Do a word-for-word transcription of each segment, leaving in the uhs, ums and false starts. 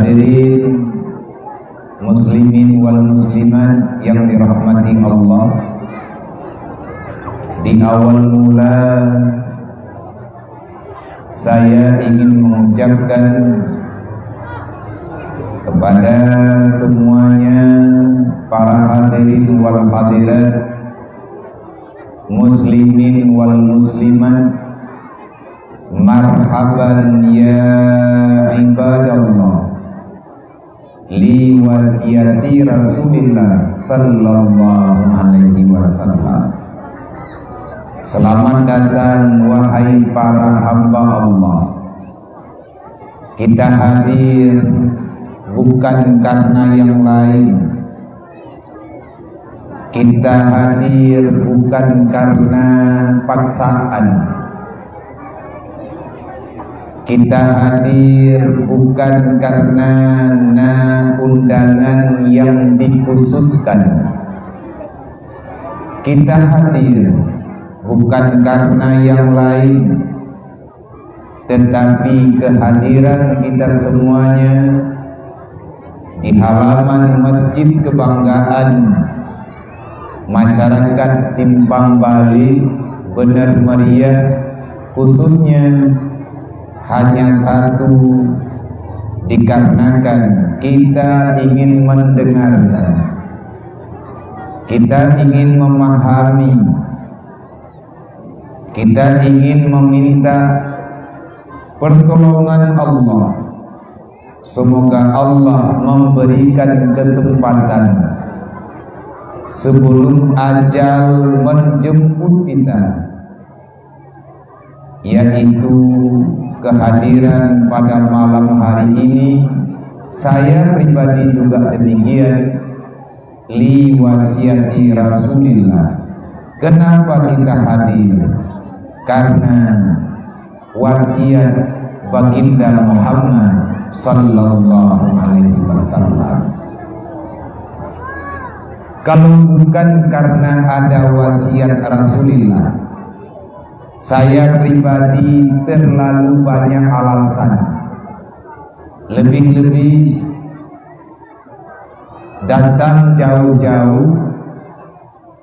Hadirin muslimin wal muslimat yang dirahmati Allah, di awal mula saya ingin mengucapkan kepada semuanya para hadirin wal hadirat, muslimin wal muslimat, marhaban ya ibadallah, li wasiati Rasulillah sallallahu alaihi wasallam. Selamat datang, wahai para hamba Allah. Kita hadir bukan karena yang lain. Kita hadir bukan karena paksaan. Kita hadir bukan karena na undangan yang dikhususkan. Kita hadir bukan karena yang lain, tetapi kehadiran kita semuanya di halaman Masjid Kebanggaan Masyarakat Simpang Balik benar meriah, khususnya hanya satu, dikarenakan kita ingin mendengarkan, kita ingin memahami, kita ingin meminta pertolongan Allah. Semoga Allah memberikan kesempatan sebelum ajal menjemput kita, yaitu kehadiran pada malam hari ini. Saya pribadi juga demikian, li wasiati Rasulillah. Kenapa kita hadir? Karena wasiat Baginda Muhammad sallallahu alaihi wasallam. Kalau bukan karena ada wasiat Rasulillah, saya pribadi terlalu banyak alasan. Lebih-lebih datang jauh-jauh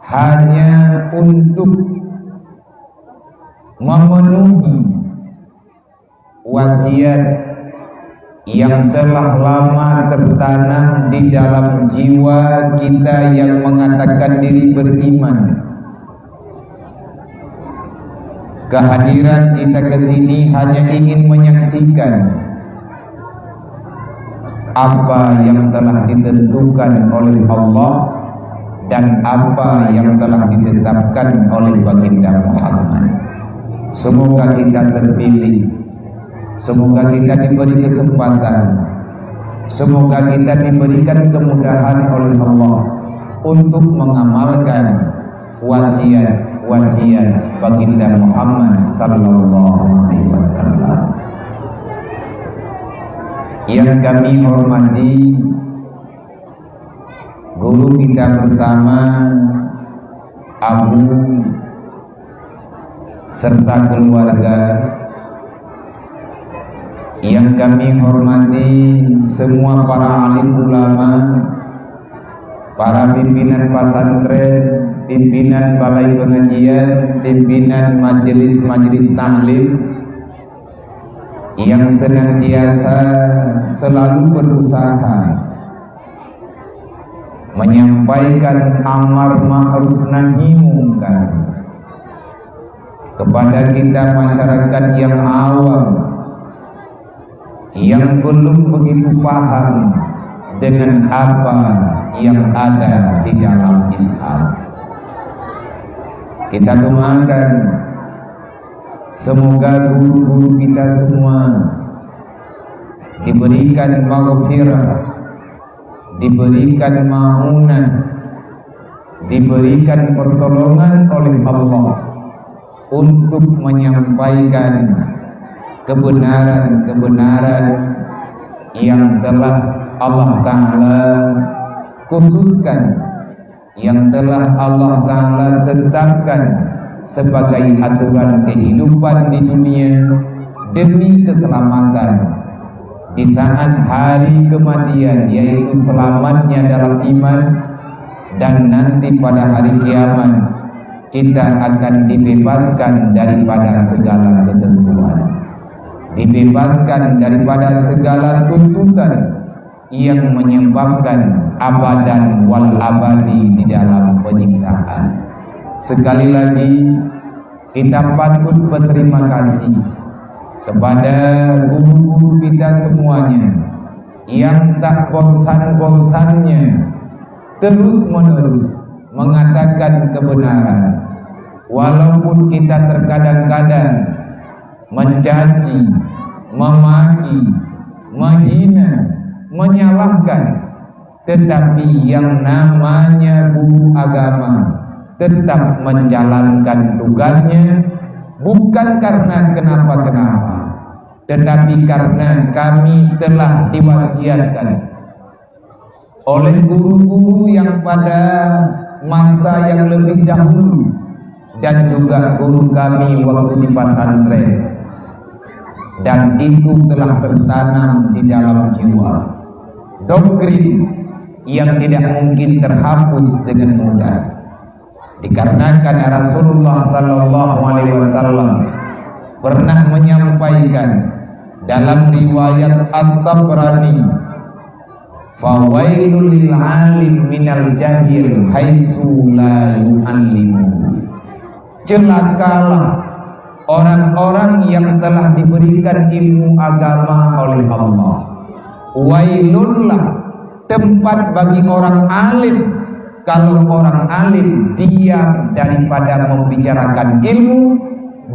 hanya untuk memenuhi wasiat yang telah lama tertanam di dalam jiwa kita yang mengatakan diri beriman. Kehadiran kita ke sini hanya ingin menyaksikan apa yang telah ditentukan oleh Allah dan apa yang telah ditetapkan oleh Baginda Muhammad. Semoga kita terpilih, semoga kita diberi kesempatan, semoga kita diberikan kemudahan oleh Allah untuk mengamalkan wasiat-wasiat Baginda Muhammad sallallahu alaihi wasallam. Yang kami hormati guru kita bersama, Abu, serta keluarga. Yang kami hormati semua para alim ulama, para pimpinan pesantren, pimpinan balai pengajian, pimpinan majelis-majelis taklim yang senantiasa selalu berusaha menyampaikan amar ma'ruf nahi mungkar kepada kita masyarakat yang awam, yang belum begitu paham dengan apa yang ada di dalam Islam. Kita doakan semoga guru-guru kita semua diberikan maghfirah, diberikan maunah, diberikan pertolongan oleh Allah untuk menyampaikan kebenaran-kebenaran yang telah Allah Ta'ala khususkan, yang telah Allah Ta'ala tetapkan sebagai aturan kehidupan di dunia demi keselamatan Di saat hari kematian, yaitu selamatnya dalam iman, dan nanti pada hari kiamat, kita akan dibebaskan daripada segala ketentuan, dibebaskan daripada segala tuntutan yang menyebabkan abadan wal abadi di dalam penyiksaan. Sekali lagi, kita patut berterima kasih kepada guru-guru kita semuanya yang tak bosan-bosannya terus-menerus mengatakan kebenaran, walaupun kita terkadang-kadang mencaci, memaki, menghina, menyalahkan, tetapi yang namanya guru agama tetap menjalankan tugasnya, bukan karena kenapa-kenapa, tetapi karena kami telah diwasiatkan oleh guru-guru yang pada masa yang lebih dahulu dan juga guru kami waktu di pesantren. Dan itu telah tertanam di dalam jiwa. Doktrin yang tidak mungkin terhapus dengan mudah. Dikarenakan Rasulullah sallallahu alaihi wasallam pernah menyampaikan dalam riwayat At-Tabrani, "Fawailul lil alim minal jahil haitsu la yu'allimu." Celakalah orang-orang yang telah diberikan ilmu agama oleh Allah. Wailullah tempat bagi orang alim, kalau orang alim diam daripada membicarakan ilmu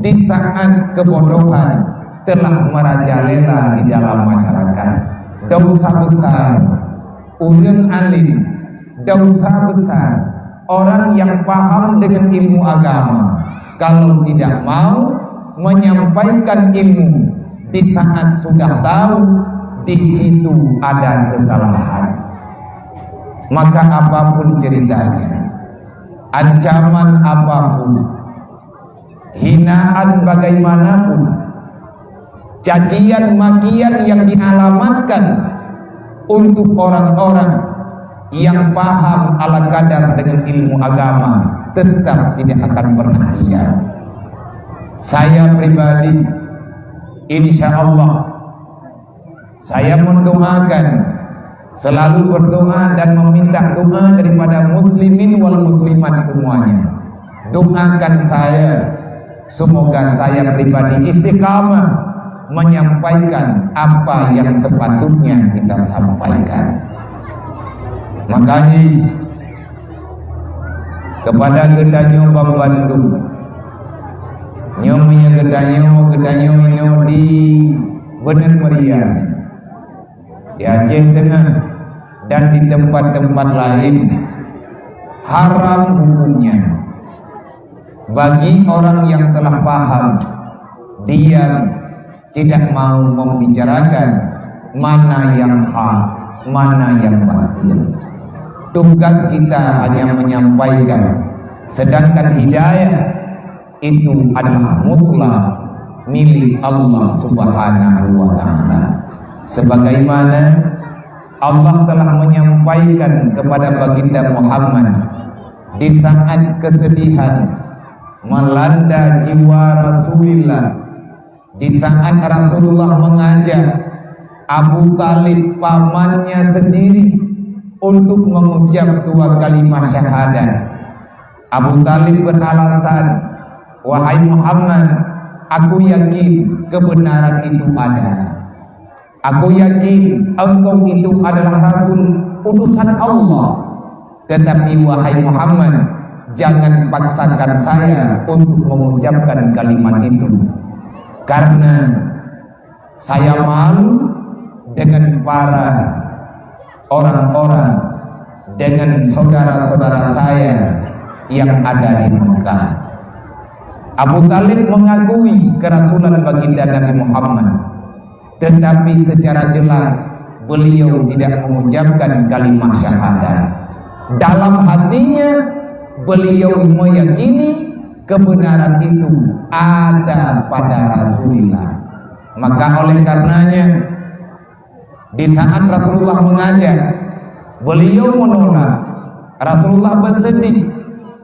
di saat kebodohan telah merajalela di dalam masyarakat. Dosa besar ureuëng alim, dosa besar orang yang paham dengan ilmu agama, kalau tidak mau menyampaikan ilmu di saat sudah tahu di situ ada kesalahan. Maka apapun ceritanya, ancaman apapun, hinaan bagaimanapun, cacian makian yang dialamatkan untuk orang-orang yang paham ala kadar dengan ilmu agama tetap tidak akan pernah diam. Saya pribadi, insya Allah, saya mendoakan, selalu berdoa dan meminta doa daripada muslimin wal muslimat semuanya. Doakan saya, semoga saya pribadi istiqamah menyampaikan apa yang sepatutnya kita sampaikan. Makanya, kepada geutanyoe banmandum, nyoe meunyoe geutanyoe, geutanyoe inoe di Beuneuet Meuria, di Aceh Teungoh, dan di tempat-tempat lain, haram hukumnya bagi orang yang telah paham diam, tidak mau membicarakan mana yang hak, mana yang batil. Tugas kita hanya menyampaikan, sedangkan hidayah itu adalah mutlak milik Allah Subhanahu wa Ta'ala. Sebagaimana Allah telah menyampaikan kepada Baginda Muhammad di saat kesedihan melanda jiwa Rasulullah, di saat Rasulullah mengajak Abu Talib, pamannya sendiri, untuk mengucap dua kalimat syahadat. Abu Talib beralasan, "Wahai Muhammad, aku yakin kebenaran itu ada. Aku yakin engkau itu adalah Rasul utusan Allah. Tetapi wahai Muhammad, jangan paksakan saya untuk mengucapkan kalimat itu. Karena saya malu dengan para orang-orang, dengan saudara-saudara saya yang ada di Mekah." Abu Talib mengakui kerasulan Baginda Nabi Muhammad, tetapi secara jelas beliau tidak mengucapkan kalimat syahadat. Dalam hatinya, beliau meyakini kebenaran itu ada pada Rasulullah. Maka oleh karenanya, Di saat Rasulullah mengajak, beliau menolak. Rasulullah bersedih.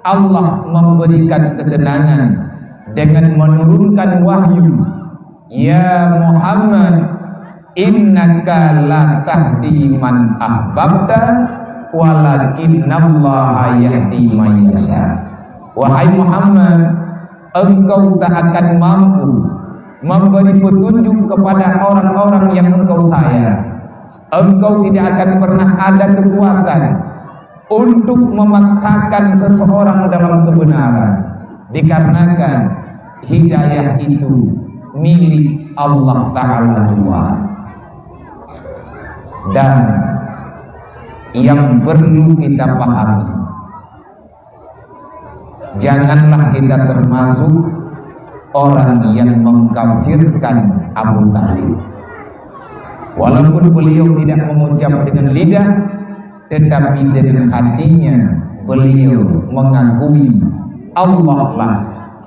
Allah memberikan ketenangan dengan menurunkan wahyu, "Ya Muhammad, innaka la tahdi man ahbabta, walakinnallaha yahdi man yasha." Wahai Muhammad, engkau tak akan mampu memberi petunjuk kepada orang-orang yang engkau sayang. Engkau tidak akan pernah ada kekuatan untuk memaksakan seseorang dalam kebenaran, dikarenakan hidayah itu milik Allah Ta'ala jua. Dan yang perlu kita pahami, janganlah kita termasuk orang yang mengkafirkan Abu Thalib. Walaupun beliau tidak mengucap dengan lidah, tetapi dengan hatinya beliau mengakui Allah lah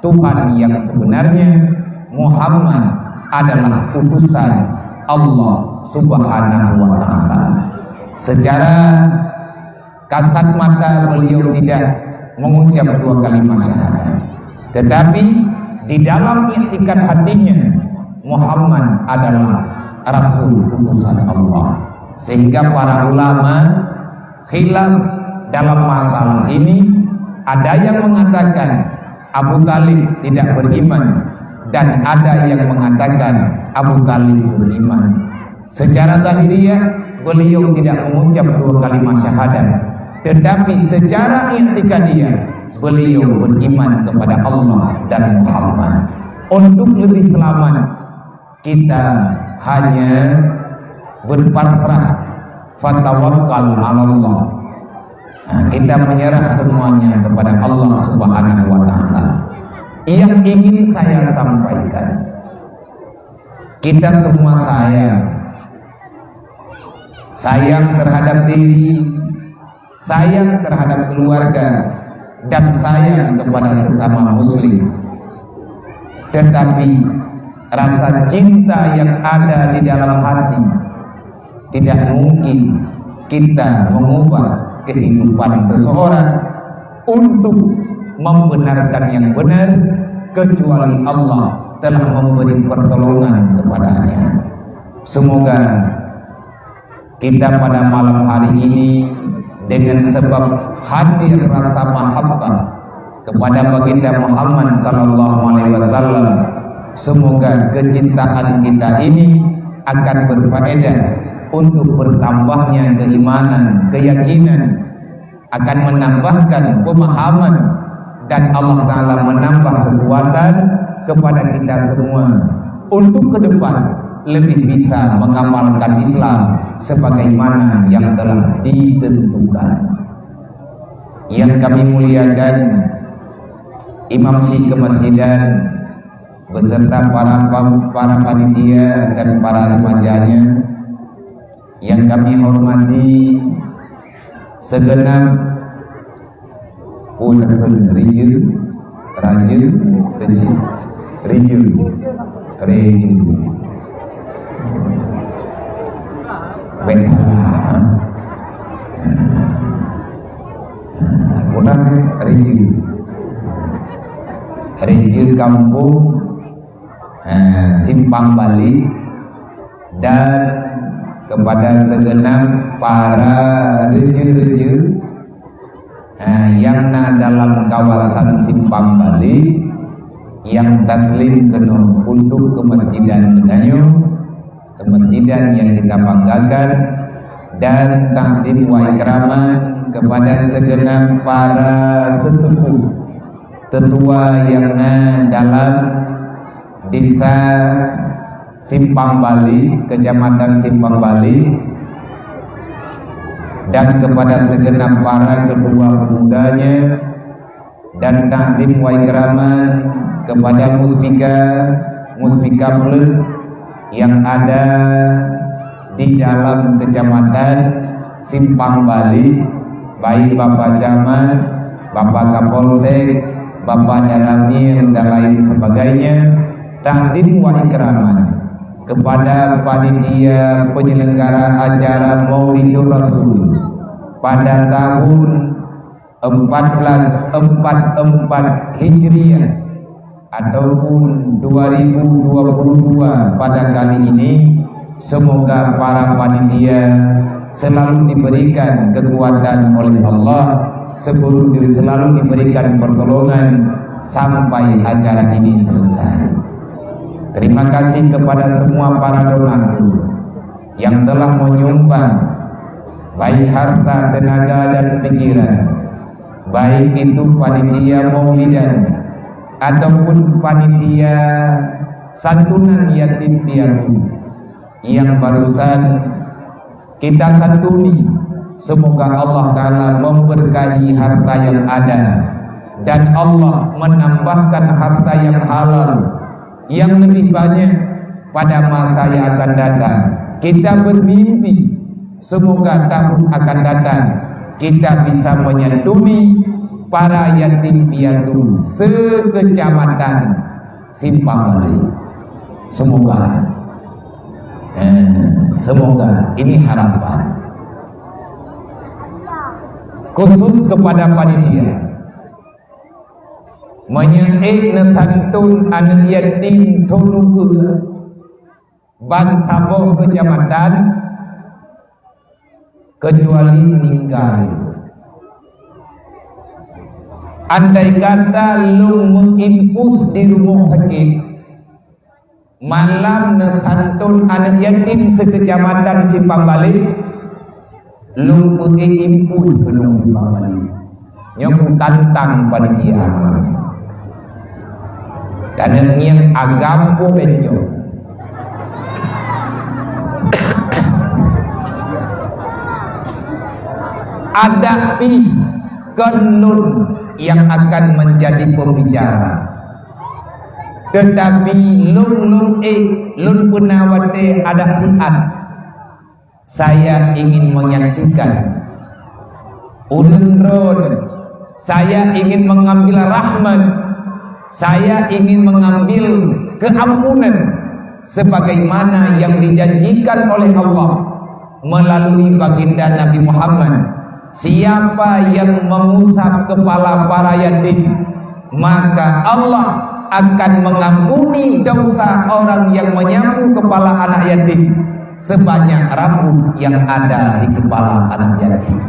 Tuhan yang sebenarnya, Muhammad adalah utusan Allah Subhanahu wa Ta'ala. Secara kasat mata beliau tidak mengucap dua kalimat syahadat. Tetapi di dalam iktikad hatinya, Muhammad adalah Rasul utusan Allah. Sehingga para ulama khilaf dalam masalah ini, ada yang mengatakan Abu Thalib tidak beriman dan ada yang mengatakan Abu Thalib beriman. Secara zahiriah, beliau tidak mengucap dua kalimat syahadat. Tetapi secara i'tikadiah, beliau beriman kepada Allah dan Muhammad. Untuk lebih selamat, kita hanya berpasrah, fatawakkal 'alallah. Nah, kita menyerah semuanya kepada Allah Subhanahu wa Ta'ala. Yang ingin saya sampaikan, kita semua sayang. Sayang terhadap diri, sayang terhadap keluarga, dan sayang kepada sesama muslim. Tetapi rasa cinta yang ada di dalam hati tidak mungkin kita mengubah kehidupan seseorang untuk membenarkan yang benar, kecuali Allah telah memberi pertolongan kepadanya. Semoga kita pada malam hari ini dengan sebab hadir rasa mahabbah kepada Baginda Muhammad sallallahu alaihi wasallam, semoga kecintaan kita ini akan berfaedah untuk bertambahnya keimanan, keyakinan, akan menambahkan pemahaman, dan Allah Ta'ala menambah kekuatan kepada kita semua untuk ke depan lebih bisa mengamalkan Islam sebagaimana yang telah ditentukan. Yang kami muliakan, Imam Syik Kemasjidan beserta para pam-, para panitia dan para remajanya, yang kami hormati segenap ulama, raja, raja, raja, raja. Bèk salah. Bukan raja. Raja kampung, eh, Simpang Balik, dan kepada segenap para raja-raja, eh, yang na dalam kawasan Simpang Balik yang taslim keunoe untuk kemasjidan geutanyoe, kemasjidan yang kita banggakan, dan takzim wa ikraman kepada segenap para sesepuh tetua yang na dalam Desa Simpang Bali, Kecamatan Simpang Bali, dan kepada segenap para ketua pemudanya, dan takzim wa ikraman kepada Muspika, Muspika Plus yang ada di dalam Kecamatan Simpang Bali, baik Bapak Camat, Bapak Kapolsek, Bapak Danramil, dan lain sebagainya, takzim wa ikraman. kepada panitia penyelenggara acara Maulidur Rasul pada tahun empat belas empat empat Hijriah ataupun dua ribu dua puluh dua pada kali ini, semoga para panitia selalu diberikan kekuatan oleh Allah, selalu diberikan pertolongan sampai acara ini selesai. Terima kasih kepada semua para donatur yang telah menyumbang, baik harta, tenaga, dan pikiran, baik itu panitia maulidan ataupun panitia santunan yatim piatu yang barusan kita santuni. Semoga Allah Ta'ala memberkahi harta yang ada dan Allah menambahkan harta yang halal yang lebih banyak pada masa yang akan datang. Kita bermimpi, semoga tahun akan datang kita bisa menyantuni para yatim piatu se-Kecamatan Simpang Bale. Semoga, eh, semoga ini harapan khusus kepada panitia. Meunyoe ék neusantun aneuk yatim thôn ukeue bansaboh keucamatan, kecuali meninggai. Andai kata lôn meuimpus di rumoh sakét, malam neusantun aneuk yatim se-Kecamatan Simpang Bale, lôn peuék impus keunoe Simpang Bale. Nyoe kutantang panitia malam nyoe. Dan ngieng agam peue bencong. Adak pih kon lôn nyang akan menjadi pembicara. Tetapi lôn, lôn ék, lôn peuna watée adak siat. Saya ingin menyaksikan ulôn droe, saya ingin mengambil rahmat, saya ingin mengambil keampunan sebagaimana yang dijanjikan oleh Allah melalui baginda Nabi Muhammad. Siapa yang mengusap kepala para yatim, maka Allah akan mengampuni dosa orang yang menyapu kepala anak yatim sebanyak rambut yang ada di kepala anak yatim.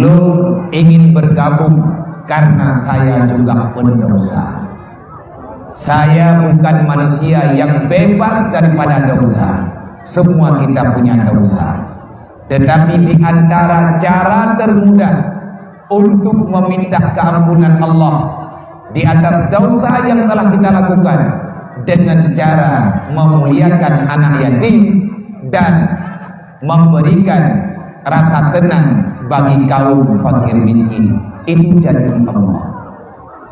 Lôn ingin bergabung karena saya juga pendosa. Saya bukan manusia yang bebas daripada dosa. Semua kita punya dosa. Tetapi di antara cara termudah untuk meminta keampunan Allah di atas dosa yang telah kita lakukan dengan cara memuliakan anak yatim dan memberikan rasa tenang bagi kaum fakir miskin. Itu janji Allah.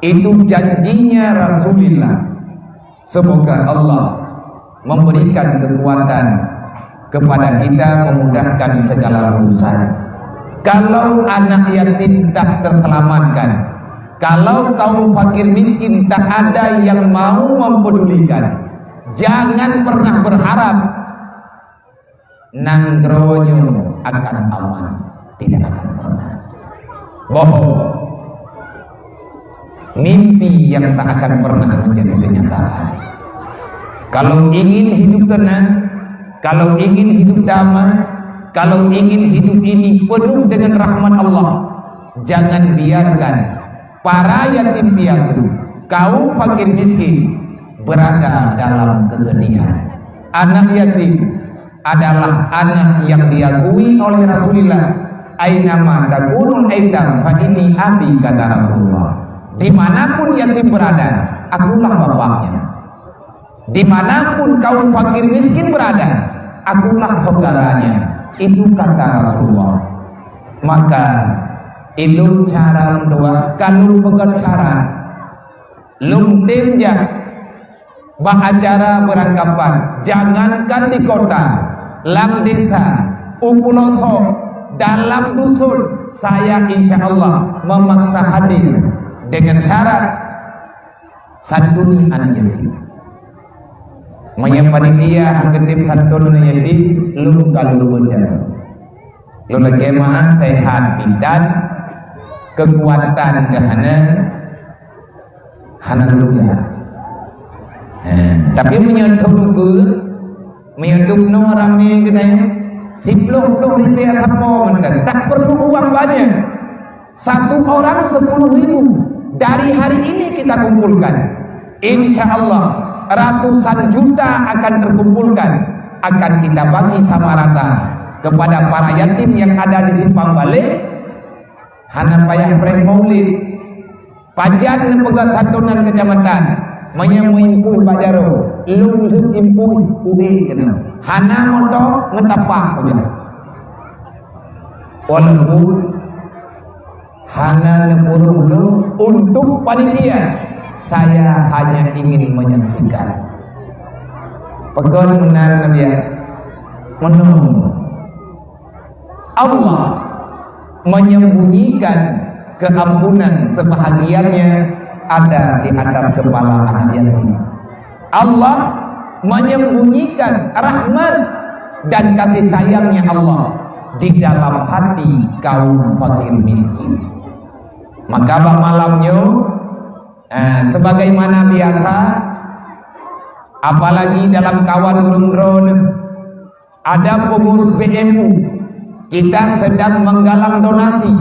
Itu janjinya Rasulullah. Semoga Allah memberikan kekuatan kepada kita memudahkan segala urusan. Kalau anak yatim tak terselamatkan, kalau kaum fakir miskin tak ada yang mau mempedulikan, jangan pernah berharap nanggroe nyoe akan aman. Tidak akan pernah. Bohong. Mimpi yang tak akan pernah menjadi kenyataan. Kalau ingin hidup tenang, kalau ingin hidup damai, kalau ingin hidup ini penuh dengan rahmat Allah, jangan biarkan para yatim piatu, kaum fakir miskin berada dalam kesedihan. Anak yatim adalah anak yang diakui oleh Rasulullah. "Ainama takunul aitam fa inni abi," kata Rasulullah. "Dimanapun yatim berada, akulah bapaknya. Dimanapun kaum fakir miskin berada, akulah saudaranya." Itu kata Rasulullah. Maka ilôn cara meudoa ka lôn peugah syarat. Lôn tem jak bak acara beurangkapan, jangankan di kota, lam desa, u pulo sok, dalam dusun, saya insya Allah memaksa hadir dengan syarat santuni anak yatim. Meunyoe panitia han geutip santôn aneuk yatim, lôn ka lôn peugah. Lôn lakèe meu'ah, sehat badan, keukuatan keu hana, hana lôn jak. Eh, tapi meunyoe thôn keu, meunyoe dum noe ramé keudéh, siplôh ploh ribèe sapo mantong, tak perlu uang banyak. Satu orang sepuluh ribu. Dari hari ini kita kumpulkan. Insya Allah, ratusan juta akan terkumpulkan, akan kita bagi sama rata kepada para yatim yang ada di Simpang Balek. Hana payah preh maulid. Pajan neupeugah santunan keucamatan, meunyoe meuimpun bak jaroe, lôn lheueh impun udeb keunoe. Hana moto, ngeutapah pajan. Walaupun hana neupeureuloh untuk panitia, saya hanya ingin menyaksikan. Peugah meunan Nabi, ya. Meunan. Allah menyembunyikan keampunan sebahagiannya ada di atas kepala anak yatim. Allah menyembunyikan rahmat dan kasih sayangnya Allah di dalam hati kaum fakir miskin. Maka bak malam nyoe, eh, sebagaimana biasa, apalagi dalam kawan ureueng droe, ada pengurus B M U, kita sedang menggalang donasi,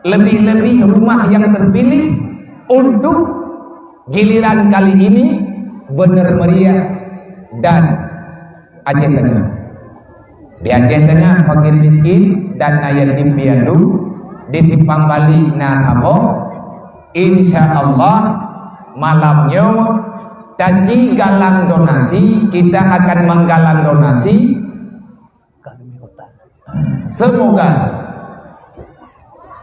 lebih-lebih rumah yang terpilih untuk giliran kali ini bener meriah dan Aceh Tengah. Di Aceh Tengah, fakir miskin dan na yatim piatu, di Simpang Balek na saboh. Insya Allah, malam nyoe taci galang donasi, kita akan menggalang donasi. Semoga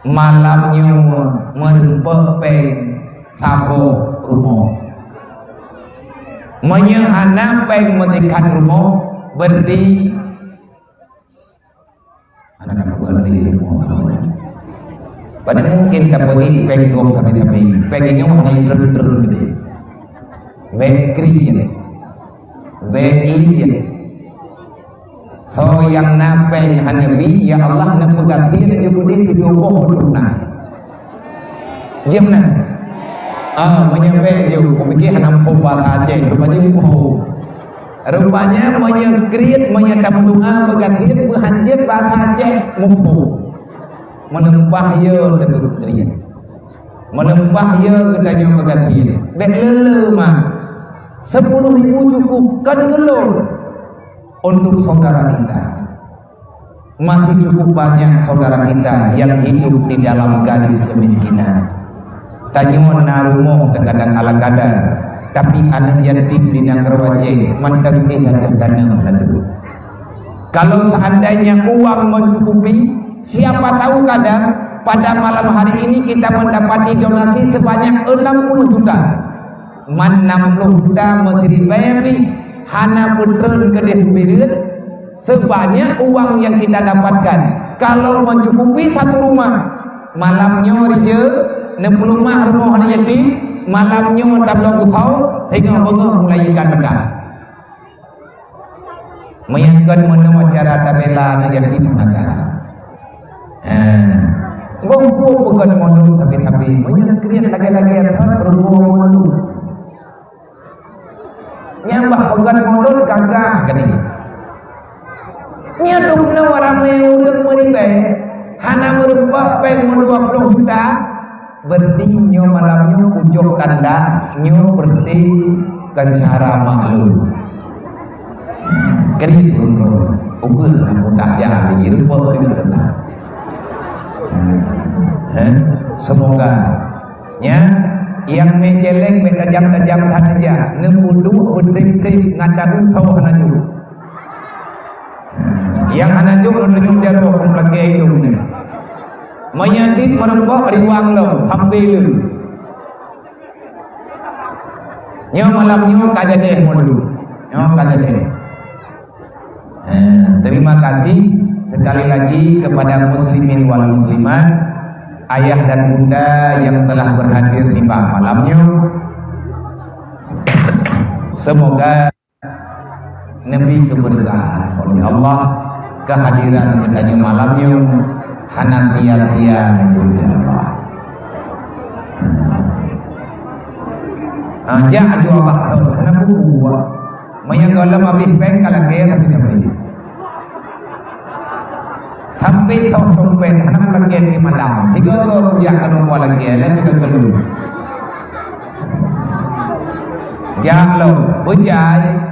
malam nyoe meureumpok péng saboh rumoh. Meunyoe hana péng meutikhan rumoh, berarti Aneuk-aneuk geuh di rumoh. Padahai mungkin tapeugi péng gob sabe-sabe. Péng nyoe hana treun-treun geude. Bék kriet. Bék liet. Soe nyang na péng hana bi, ya Allah, neupeugah kriet jeuet udeb tujoh boh droe na. Jeuet meunan? Ah, meunyoe bék jeuet, kupike hana muphom bahasa Aceh, rupajih muphom. Rupanya meunyoe kriet, meunyoe tameudoa beugaséh beuhanjeuet bahasa Aceh muphom. Meuneumpah yo teungoh kriet. Meuneumpah yo geutanyoe beugaséh. Bék le-le mah. Sepuluh ribu cukup, kon keu lôn. Untuk saudara kita. Masih cukup banyak saudara kita yang hidup di dalam garis kemiskinan. Tanyoe na rumoh teukadang ala kadar, tapi aneuk yatim di nanggroe Aceh mantong pih ka taneuk lalu. Kalau seandainya uang mencukupi, siapa tahu kadang pada malam hari ini kita mendapati donasi sebanyak enam puluh juta. Man nam ploh juta meusiribèe pih hana peutreun keudeh beubireuen, sebanyak uang yang kita dapatkan, kalau mencukupi satu rumah, malam nyoe rijeu neupeuleumah rumoh aneuk yatim, malam nyoe tabloe beuthau, singoh beungoh mulai ikan meudah. Meunyoe kon meunoe cara tabela aneuk yatim hana cara. Ha. Gob peue peugöt mondok tapi-tapi, meunyoe kriet lagèe-lagèe that rumoh mondok. Nyang bak peugöt mondok gagah geude. Nyan dum na ramè ureueng meuribèe, hana meureumpok péng meudua ploh juta. Berarti nyoe malam nyoe pucok tanda nyoe berarti kan cara maklum. Kriet ureueng, ukeue mudah jalan di rupa tu. Eh, semoga nya yang meceleng tajam-tajam saja, neupeuduek beutrik-trik ngon daun tho hana jok. Nyang hana jok lôn tunyok jaroe, lôn lakèe idong nyoe. Meunyoe dit meureumpok riwang lom, sampoe lom. Nyoe malam nyoe ka jadèh mon lôn. Nyoe ka jadèh. Eh, terima kasih sekali lagi kepada muslimin wal muslimat, ayah dan bunda yang telah berhadir di malam nyoe. Semoga Neubi keubeureukahan oleh Allah, keuhadiran geutanyoe malam nyoe hana sia-sia, insya Allah. Ah, jak jua bak thon, hana buku, Wak. Meunyoe gohlom habéh péng ka lakée tapi tapi. Tapi toh dompet hana lakée di malam. Tiga go kujak keu nombor lakée, lain ka keulu. Jak lom, beujai.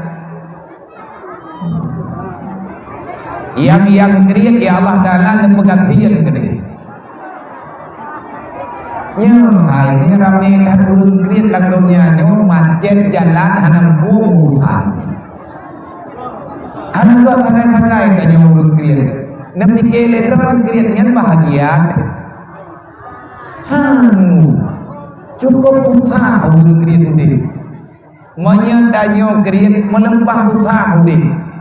Nyang, nyang kriet, ya Allah Taala, neupeugah kriet keudeh. Nyoe hai, nyoe ramé that ureueng kriet lam donya nyoe, macet jalan, hana muphom urusan. Hana geutanyoe sagai-sagai tanyoe ureueng kriet. Neupike lé droe kriet nyan bahagia. Hangu. Cukup susah ureueng kriet udeb. Meunyoe tanyoe kriet meuleumpah susah udeb.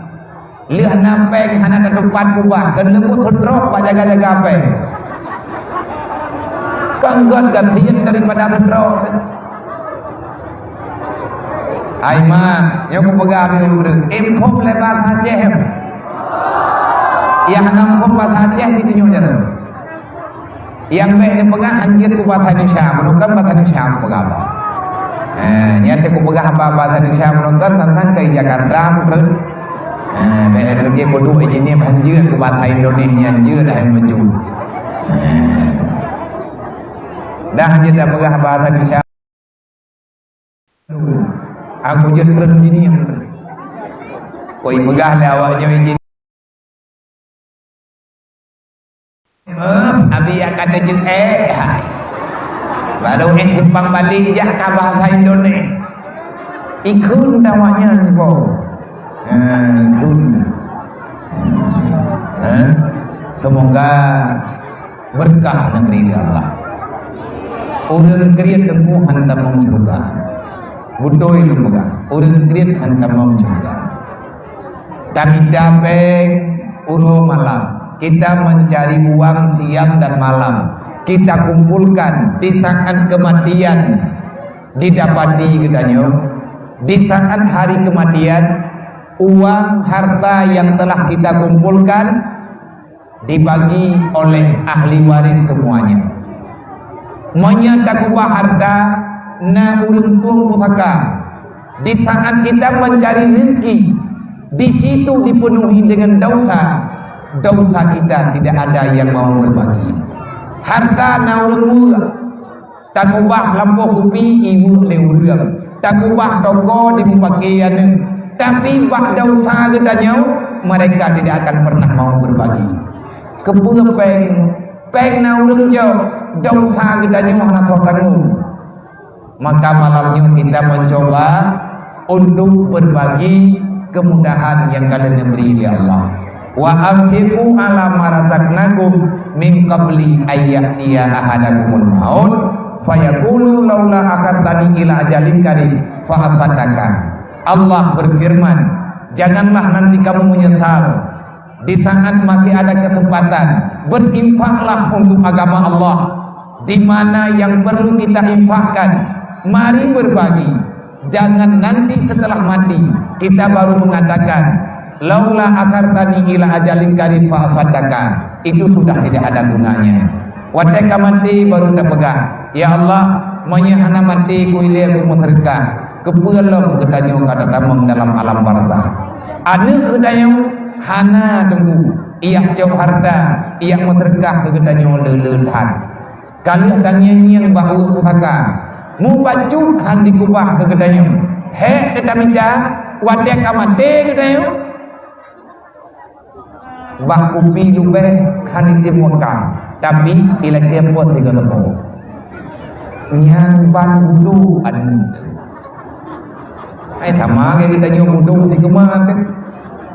Lheueh na péng hana tatupat kubah, keuneuk seutrok bak jaga-jaga péng. Kan gét gasien daripada seutrok. Hai mak, nyoe kupeugah bak ureueng, muphom lé bahasa Aceh. Nyang hana muphom bahasa Aceh di dunia jalan. Nyang bèk neupeugah hanjeuet keu bahasa Indonesia, meunurot bahasa Indonesia kupeugah apa? Eh, nyan teuh kupeugah haba bahasa Indonesia meunurot tantang keu Jakarta, beutôi. Eh, bèk lagèe kuduek ijineb hanjeuet keu bahasa Indonesia, hanjeuet dah maju. Eh. Dah hanjeuet dah peugah bahasa Indonesia. Aku jeuet treun jinieng. Koi peugah lé awak nyoe jin. Eh, abi akan teujeut eh. Baru eh simpang balik jak ka bahasa Indonesia. Ikheun awak nyan ko. Eh, ikheun. Eh, semoga Beureukat neubri lé Allah. Ureueng kriet teungku hana tamong syeuruga. Beutôi lôn peugah, ureueng kriet hana tamong syeuruga. Tamita péng uroe malam, kita mencari uang siang dan malam. Kita kumpulkan di saat kematian didapati geutanyoe. Di saat hari kematian, uang harta yang telah kita kumpulkan dibagi oleh ahli waris semuanya. Meunyoe takubah harta, na ureueng tueng pusaka. Di saat kita mencari rezeki, di situ dipenuhi dengan dosa, dosa kita tidak ada yang mau berbagi. Harta na ureueng mueng, Takubah lampôh kupi iweuek lé ureueng, takubah toko dimupake aneuk, tapi bak desya geutanyoe mereka tidak akan pernah mau berbagi. Keupeue péng? Péng na ureueng jok, desya geutanyoe hana soe tanggong. Maka malam nyoe kita mencoba untuk berbagi kemudahan yang ka lheueh neubri lé Allah. "Wa anfiqu ala ma razaqnakum min qabli ay ya'tiya ahadakumul maut fayaqulu laula akhartani ila ajalin qarib fa asaddaqa." Allah berfirman, "Janganlah nanti kamu menyesal di saat masih ada kesempatan, berinfaklah untuk agama Allah. Di mana yang perlu kita infakkan, mari berbagi. Jangan nanti setelah mati, kita baru mengatakan, 'Laula akhartani ila ajalin qarib fa asaddaqa.' Itu sudah tidak ada gunanya. Watèe ka maté baru tapeugah, 'Ya Allah, meunyoe hana maté ku ilèe ku meuseudeukah, keupeue lom geutanyoe ka tatamong dalam alam barzakh?' Aneuk geutanyoe hana teungku, ijak cok harta, ijak meuseudeukah keu geutanyoe le-le that. Ka lheueh tangieng-ngieng bak ueh pusaka. Mubacut han dikubah keu geutanyoe. Hék teutamita, watèe ka maté geutanyoe, bak kupi leubeh han jitem wakang, tapi ilakèe pot sigoe teupeu. Nyan ban budoe aneuk. Ai sama lagèe geutanyoe budoe sikeumat.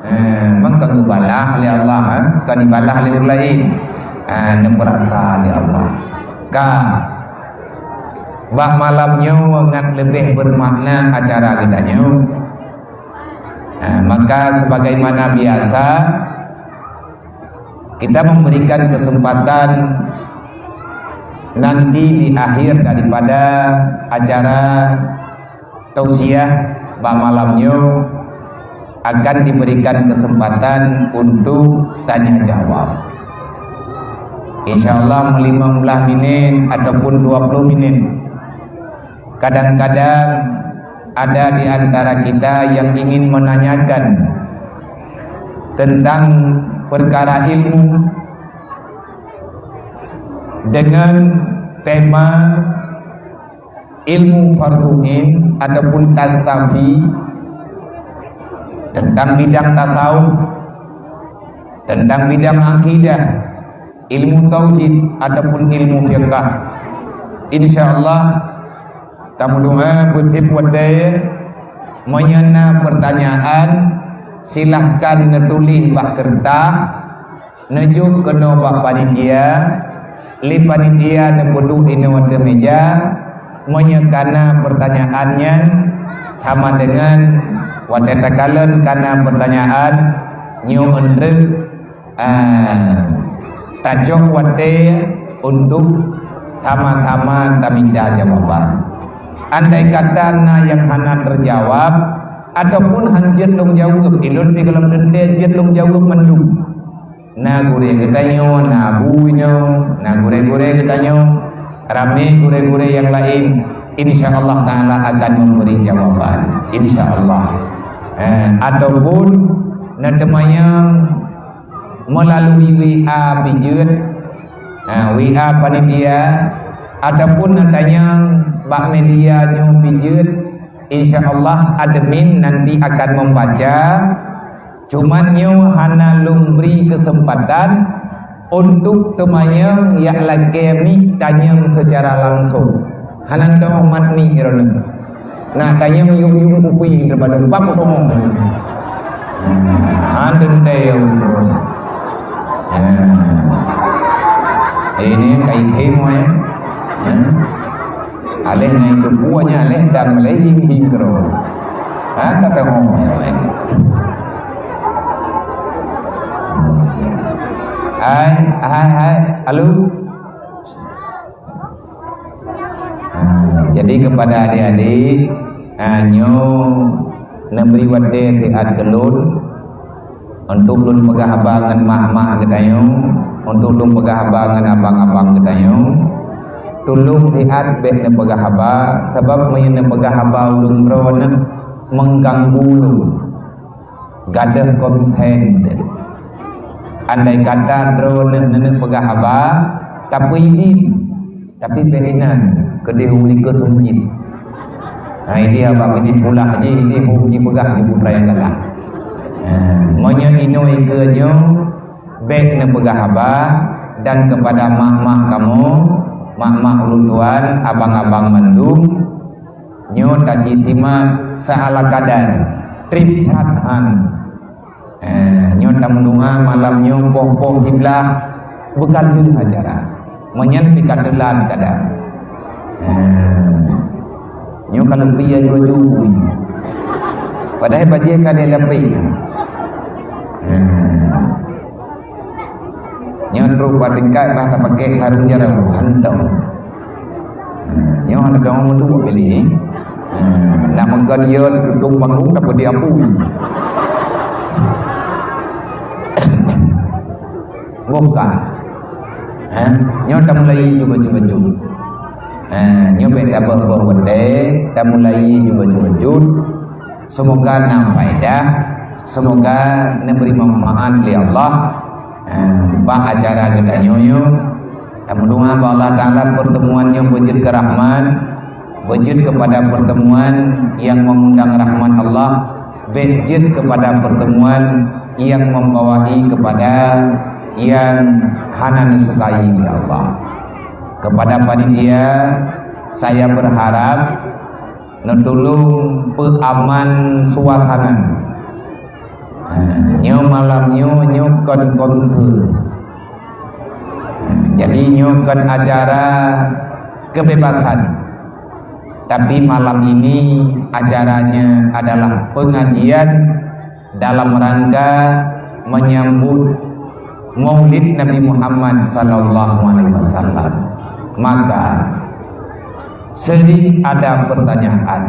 Eh, maka geubalah lé Allah, eh? Ka dibalah lé ureueng laén. Ah, neupeurasa lé Allah. Ka. Bak malam nyoe ngat leubeh beumakna acara geutanyoe. Ah, maka sebagaimana biasa, kita memberikan kesempatan nanti di akhir daripada acara tausiah bak malam nyoe, akan diberikan kesempatan untuk tanya jawab. Insya Allah, lima belas menit ataupun dua puluh menit. Kadang-kadang ada di antara kita yang ingin menanyakan tentang perkara ilmu dengan tema ilmu fardhu ain ataupun tastafi tentang bidang tasawuf, tentang bidang akidah, ilmu tauhid ataupun ilmu fiqah. Insya Allah, tameudoa beuteuk watée, meunyoe na pertanyaan, silahkan neutuléh bak keureutas, neujok keunoe bak panitia, lé panitia neupeuduek inoe ateueh meja. Meunyoe kana pertanyaan nyan sama deungon watée takalon kana pertanyaan, nyoe eunteuk, ah, tacok watée untuk sama-sama tamita jawaban. Andai kata na nyang hana teujawab ataupun han jeuet lôn jaweueb, ilôn pih gohlom teuntée jeuet lôn jaweueb mandum. Na gurée geutanyoe, na bu nyoe, na gurée-gurée geutanyoe, ramé gurée-gurée nyang laén, insya Allah Taala akan memberi jawaban, insya Allah. Eh, ataupun na teumanyong melalui W A pih jeuet, ha, W A panitia, ataupun na tanyong bak media nyoe pih jeuet, insya Allah admin nanti akan membaca. Cuman nyoe hana lôn bri keuseumpatan untuk teumanyong nyang lakée mik tanyong seucara langsong. Hana teuhoreumat mik droeneuh. Nah, tanyong yuem-yuem kupi daripada bak utông. Hana teuntée ya. Ini kai khém ya. Aleh ngai tubuhnya aleh dan melejing hingkro. Ha, kata ngomong. Hai, hai, hai, halo. Ha, jadi kepada adik-adik, ha, nyoe neubri watée siat keu lôn untuk lôn peugah haba ngon mak-mak geutanyoe, untuk lôn peugah haba ngon abang-abang geutanyoe. Tulông siat bék neupeugah haba, sabab meunyoe neupeugah haba ulôn droeneuh mengganggu lôn. Gadôh konten. Andai kata droeneuh neuneuk peugah haba, tapi idin, tapi bék inan keudeh u likot meuseujid. Nah, idin haba keudeh pulah jih, idin hom jipeugah di putra nyang galak. Nah, meunyoe inoe ikeue nyoe bék neupeugah haba, dan kepada mak-mak kamoe, mak-mak ulôn tuan, abang-abang mandum, nyoe tajisimak seala kadar, treb that han. Eh, nyoe tameudoa malam nyoe poh-poh siblaih beukaleuh acara. Meunyan pih ka teulat kadang. Eh, nyoe ka leupie aju-aju. Padahai bajée ka lhée lapie. Eh. Nyoe trok bak tingkat bah tapakék sarong jaroe, hantom. Nyoe hana dong meuduek pilih. Nak meugon yo tutong bangung dapat diapui. Buka. Ha? Nyoe tamulai ju bacut-bacut. Ha, nyoe bék tabah-bah watée, tamulai ju bacut-bacut. Semoga na faedah, semoga neubri manfaat lé Allah. Ha, bak acara geutanyoe nyoe, tameudoa bak Allah Taala pertemuan nyoe beujeuet keu rahmat, beujeuet keupada pertemuan nyang mengundang rahmat Allah, bék jeuet keupada pertemuan nyang membawai keupada nyang hana disukai lé Allah. Kepada panitia, saya berharap neutulông peuaman suasana. Ha, nyoe malam nyoe, nyoe kon konser. Jadi nyoe kon acara kebebasan. Tapi malam ini acaranya adalah pengajian dalam rangka menyambut Maulid Nabi Muhammad sallallahu alaihi wasallam. Maka sering ada pertanyaan,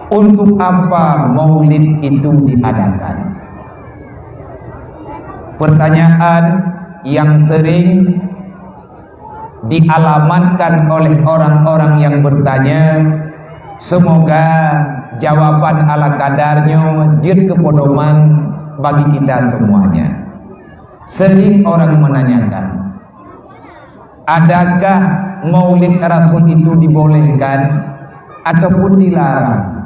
Untuk apa maulid itu diadakan? Pertanyaan yang sering dialamatkan oleh orang-orang yang bertanya, semoga jawaban ala kadarnya jeuet keu pedoman bagi kita semuanya. Sering orang menanyakan, adakah maulid Rasul itu dibolehkan ataupun dilarang?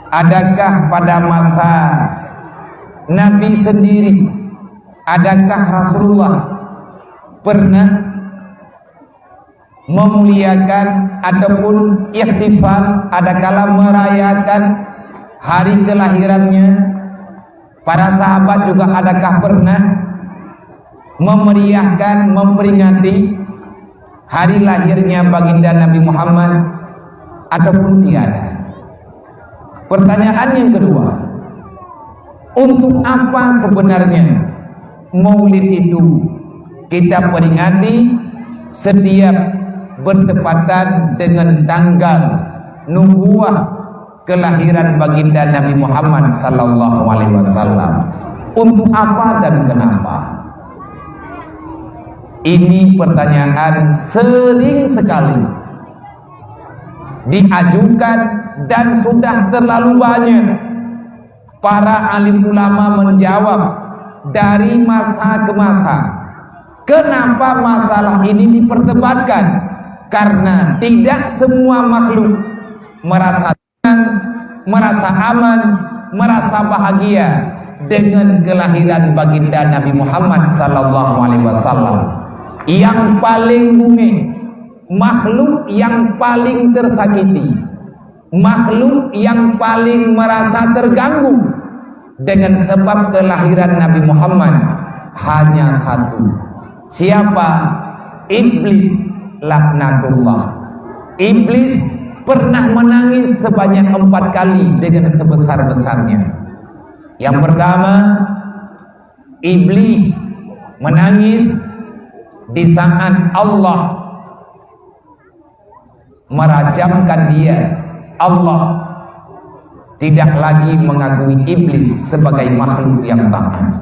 Adakah pada masa Nabi sendiri, adakah Rasulullah pernah memuliakan ataupun ihtifal, adakala merayakan hari kelahirannya? Para sahabat juga adakah pernah memeriahkan, memperingati hari lahirnya Baginda Nabi Muhammad ataupun tiada? Pertanyaan yang kedua, untuk apa sebenarnya maulid itu kita peringati setiap bertepatan dengan tanggal nubuah kelahiran Baginda Nabi Muhammad sallallahu alaihi wasallam? Untuk apa dan kenapa? Ini pertanyaan sering sekali diajukan dan sudah terlalu banyak para alim ulama menjawab dari masa ke masa. Kenapa masalah ini diperdebatkan? Karena tidak semua makhluk merasa tenang, merasa aman, merasa bahagia dengan kelahiran Baginda Nabi Muhammad sallallahu alaihi wasallam. Yang paling bungéh, makhluk yang paling tersakiti, makhluk yang paling merasa terganggu dengan sebab kelahiran Nabi Muhammad hanya satu. Siapa? Iblis laknatullah. Iblis pernah menangis sebanyak empat kali dengan sebesar-besarnya. Yang pertama, Iblis menangis di saat Allah merajamkan dia. Allah tidak lagi mengakui Iblis sebagai makhluk yang taat.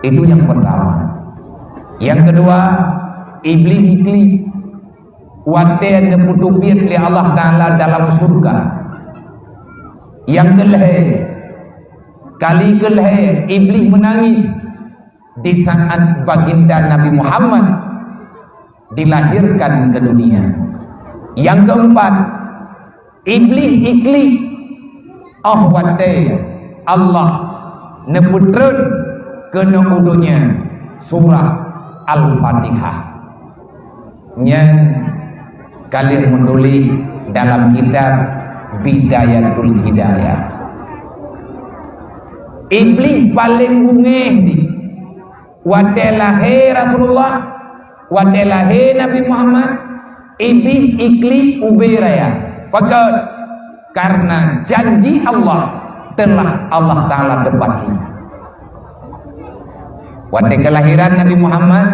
Itu yang pertama. Yang kedua, Iblis iklik watée neupeuteubiet lé Allah Taala dalam syurga. Yang keulhée, kali keulhée Iblis menangis di saat Baginda Nabi Muhammad dilahirkan ke dunia. Yang keempat, Iblis iklik óh watée Allah neupeutrön keunoe u donya surah Al-Fatihah. Nyan ka lheueh meutuléh dalam kitab Bidayatul Hidayah. Iblis paleng bungéh di watée lahé Rasulullah, watée lahé Nabi Muhammad, Iblis iklik ubé raya. Pakon? Karena janji Allah telah Allah Taala tepati. Watée kelahiran Nabi Muhammad,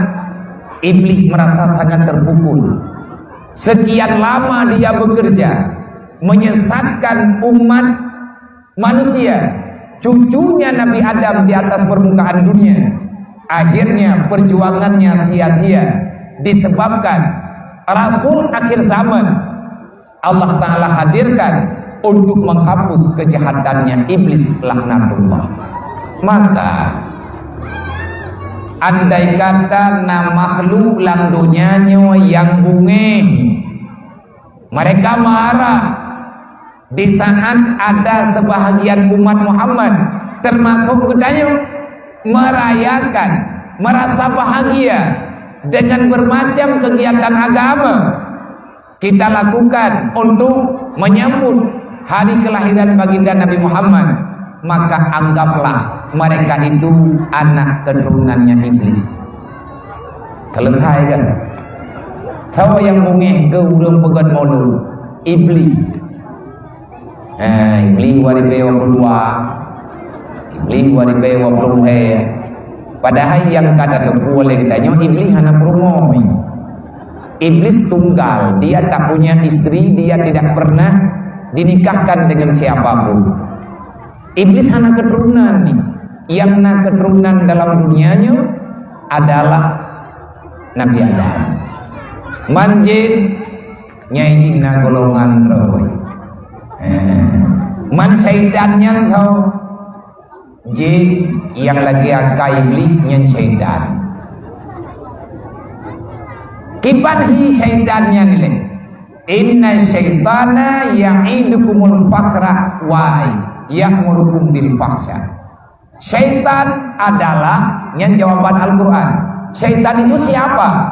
Iblis merasa sangat terpukul. Sekian lama dia bekerja menyesatkan umat manusia, cucunya Nabi Adam di atas permukaan dunia. Akhirnya perjuangannya sia-sia disebabkan Rasul akhir zaman Allah Ta'ala hadirkan untuk menghapus kejahatannya Iblis laknatullah. Maka, andai kata na makhluk lam donya nyoe nyang bungéh, mereka marah di saat ada sebahagian umat Muhammad, termasuk geutanyoe, merayakan, merasa bahagia dengan bermacam kegiatan agama kita lakukan untuk menyambut hari kelahiran Baginda Nabi Muhammad, maka anggaplah mereka itu anak keturunannya Iblis. Selesai kan? Siapa yang bungéh keu ureuëng peugét maulud? Iblis. Eh, Iblis dua ribu dua puluh dua. Iblis dua ribu dua puluh hai. Padahai nyang ka tateupeue lé geutanyoe, Iblis hana peurumoh. Iblis tunggal, dia tak punya istri, dia tidak pernah dinikahkan dengan siapapun. Iblis hana keturunan ni. Yang na keturunan dalam dunia nyoe adalah Nabi Adam. Man jin, nyai jih na golongan droe. Eh, man syaitan nyan tho, jin nyang lagèe akai Iblis nyan syaitan. Kiban hi syaitan nyan lé? Inna syaitana ya'idukumul faqra wa ya'murukum bil fahsya. Syaitan adalah, nyan jawaban Al-Quran. Syaitan itu siapa?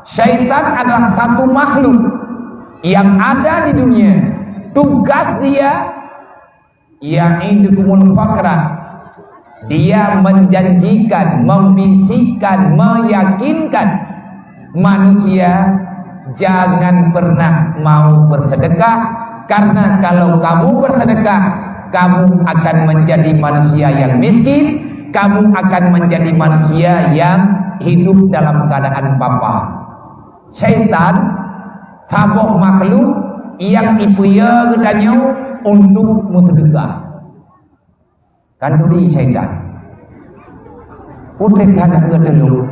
Syaitan adalah satu makhluk yang ada di dunia. Tugas dia, ya'idukumul faqra. Dia menjanjikan, membisikkan, meyakinkan manusia jangan pernah mau bersedekah, karena kalau kamu bersedekah, kamu akan menjadi manusia yang miskin, kamu akan menjadi manusia yang hidup dalam keadaan papa. Syaitan saboh makhluk nyang ipiôh geutanyoe untuk meuseudeukah. Khanduri syaitan. Putéh that na eu teulông.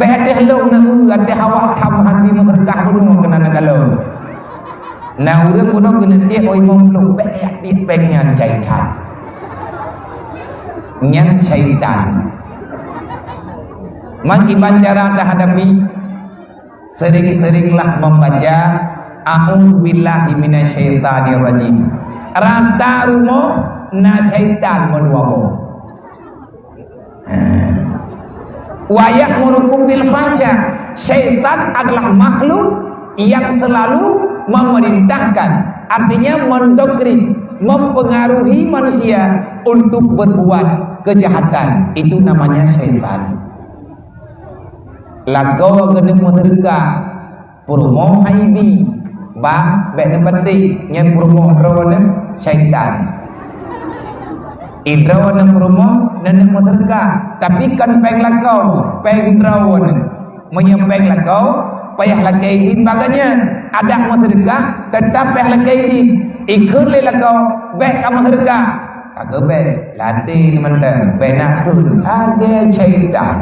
Bèk até lông na eu, até awak tham hana meuseudeukah bunoe keunan na galon. Na ureueng bunoe geuneudiek oi mong lông, bèk jak piek péng nyan syaitan. Nyan syaitan. Meukiban cara tahadapi, sering-seringlah membaca, "A'udzubillahi minasyaitonirrajim." Rata rumoh na syaitan meudua boh. "Wa ya'murukum bil fahsya." Syaitan adalah makhluk yang selalu memerintahkan, artinya mendoktrin, mempengaruhi manusia untuk berbuat kejahatan. Itu namanya syaitan. Lagoe keuneuk meuseudeukah, peurumoh hai bi, bah, bèk neupatéh, nyan peurumoh droeneuh syaitan. Idroe neuh peurumoh, neuneuk meuseudeukah, tapi kon péng lakoe, péng droeneuh. Meunyoe péng lakoe, payah lakèe idin bak gobnyan. Adak meuseudeukah, teutap payah lakèe idin. Ikheun lé lakoe, bèk kamoe seudeukah. Ka geubèk, ladé mantong, bèk nakheun, lagèe syaitan.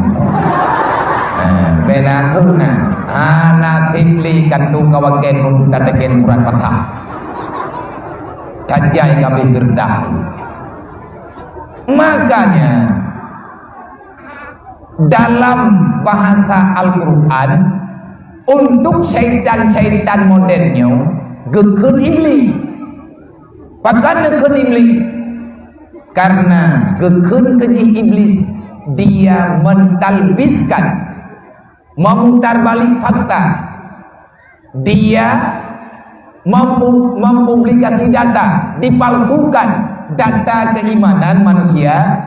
Ha, bèk nakheun na. Ha, naseb lé kantô kawakèn untuk tateuken surat Fatihah. Tajai kabéh geuredah. Makanya, dalam bahasa Al-Quran, untuk syaitan-syaitan modern nyoe, geukheun Iblis. Pakon geukheun Iblis? Karena geukheun keu jih Iblis, dia mentalbiskan, memutarbalik fakta. Dia mempu-, mempublikasi data, dipalsukan data keimanan manusia,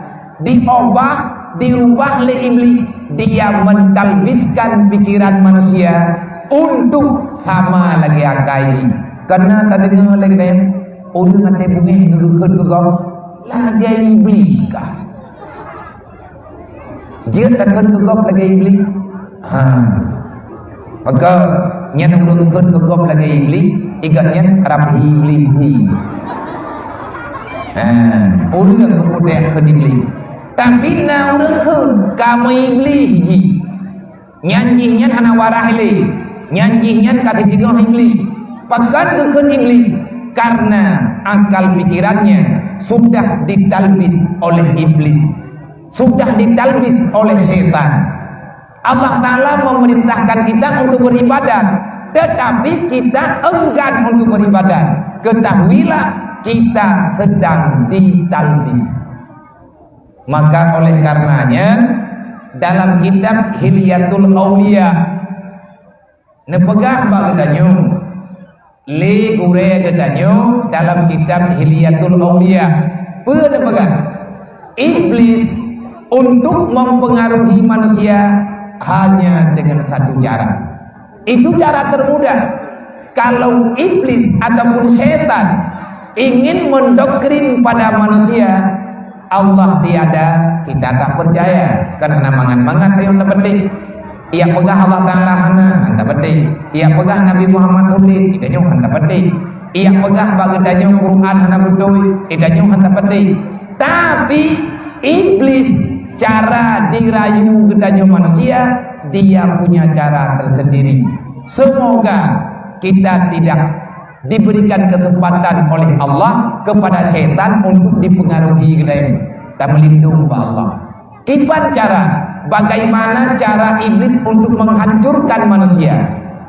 diubah, diubah lé Iblis. Dia mentalbiskan pikiran manusia untuk sama lagèe akai jih. Kana tadeungoe lé nyan, ureueng até beungéh geukheun keu gob, lagèe Iblis kah? Jeuet takheun keu gob lagèe Iblis. Ha. Maka, nyan ureueng kheun keu gob lagèe Iblis, igat nyan rab Iblis hi. Ha. Ureueng keupeudeh kheun Iblis. Tapi na ureueng kheun kamoe Iblis jih. Nyan jih nyan hana waras lé. Nyan jih nyan ka teujeungoh Iblis. Pakon geukheun Iblis? Karena akal pikirannya sudah ditalbis oleh Iblis. Sudah ditalbis oleh syaitan. Allah Ta'ala memerintahkan kita untuk beribadah, tetapi kita enggan untuk beribadah. Ketahuilah, kita sedang ditalbis. Maka oleh karenanya, dalam kitab Hilyatul Aulia, neupeugah bak geutanyoe, lé gurèe geutanyoe dalam kitab Hilyatul Aulia. Peue neupeugah? Iblis untuk mempengaruhi manusia hanya dengan satu cara. Itu cara termudah. Kalau iblis ataupun setan ingin mendoktrin pada manusia, Allah tiada, kita tak percaya. Kan hana mangat-mangat ayong tapeudeh. Ia peugah Allah Ta'ala hana, hana tapeudeh. Ia peugah Nabi Muhammad sulet, kita nyoe hana tapeudeh. Nyang peugah bak geutanyoe Quran hana beutôi, geutanyoe hana peutéh. Tapi Iblis cara dirayu geutanyoe manusia, dia punya cara tersendiri. Semoga kita tidak diberikan kesempatan oleh Allah kepada syaitan untuk dipengaruhi geutanyoe. Tameulindong bak Allah. Kiban cara, bagaimana cara iblis untuk menghancurkan manusia?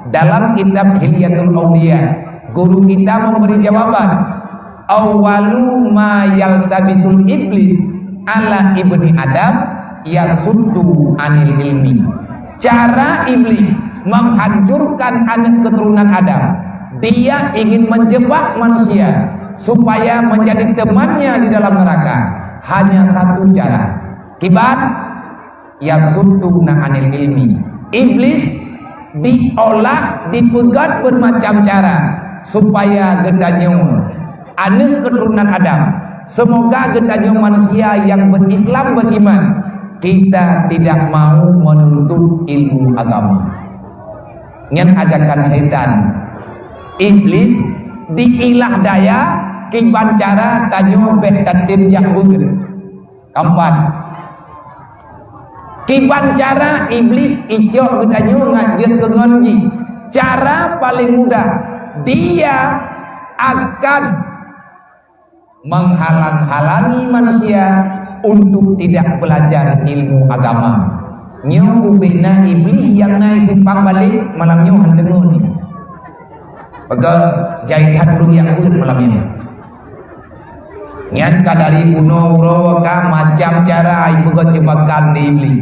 Dalam kitab Hilyatul Auliya, guru kita memberi jawaban, "Awwalu ma yaltabisul iblis ala ibni Adam yasuddu anil ilmi." Cara iblis menghancurkan anak keturunan Adam, dia ingin menjebak manusia supaya menjadi temannya di dalam neraka. Hanya satu cara. Kiban, yasudduna anil ilmi. Iblis diolah, dipeugét bermacam cara supaya geutanyoe, aneuk keuturonan Adam, semoga geutanyoe manusia yang berislam, beriman, kita tidak mau menuntut ilmu agama. Nyan ajakan syaitan. Iblis diilah daya kiban cara tanyoe bék tatem jak beuet. Keempat, kiban cara Iblih icok geutanyoe ngat jeuet keu ngon jih. Cara paling mudah, dia akan menghalang-halangi manusia untuk tidak belajar ilmu agama. Nyoe ubena Iblih nyang na i simpang balek malam nyoe han deungon. Peugah jai that ureuëng nyang beuet malam nyoe. Nyan ka dari bunoe uroe ka macam cara ipeugét jebakan di Iblih.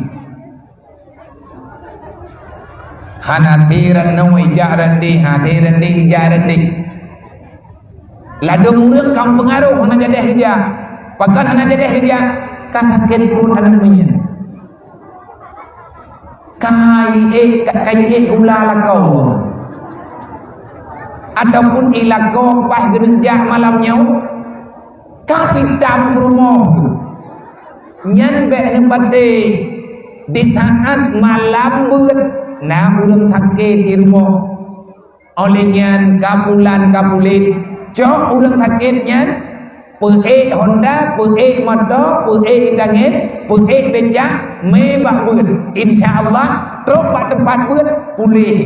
Hana ti reunoe ijak reundeh, hana ti reundeh ijak reundeh. Ladôm ureuëng ka meupeungaroh hana jadeh geujak. Pakon hana jadeh geujak? Ka sakét pruet aneuk meunyan. Kai ék, kai ék ula lakoe. Ataupun i lakoe paih geuneuk jak malam nyoe, ka pitam peurumoh. Nyan bék neupatéh, di saát malam beuet na ureuëng sakét di rumoh. Óh lheueh nyan ka bulan ka bulet, cok ureuëng sakét nyan, peuék honda, peuék moto, peuék tangét, peuék becak, mé bak beuet. Insya Allah, trok bak teumpat beuet, puléh.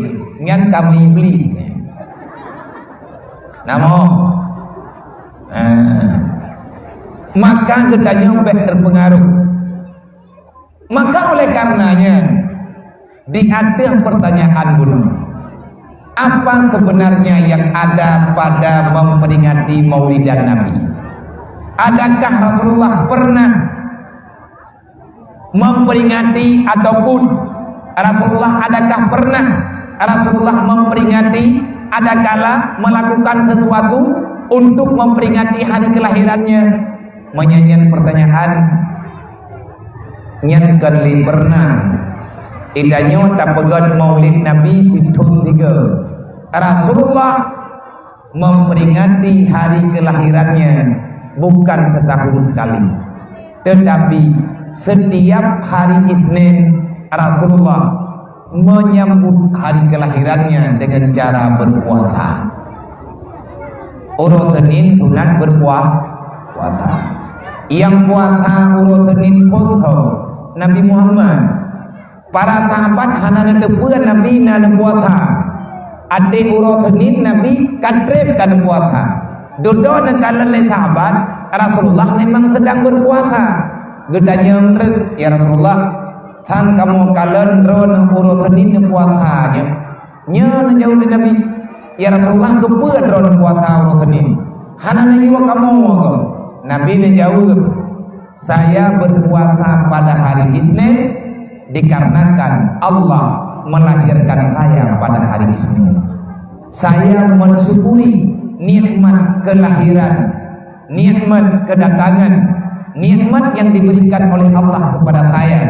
Nyan ka meuiblis. Namoe? Ah. Maka geutanyoe bék teupeungaroh. Maka oleh karenanya, di ateueh pertanyaan bunoe, apa sebenarnya yang ada pada memperingati Maulidan Nabi? Adakah Rasulullah pernah memperingati ataupun Rasulullah, adakah pernah Rasulullah memperingati, adakala melakukan sesuatu untuk memperingati hari kelahirannya? Meunyoe nyan pertanyaan, nyan kon lé pernah. Geutanyoe tapeugét Maulid Nabi sithôn tiga. Rasulullah memperingati hari kelahirannya bukan setahun sekali, tetapi setiap hari Isnin Rasulullah menyambut hari kelahirannya dengan cara berpuasa. Uroe Senin sunat berpua-, puasa. Yang puasa uroe Senin poso Nabi Muhammad. Para sahabat hana neuteupeue Nabi na neupuasa. Até uroe Senin Nabi ka treb ka neupuasa. Dudoe neukalon lé sahabat, Rasulullah memang sedang berpuasa. Geutanyong treuk, "Ya Rasulullah, sang kamoe kalon droeneuh uroe Senin neupuasa nyoe?" Nyoe neujaweueb lé Nabi, "Ya Rasulullah, keupeue droeneuh puasa uroe Senin? Hana neuyue kamoe." Nabi neujaweueb, "Saya berpuasa pada hari Isnin dikarenakan Allah melahirkan saya pada hari Isnin. Saya mensyukuri nikmat kelahiran, nikmat kedatangan, nikmat yang diberikan oleh Allah kepada saya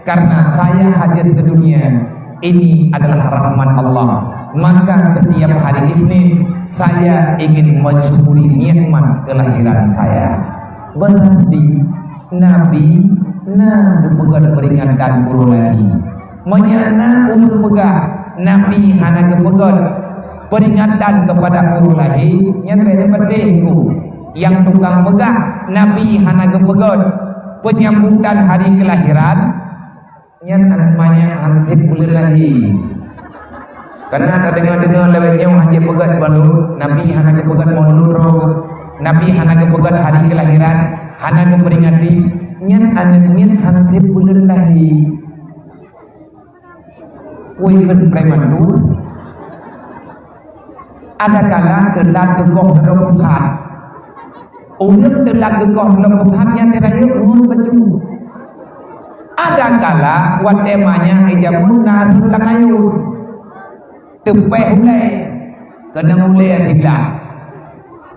karena saya hadir ke dunia. Ini adalah rahmat Allah. Maka setiap hari Isnin saya ingin mensyukuri nikmat kelahiran saya." Berarti Nabi na geupeugét peuringatan uroe lagi. Meunyoe na ureuëng peugah Nabi hana geupeugét, Peringatan kepada ureuëng lahé nyan bèk neupeudeh ku. Nyang tukang peugah Nabi hana geupeugöt, penyambutan hari kelahiran, nyan namanya hansip buleuen lahé. Karena tadeungoe-deungoe lewat nyoe hana geupeugöt balon, Nabi hana geupeugöt maulud droe, Nabi hana geupeugöt hari kelahiran, hana geuperingati, nyan aneuk miet hansip buleuen lahé. Woi, kheun prematur. Ada kala teulat geukoh dalam pusat. Ureuëng teulat geukoh dalam pusat nyan teuka yeuh ngon baju. Ada kala watèe manyak ijamun na seulang ayun. Teupèh ulèe, keunong ulèe siblah.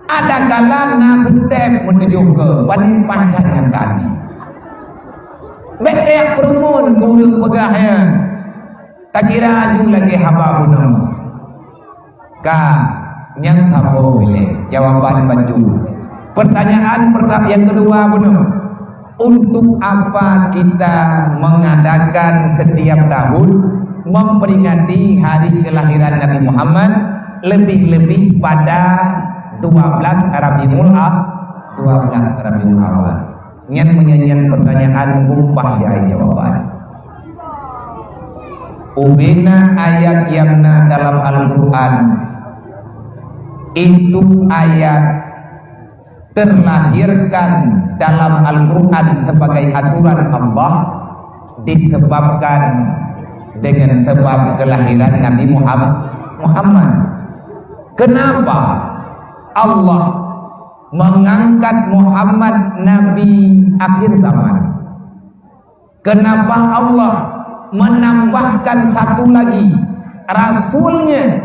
Ada kala na seutep meutujoh keu banding pancah nyan tadi. Bèk teuyak peurumun keu ureuëng peugah nyan. Takira aju lagèe haba bunoe. Ka, nyang saboh ilèe jawaban bacut. Pertanyaan perta-, yang kedua bunoe. Untuk apa kita mengadakan setiap tahun memperingati hari kelahiran Nabi Muhammad, lebih-lebih pada dua belas Rabiul A-, dua belas Rabiul Awal? Nyan meunyoe nyan pertanyaan, mumpah jai jawaban. Ubena ayat nyang na dalam Al-Quran, itu ayat terlahirkan dalam Al-Quran sebagai aturan Allah disebabkan dengan sebab kelahiran Nabi Muham-, Muhammad. Kenapa Allah mengangkat Muhammad Nabi akhir zaman? Kenapa Allah menambahkan satu lagi Rasul-Nya,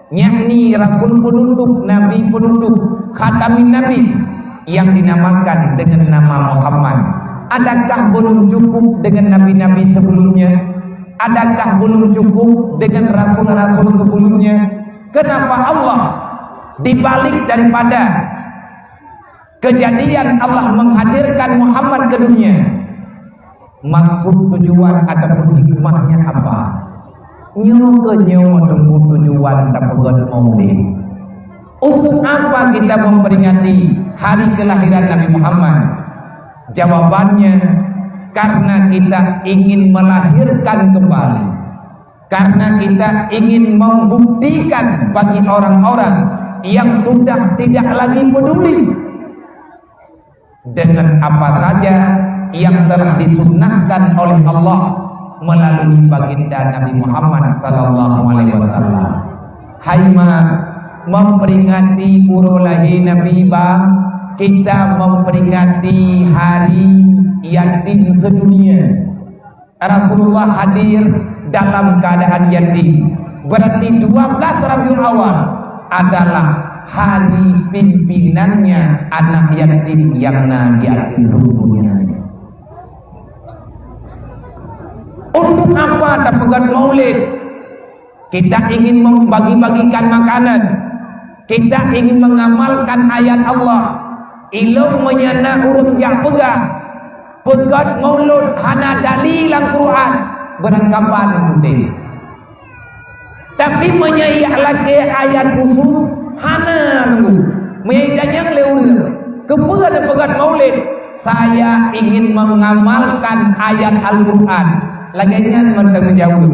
yakni Rasul penutup, Nabi penutup, Khatamin Nabi, yang dinamakan dengan nama Muhammad? Adakah belum cukup dengan nabi-nabi sebelumnya? Adakah belum cukup dengan rasul-rasul sebelumnya? Kenapa Allah, di balik daripada kejadian Allah menghadirkan Muhammad ke dunia, maksud, tujuan ataupun hikmahnya apa? Nyoe keuh nyoe teungku tujuan tapeugöt maulid. Untuk apa kita memperingati hari kelahiran Nabi Muhammad? Jawabannya, karena kita ingin melahirkan kembali. Karena kita ingin membuktikan bagi orang-orang yang sudah tidak lagi peduli dengan apa saja yang telah disunnahkan oleh Allah melalui baginda Nabi Muhammad sallallahu alaihi wasallam. Hai mak, memperingati uroe lahé Nabi, ba kita memperingati hari yatim sedunia. Rasulullah hadir dalam keadaan yatim. Berarti dua belas Rabiul Awal adalah hari pimpinannya anak yatim yang na di akhir dunia. Untuk apa tapeugöt maulid? Kita ingin membagi-bagikan makanan. Kita ingin mengamalkan ayat Allah. Ilôn meunyoe na ureuëng jak peugah, peugöt maulud hana dalil lam Quran, beurangkaban udeb. Tapi meunyoe jak lakée ayat khusus, hana teungku. Meunyoe itanyong lé ureuëng, "Keupeue tapeugöt maulid?" "Saya ingin mengamalkan ayat Al-Quran." Lagée nyan mantong jaweueb.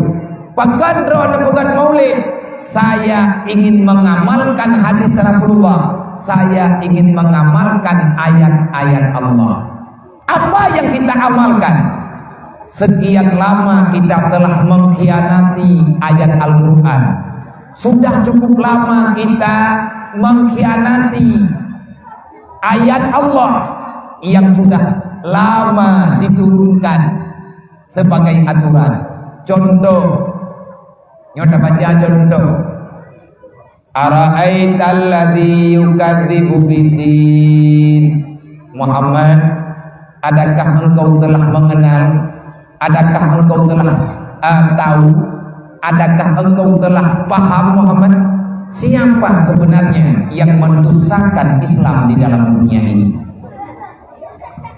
Pakon droe tapeugöt maulid? "Saya ingin mengamalkan hadis Rasulullah. Saya ingin mengamalkan ayat-ayat Allah." Apa yang kita amalkan? Sekian lama kita telah mengkhianati ayat Al-Quran. Sudah cukup lama kita mengkhianati ayat Allah yang sudah lama diturunkan sebagai aturan. Contoh, nyoe tabaca contoh. "Ara'aital ladzi yukadzibu biddin." Muhammad, adakah engkau telah mengenal? Adakah engkau telah, eh, tahu? Adakah engkau telah paham, Muhammad? Siapa sebenarnya yang mendustakan Islam di dalam dunia ini?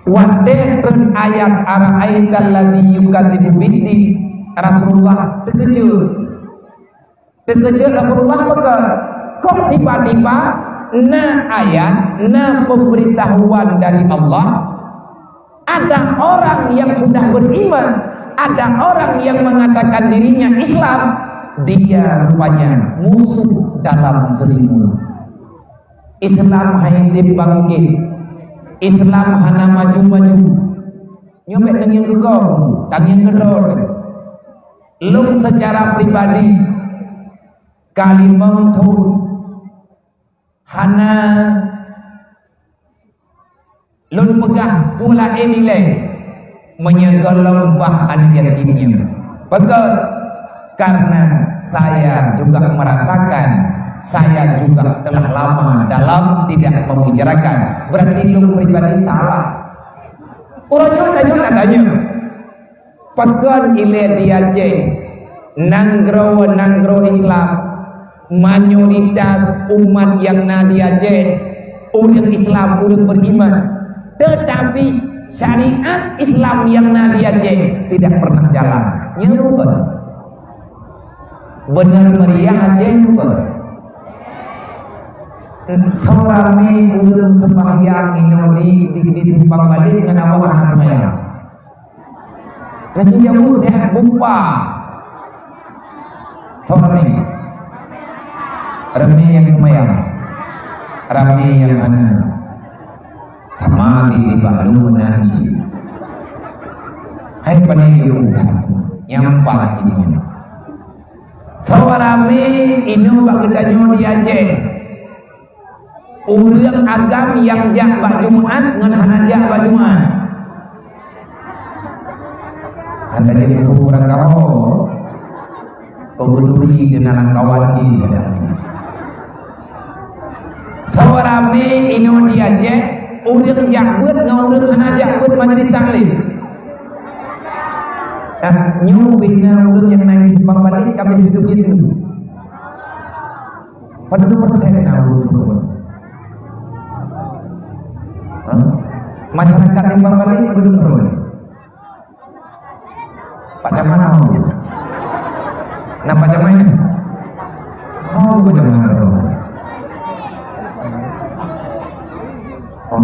Watée treun ayat "Ara'aital ladzi yukadzibu biddin", Rasulullah teukeujot. Teukeujot Rasulullah peugah, kok tiba-tiba na ayat, na pemberitahuan dari Allah, ada orang yang sudah beriman, ada orang yang mengatakan dirinya Islam, dia rupanya musuh dalam selimut. Islam hai dip bangkit. Islam hana maju-maju. Nyoe bèk tangieng keu gob, tangieng keu droe. Lôn secara pribadi ka limong thon hana lôn peugah peue laén ilèe meunyoe gohlom bah aneuk yatim nyoe. Pakon? Karena saya juga merasakan, saya juga telah lama dalam tidak membicarakan. Berarti lôn pribadi salah. Uroe nyoe tanyoe ka tanyong. Pakon ilèe di Aceh, nanggroe-nanggroe Islam, mayoritas umat nyang na di Aceh, ureueng Islam, ureueng beriman. Tetapi syariat Islam nyang na di Aceh tidak pernah jalan. Nyan bukan. Beuna meriah Aceh bukan. Soe ramé ureueng seumbahyang inoe di, di, di Simpang Balek ngon awak hana seumayang. Laju nyang buet bupa. Soe ramé? Ramé nyang seumayang. Ramé nyang hana. Sama di, di Bandung meunan cit. Hai pane yue udah. Nyampah cit nyan. Soe ramé inoe bak geutanyoe di Aceh. Ureueng agam nyang jak bak Jumat ngon hana jak bak Jumat. Hana jadi musuh ureueng kamoe. Kau berduri dengan kawan jih. Soe ramé inoe di Aceh, ureueng jak beuet ngon ureueng hana jak beuet majelis taklim. Ah, nyoe bina ureueng nyang naik di Simpang Balek, kami hidup itu. Padum persen na ureueng peubuet? Hah? Masyarakat Simpang Balek padum peubuet? Pak Jamal tahu? Nah, Pak Jamal ini? Oh, Pak Jamal tahu. Oh.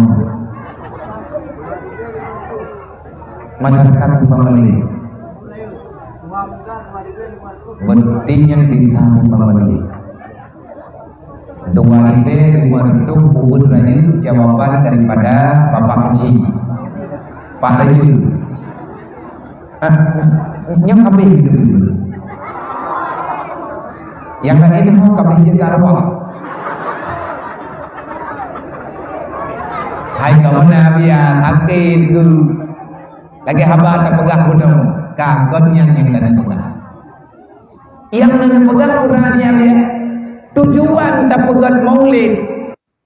Masyarakat Simpang Balek. Pentingnya desa Simpang Balek. Dua ribu lima ratus bubuet rayeuk jawaban daripada Bapak Haji. Pak Rayeuk. Ah, nyoe habéh hidup dulu. Nyang laén ho ka habéh jeuet keu arwah. Hai kamoe na biasa sakét tu. Lagèe haba tapeugah bunoe, ka kon nyan nyang tapeugah. Nyang tapeugah ureueng nyan ya. Tujuan tapeugah Maulid.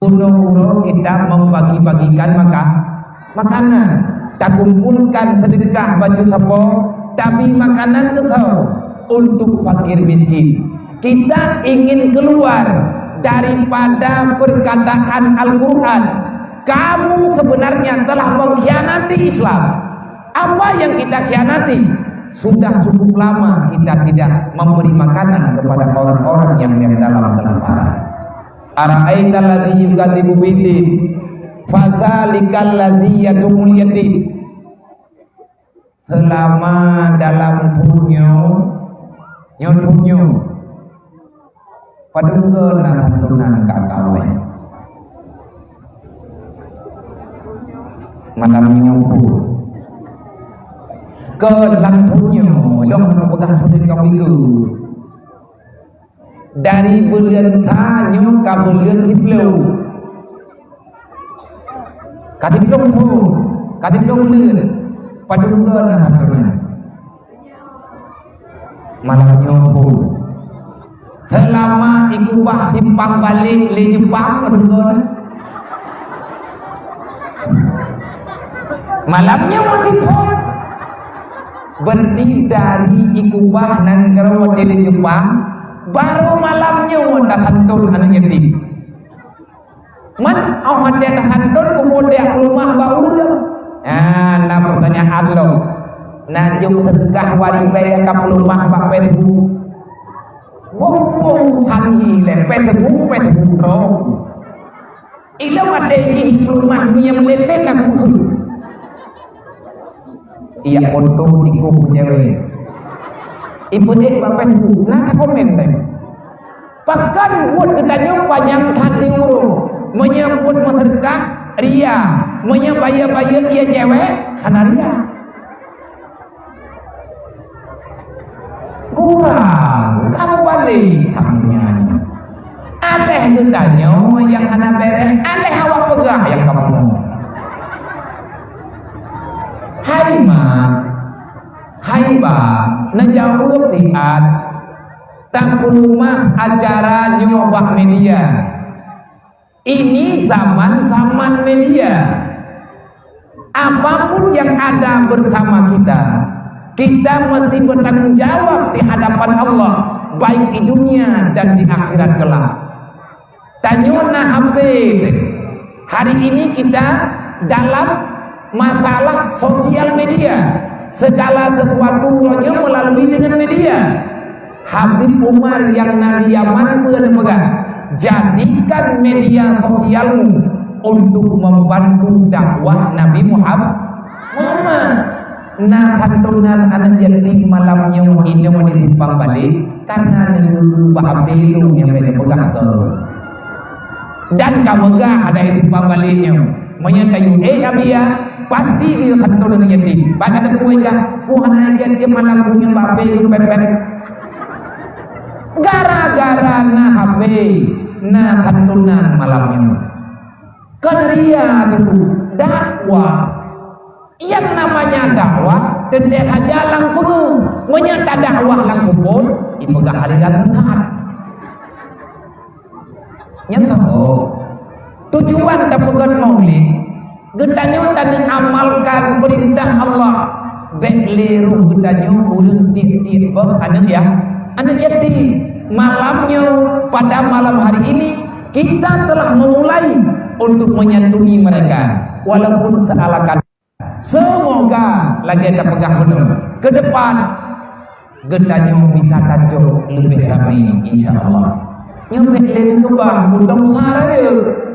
Bunoe uroe kita membagi-bagikan maka-, makanan, takumpulkan sedekah baju sapo, tabri makanan keu sapo untuk fakir miskin. Kita ingin keluar daripada perkataan Al-Quran, "Kamu sebenarnya telah mengkhianati Islam." Apa yang kita khianati? Sudah cukup lama kita tidak memberi makanan kepada orang-orang yang, yang dalam kelaparan. Ara'aital ladzi yukadzibu biddin, fadzalikal ladzi yad'ul yatim. Seulama dalam thon nyoe, nyoe thon nyoe, padum goe na santunan ka kawai. Malam nyoe pun. Keu lam thon nyoe, lôn hana peugah thon nyoe ka minggu. Dari buleuen sa nyoe ka buleuen siplôh. Ka siplôh thon, ka siplôh buleuen. Padum goe na santunan. Malam nyoe pun. Seulama ikubah Simpang Balek lé Jeupang, padum goe. Malam nyoe masih phon. Berarti dari ikubah nanggroe di Jeupang, baru malam nyoe tasanton aneuk yatim. Man, oh, watèe tasanton kupeudeh peulumah bak ureueng. Nah, na pertanyaan lom. Na jok sedekah waréh bèe ka peulumah bak Facebook. Wong-wong sangi lé, pèt tebu, pèt tebu droe. Ilôn watèe jih i peuleumah mie meuletet lagu. Iya foto tikus cewek. Ipeudeh bak Facebook, na komen deh. Pakon buet geutanyoe panyang that di ureueng. Meunyoe buet meuseudeukah, ria. Meunyoe bayeue-bayeue ie cewek, hana ria. Kurang, kamu balik kamu nyanyi. Aléh geutanyoe nyang hana bèrèh, aléh awak peugah nyang kamoe. Hai mak, hai bak, neujaweueb siat, tapeurumoh acara nyoe bak media. Ini zaman-zaman media. Apapun yang ada bersama kita, kita mesti bertanggung jawab di hadapan Allah, baik di dunia dan di akhirat kelak. Tanyoe na H P. Hari ini kita dalam masalah sosial media. Segala sesuatu uroe nyoe melalui dengan media. Habib Umar nyang na di Yaman peue neupeugah, "Jadikan media sosialmu untuk membantu dakwah Nabi Muhammad." Muhammad. Na santunan aneuk yatim malam nyoe inoe di Simpang Balek, karena neulheueh bak H P lôn nyang bèk neupeugah keu. Dan ka meugah adak i Simpang Balek nyoe. Meunyoe tayue ék Abia, pasti geuyue santunan aneuk yatim. Bak ka teupeue kah, "Wah, aneuk yatim malam nyoe bak H P lôn pèt-pèt." Gara-gara na H P, na santunan malam nyoe. Kon ria dulu, dakwah. Yang namanya dakwah, teuntèe saja lam peue. Meunyoe tadakwah lam peue, ipeugah aliran sesat. Nyan tahu. Tujuan tapeugöt maulid, geutanyoe taneuamalkan peurintah Allah. Bèk lé roh geutanyoe ureueng tiep-tiep boh aneuk ya-, aneuk yatim. Malam nyoe, pada malam hari ini, kita telah memulai untuk menyantuni mereka, walaupun sealakan. Semoga lagèe tapeugah bunoe, ke depan geutanyoe bisa tacok leubeh ramé, insya Allah. Nyoe bèk lé keubah, mudong sa rayeuk.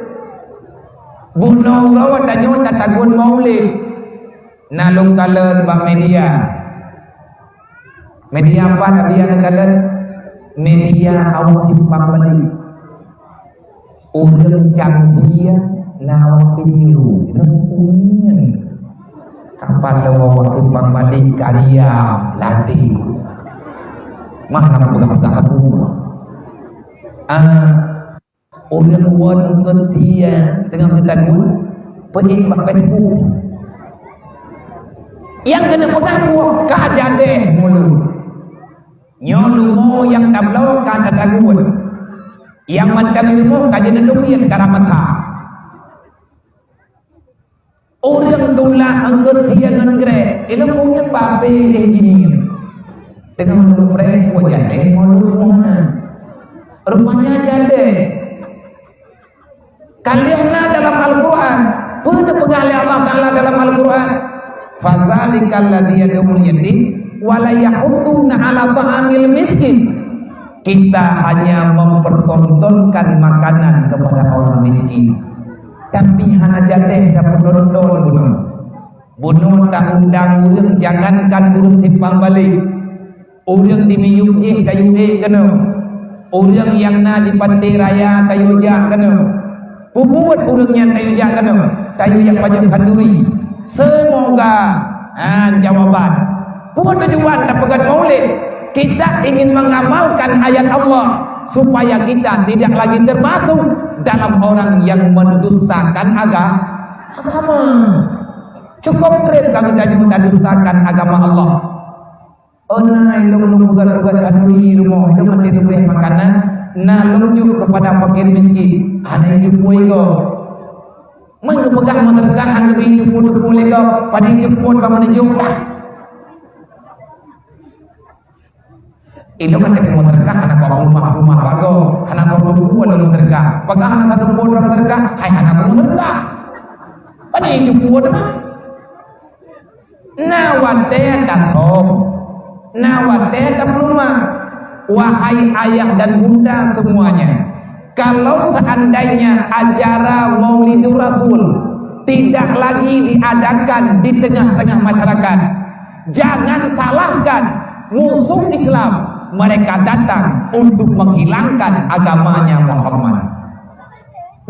Bunoe uroe tanyoe tatagun maulid. Na lôn kalon bak media. Media apa Nabi nyang kalon? Media awak Simpang Balek. Ureueng canggih na awak video. Ureueng kuning. Kapan lôn awak Simpang Balek karya latih. Mah na peugah-peugah aku. Ah, Ureueng buet eungkot dia teungoh geutagun, peuék bak Facebook. Nyang keuneuk peugah buet ka jadeh mulod. Nyoe leumo nyang tabloe ka tatagun. Nyang mantong leumo ka jeuet neuteubiet karamata. Ureueng tulak eungkot hieng ngon grek, ilôn mungken babé lé jih nyan. Teungoh lôn preh, wah jadeh ngon lôn muhana. Rupanya jadeh. Ka lheueh na dalam Al-Qur'an. Peue neupeugah lé Allah Taala dalam Al-Qur'an? "Fadzalikal ladzi yad'ul yatim wa la yahuddu 'ala ta'amil miskin." Kita hanya mempertontonkan makanan kepada orang miskin. Tapi hana jadeh tapeutonton bunoe. Bunoe taundang ureueng, jangankan ureueng Simpang Balek. Ureueng di miyueb jih tayue ék keunoe. Ureueng nyang na di Pante Raya tayue jak keunoe. Peue buet ureueng nyan tayue jak keunoe? Tayue jak pajoh khanduri. Semoga, ha, jawaban. Peue tujuan tapeugöt maulid? Kita ingin mengamalkan ayat Allah supaya kita tidak lagi termasuk dalam orang yang mendustakan aga-, agama. Cukup treb ka geutanyoe tadustakan agama Allah. Oh na, ilôn lôn peugöt-peugöt khanduri rumoh, ilôn até leubeh makanan, na lôn jok keupada fakir miskin, hana jiteupeue gob. Meupeugah meuseudeukah hana geubri jipôt-pôt lé gob, padahai jipôt bak meununjuk dah. Ilôn até meuseudeukah hana keu rumah-rumah bagoe, hana keu tuku lôn meuseudeukah. Peugah hana keu tuku lôn meuseudeukah, hai hana keu meuseudeukah. Padahai jipôt dah. Na watèe tathom, na watèe tapeuleumah. Wahai ayah dan bunda semuanya, kalau seandainya acara Maulidur Rasul tidak lagi diadakan di tengah-tengah masyarakat, jangan salahkan musuh Islam, mereka datang untuk menghilangkan agamanya Muhammad.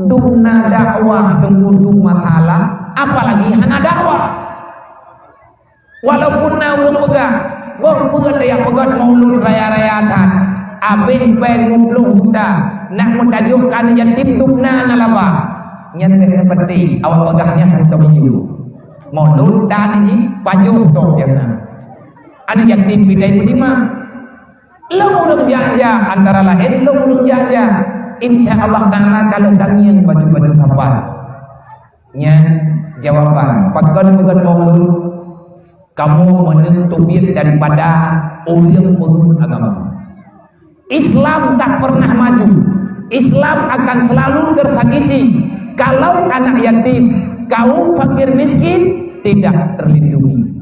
Dum na dakwah, dum masalah, apalagi hana dakwah. Walaupun na ureuëng peugah, boh peue tajak peugöt maulud raya-raya that, abéh bèe limong ploh juta, nak meutajok keu aneuk yatim dum na, na laba. Nyan bèk neupeuteng, awak peugah nyan hana meuju. Maulud dan jih pajoh toh nyang na. Aneuk yatim pih peutimang. Lôn ureuëng jak-jak, antara laén lôn ureuëng jak-jak. Insya Allah Taala ka lheueh tangieng baju-baju sapat. Nyan jawaban, pakon peugöt maulud? Kamoe meuneuk teubiet daripada ureuëng peungeut agama. Islam tak pernah maju. Islam akan selalu tersakiti kalau anak yatim, kaum fakir miskin tidak terlindungi.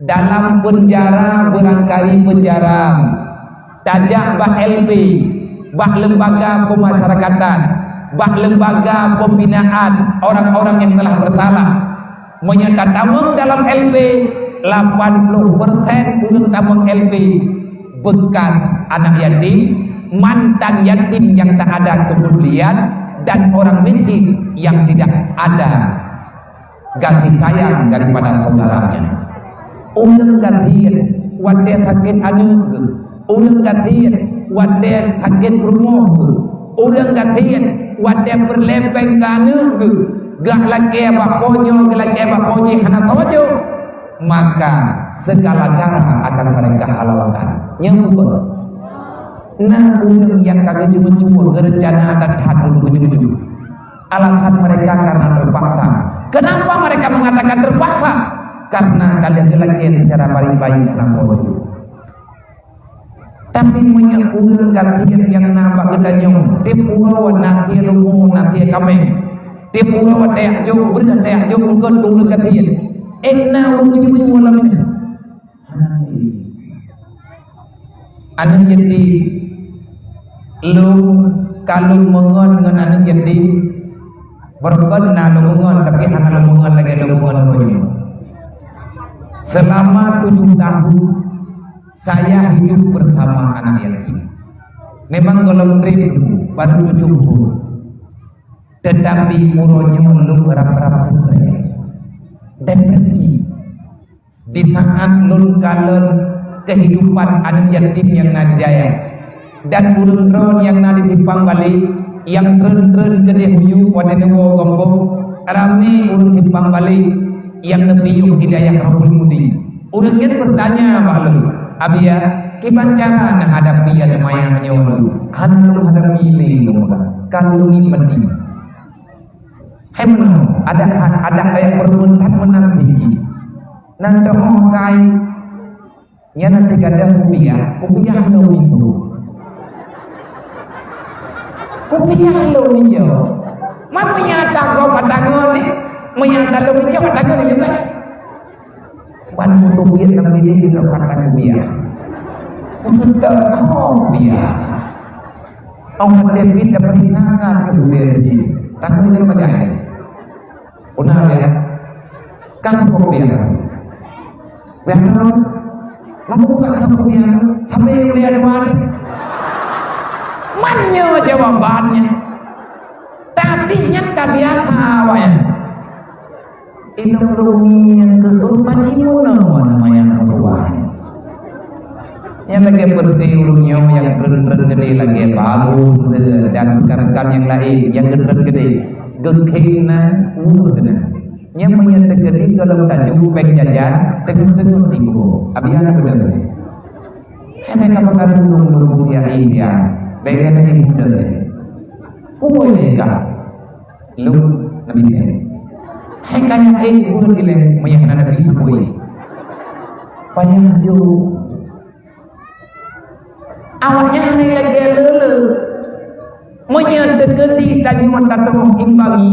Dalam penjara, barangkali penjara, tajak bak L P, bak lembaga pemasyarakatan, bak lembaga pembinaan orang-orang yang telah bersalah. Meunyoe tatamong dalam L P, lapan ploh persen ureuëng tamong L P bekas anak yatim, mantan yatim yang tak ada kepedulian, dan orang miskin yang tidak ada kasih sayang daripada saudaranya. Ureuëng gasien watée sakét aneuk geuh, ureuëng gasien watée sakét peurumoh geuh, ureuëng gasien watée peureulée péng keu aneuk geuh, gak lakée bak po nyoe, gak lakée bak po jih hana sawajoe, maka segala cara akan mereka halalkan. Nyan bukan. Na ureuëng nyang ka geujeumeucue geurencana that-that untuk geujeumeucue. Alasan mereka karena terpaksa. Kenapa mereka mengatakan terpaksa? Karena ka lheueh geulakée secara baik-baik hana sawajoe. Tapi meunyoe ureuëng gasien nyang na bak geutanyoe, tiep uroe na sie lumu, na sie kaméng, tiep uroe tajak jok breueh, tajak jok eungkot keu ureuëng gasien, éh na ureuëng jeumeucue lam nyan. Hana lé. Aneuk yatim, lôn ka lôn meungon ngon aneuk yatim. Barokon na lôn meungon, tapi hana lôn meungon lagée lôn meungon uroe nyoe. Selama tujuh tahun saya hidup bersama anak yatim. Memang gohlom treb dulu, baru tujuh tahun. Tetapi uroe nyoe lôn rab-rab putrée. Depresi. Di saat lôn kalon kehidupan aneuk yatim nyang na di dayah, dan ureuëng droe nyang na di Simpang Balek, nyang treun-treun keudeh miyueb watée neuwoe gampông, ramé ureuëng Simpang Balek nyang neupiôh hidayah Rohul Mudi. Ureuëng nyan beutanya bak lôn, "Abiya, kiban cara neuhadapi aneuk manyak nyoe?" Hana lôn hadapi lé, lôn peugah, ka lôn miet mati. Hai meunoe, adak, adak kaya peureumeun that meunan tinggi. Nan teuhoh kai, nyan na teugadang kupiah, kupiah lom itu. Kupiah lom itu. Man meunyo ata gob ata ngon ni, meunyo ata lom itu ata ngon ni juga. Ban meutubiet lam bilék jinoe ka tanyoe biak. Meuseutôt, oh, biak. Ong David dapat sangat keu buleuen jih. Tanyoe jinoe bajai. Una biak. Kan kok biak. Biak. Mampu tak sama biak. Sampai biak dua. Mana jawabannya? Tapi nyan ka biasa awaknyan. Ilong-ilong nyang keu ureueng pajimunoe nama nyang keuluwa. Nyang lagèe peureute ureueng nyoe nyang treun-treun keudè lagèe bagus dan rekan-rekan nyang laén nyang treun-treun keudè. Geukhém na, ureueng na. Nyang meunyoe teukeudi gohlom tajok péng jajan, teungoh-teungoh tiboh. Abian beudôh. Hai meuka peugah dulu lôn buet ya, iya. Bèk gata ibu deh. Kuboh ilèe ka. Lôn Nabi Ibrahim. Hai ka nyan, eh, buet ilèe, meuiah na Nabi Ibrahim. Payah jôk. Awaknyan lagèe leuleu. Meunyoe teukeudi tanyoe tateumèe imbangi,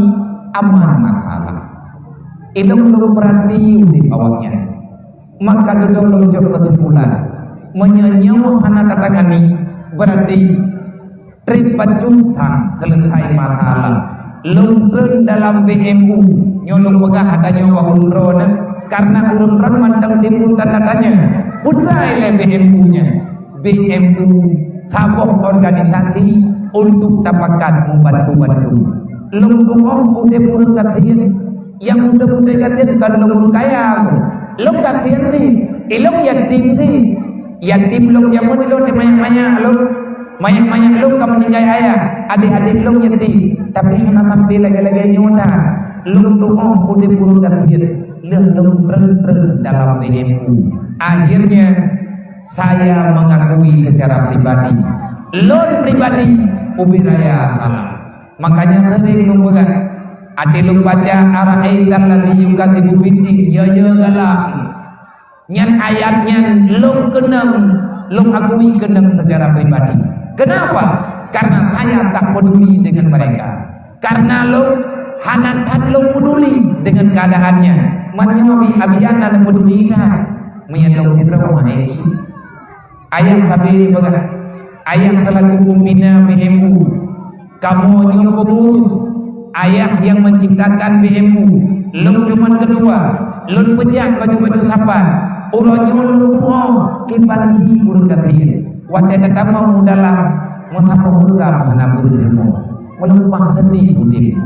aman masalah. Ilong lôn peurati udép awaknyan. Maka dudoe lôn jok keusimpulan, meunyoe nyoe hana tatangani, Berarti treb bacut that selesai masalah. Lôn treun dalam B M U, nyoe lôn peugah ata nyoe bak ulôn droeneuh, karena ulôn droeneuh mantong timbul tanda tanya. Peue treun lé B M U nyan? B M U saboh organisasi untuk tapakat membantu-bantu. Lôn tu'oh udeb ureueng gasien, nyang udeb-udeb gasien kon lôn ureueng kaya. Lôn gasien sih, ilôn yatim sih. Yatim lôn jameun ilôn di manyak-manyak lôn. Manyak-manyak lôn ka meuninggai ayah, adék-adék lôn yatim. Tapi hana sampai lagèe-lagèe nyoe that. Lôn tu'oh udeb ureueng gasien, lheueh lôn treun-treun dalam B M U. Akhirnya, saya mengakui secara pribadi, lôn pribadi ubé raya salah. Makanya sering lôn peugah, até lôn baca, "Ara'aital ladzi yukadzibu biddin," ya, ya, galak. Nyan ayat nyan lôn keunong, lôn akui keunong secara pribadi. Kenapa? Karena saya tak peduli dengan mereka. Karena lôn hana that lôn peduli dengan keadaan nyan. Meunyoe abi-abian na lôn peduli that, meunyoe lôn sidroe hana isi. Ayah sabe peugah, ayah selaku pembina B M U, kamoe nyoe pengurus, ayah nyang menciptakan B M U, lôn cuman ketua, lôn peujak baju-baju sapat, uroe nyoe lôn tu'oh kiban hi ureueng gasien. Watèe tatamong u dalam, meusaboh reuga hana beureuleumo, meuleupah hati udeb.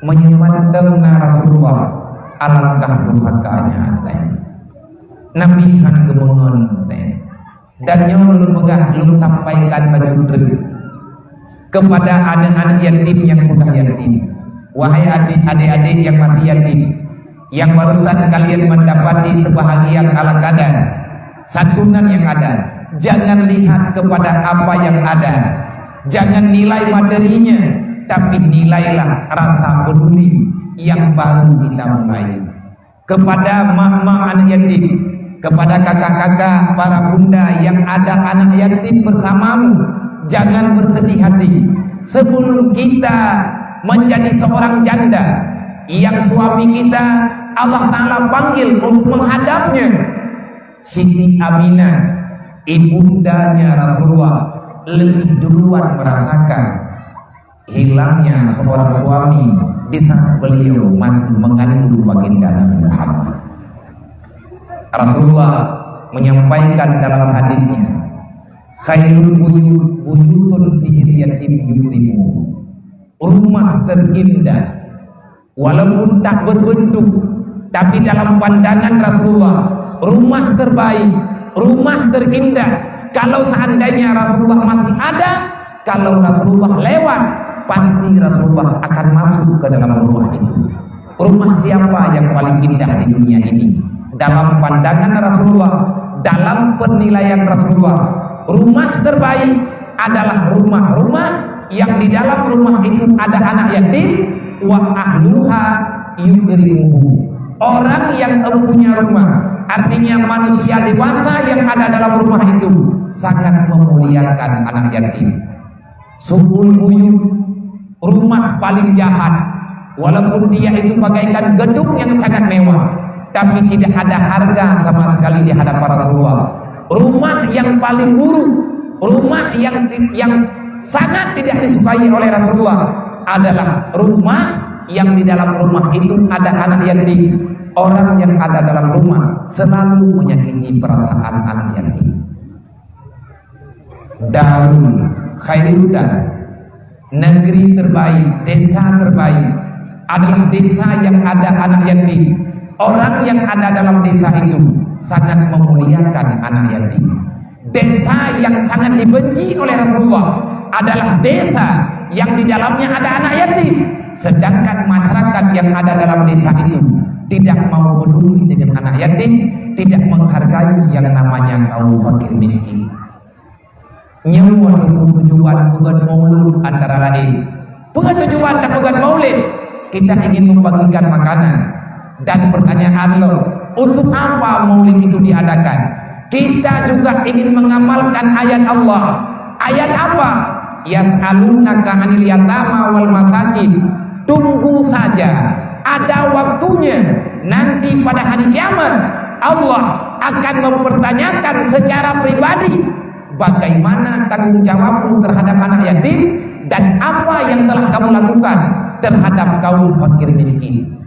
Meunyoe mantong na Rasulullah, alangkah durhakanya. Nabi hana geumeungon. Dan nyoe lôn peugah, lôn sampaikan bacut treun kepada aneuk-aneuk yatim nyang sudah yatim. Wahai adik, adik-adik nyang masih yatim, nyang barusan kalian mendapati sebahagian ala kadar santunan yang ada, jangan lihat kepada apa yang ada, jangan nilai materinya, tapi nilailah rasa peduli yang baru kita mulai. Kepada mak-mak anak yatim, kepada kakak-kakak, para bunda yang ada anak yatim bersamamu, jangan bersedih hati. Sebelum kita menjadi seorang janda yang suami kita Allah Ta'ala panggil untuk menghadapnya, Siti Aminah, ibundanya Rasulullah, lebih duluan merasakan hilangnya seorang suami di saat beliau masih mengandung baginda Nabi Muhammad. Rasulullah menyampaikan dalam hadisnya, "Khairul buyut, buyutun fihil yatim yukrimuhu." Rumah terindah, walaupun tak berbentuk, tapi dalam pandangan Rasulullah, rumah terbaik, rumah terindah, kalau seandainya Rasulullah masih ada, kalau Rasulullah lewat, pasti Rasulullah akan masuk ke dalam rumah itu. Rumah siapa yang paling indah di dunia ini? Dalam pandangan Rasulullah, dalam penilaian Rasulullah, rumah terbaik adalah rumah-rumah yang di dalam rumah itu ada anak yatim, wa ahluha yukrimuhu. Orang yang mempunyai rumah, artinya manusia dewasa yang ada dalam rumah itu, sangat memuliakan anak yatim. Su'ul buyut, rumah paling jahat. Walaupun dia itu bagaikan gedung yang sangat mewah, tapi tidak ada harga sama sekali di hadapan Rasulullah. Rumah yang paling buruk, rumah yang yang sangat tidak disukai oleh Rasulullah adalah rumah yang di dalam rumah itu ada anak yatim. Orang yang ada dalam rumah selalu menyakiti perasaan anak yatim. Darul Khairuddar, negeri terbaik, desa terbaik adalah desa yang ada anak yatim. Orang yang ada dalam desa itu sangat memuliakan anak yatim. Desa yang sangat dibenci oleh Rasulullah adalah desa yang di dalamnya ada anak yatim. Sedangkan masyarakat yang ada dalam desa itu tidak mau peduli dengan anak yatim, tidak menghargai yang namanya kaum fakir miskin. Nyoe tujuan peugöt maulud antara lain. Peugöt tujuan tapeugöt maulid, kita ingin membagikan makanan. Dan pertanyaan lo, untuk apa maulid itu diadakan? Kita juga ingin mengamalkan ayat Allah. Ayat apa? "Yas'alunaka 'anil yatama wal masakin." Tunggu saja, ada waktunya nanti pada hari kiamat Allah akan mempertanyakan secara pribadi Bagaimana tanggung jawabmu terhadap anak yatim dan apa yang telah kamu lakukan terhadap kaum fakir miskin?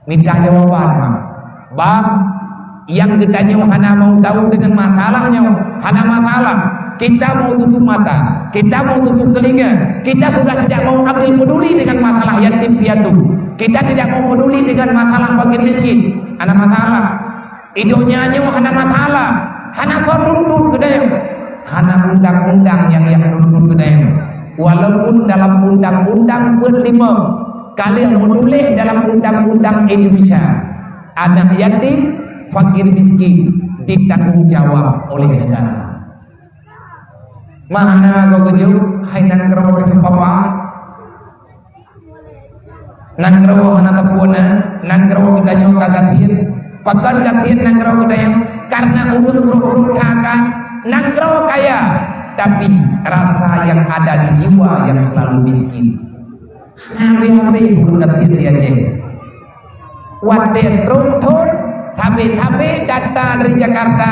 Minta jawaban, ha. Bang, nyang geutanyoe hana mau tahu dengan masalah nyoe, hana masalah. Kita mau tutup mata, kita mau tutup telinga, kita sudah tidak mau ambil peduli dengan masalah yatim piatu. Kita tidak mau peduli dengan masalah fakir miskin. Hana masalah. Di donya nyoe hana masalah, hana soe tuntut keu tanyoe, hana undang-undang nyang, nyang tuntut keu tanyoe. Walaupun dalam undang-undang peuet lima, ka lheueh meutuléh dalam undang-undang Indonesia, anak yatim, fakir miskin ditanggung jawab oleh negara. Mana gob geujok, hai nanggroe teuh papa? Nanggroe hana teupeu na, nanggroe geutanyoe ka gasien. Pakon gasien nanggroe geutanyoe? Karena ureuëng brok-brok that ka, nanggroe kaya, tapi rasa yang ada di jiwa yang selalu miskin. Hana habéh-habéh ureuëng gasien di Aceh. Watée trok thon, sabe-sabe data dari Jakarta,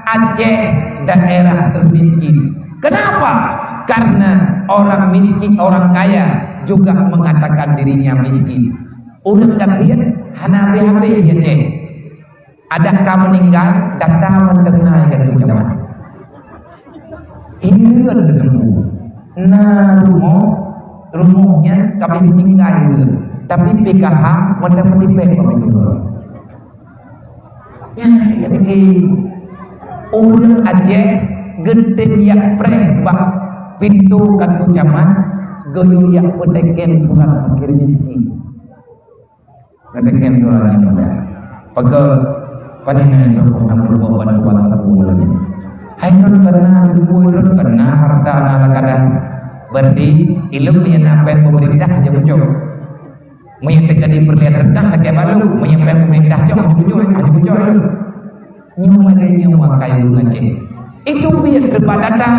Aceh daerah termiskin. Kenapa? Karena orang miskin, orang kaya juga mengatakan dirinya miskin. Ureuëng gasien hana habéh-habéh di Aceh. Adak ka meuninggai, data mantong na nyang geutanyoe. Hireuen deungon na rumoh, rumoh nyan ka meuninggai ureuëng, tapi P K H mantong meutipék bak meunyoe. Nyan, jadi ureuëng Aceh geutem jak preh bak pintoe kantor camat, geuyue jak peuteken surat fakir miskin. Ngadeken droe nyan muda. Peugah, "Padahai droe na peubuet bantuan teupeu lagée nyan." Hai droe kana, teupeu droe kana harta na lakadan. Berarti ileuem nyang na péng pemerintah aja muncul. Meunyoe teujadi peureulée harta lagée balu, meunyoe péng pemerintah cok aja muncul, aja muncul. Nyoe lagée nyoe meuakai ureuëng Aceh. Itu biet daripada data,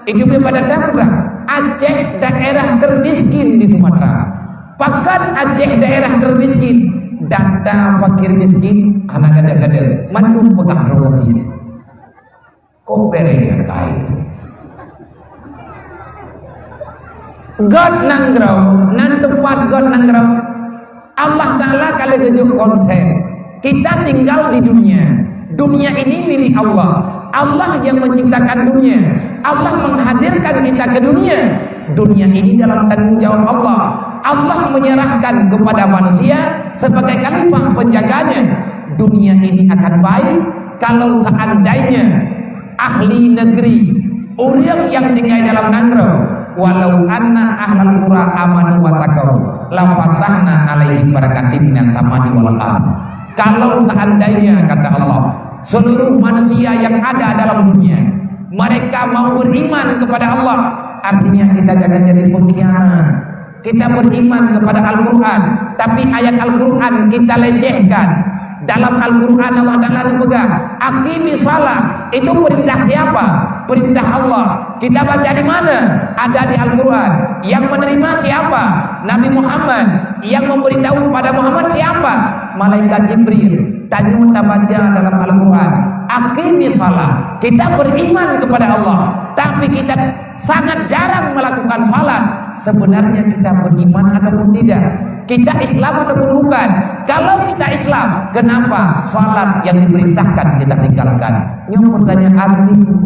itu biet daripada data mudah. Aceh daerah termiskin di Sumatera. Pakon Aceh daerah termiskin? Data fakir miskin hana gadang-gadang. Mandum peugah droe gasien. Kok bereh kata itu? Göt nanggroe, nan teumpat göt nanggroe. Allah Ta'ala ka lheueh geujok konsep. Kita tinggal di dunia. Dunia ini milik Allah. Allah yang menciptakan dunia. Allah menghadirkan kita ke dunia. Dunia ini dalam tanggung jawab Allah. Allah menyerahkan kepada manusia sebagai khalifah penjaganya. Dunia ini akan baik kalau seandainya ahli negeri, ureuëng nyang tinggai dalam nanggroe, "Walau anna ahlal qura amanu wattaqau, lafatahna 'alaihim barakatim minas sama'i wal ardh." Kalau seandainya, kata Allah, seluruh manusia yang ada dalam dunia, mereka mau beriman kepada Allah, artinya kita jangan jadi pengkhianat. Kita beriman kepada Al-Quran, tapi ayat Al-Quran kita lecehkan. Dalam Al-Quran Allah Ta'ala peugah, "Aqimis shalah." Itu perintah siapa? Perintah Allah. Kita baca di mana? Ada di Al-Quran. Yang menerima siapa? Nabi Muhammad. Yang memberitahu pada Muhammad siapa? Malaikat Jibril. Tanyoe tabaca dalam Al-Quran, "Aqimis shalah." Kita beriman kepada Allah, tapi kita sangat jarang melakukan salat. Sebenarnya kita beriman ataupun tidak? Kita Islam ataupun bukan? Kalau kita Islam, kenapa salat yang diperintahkan kita tinggalkan? Nyoe pertanyaan itu.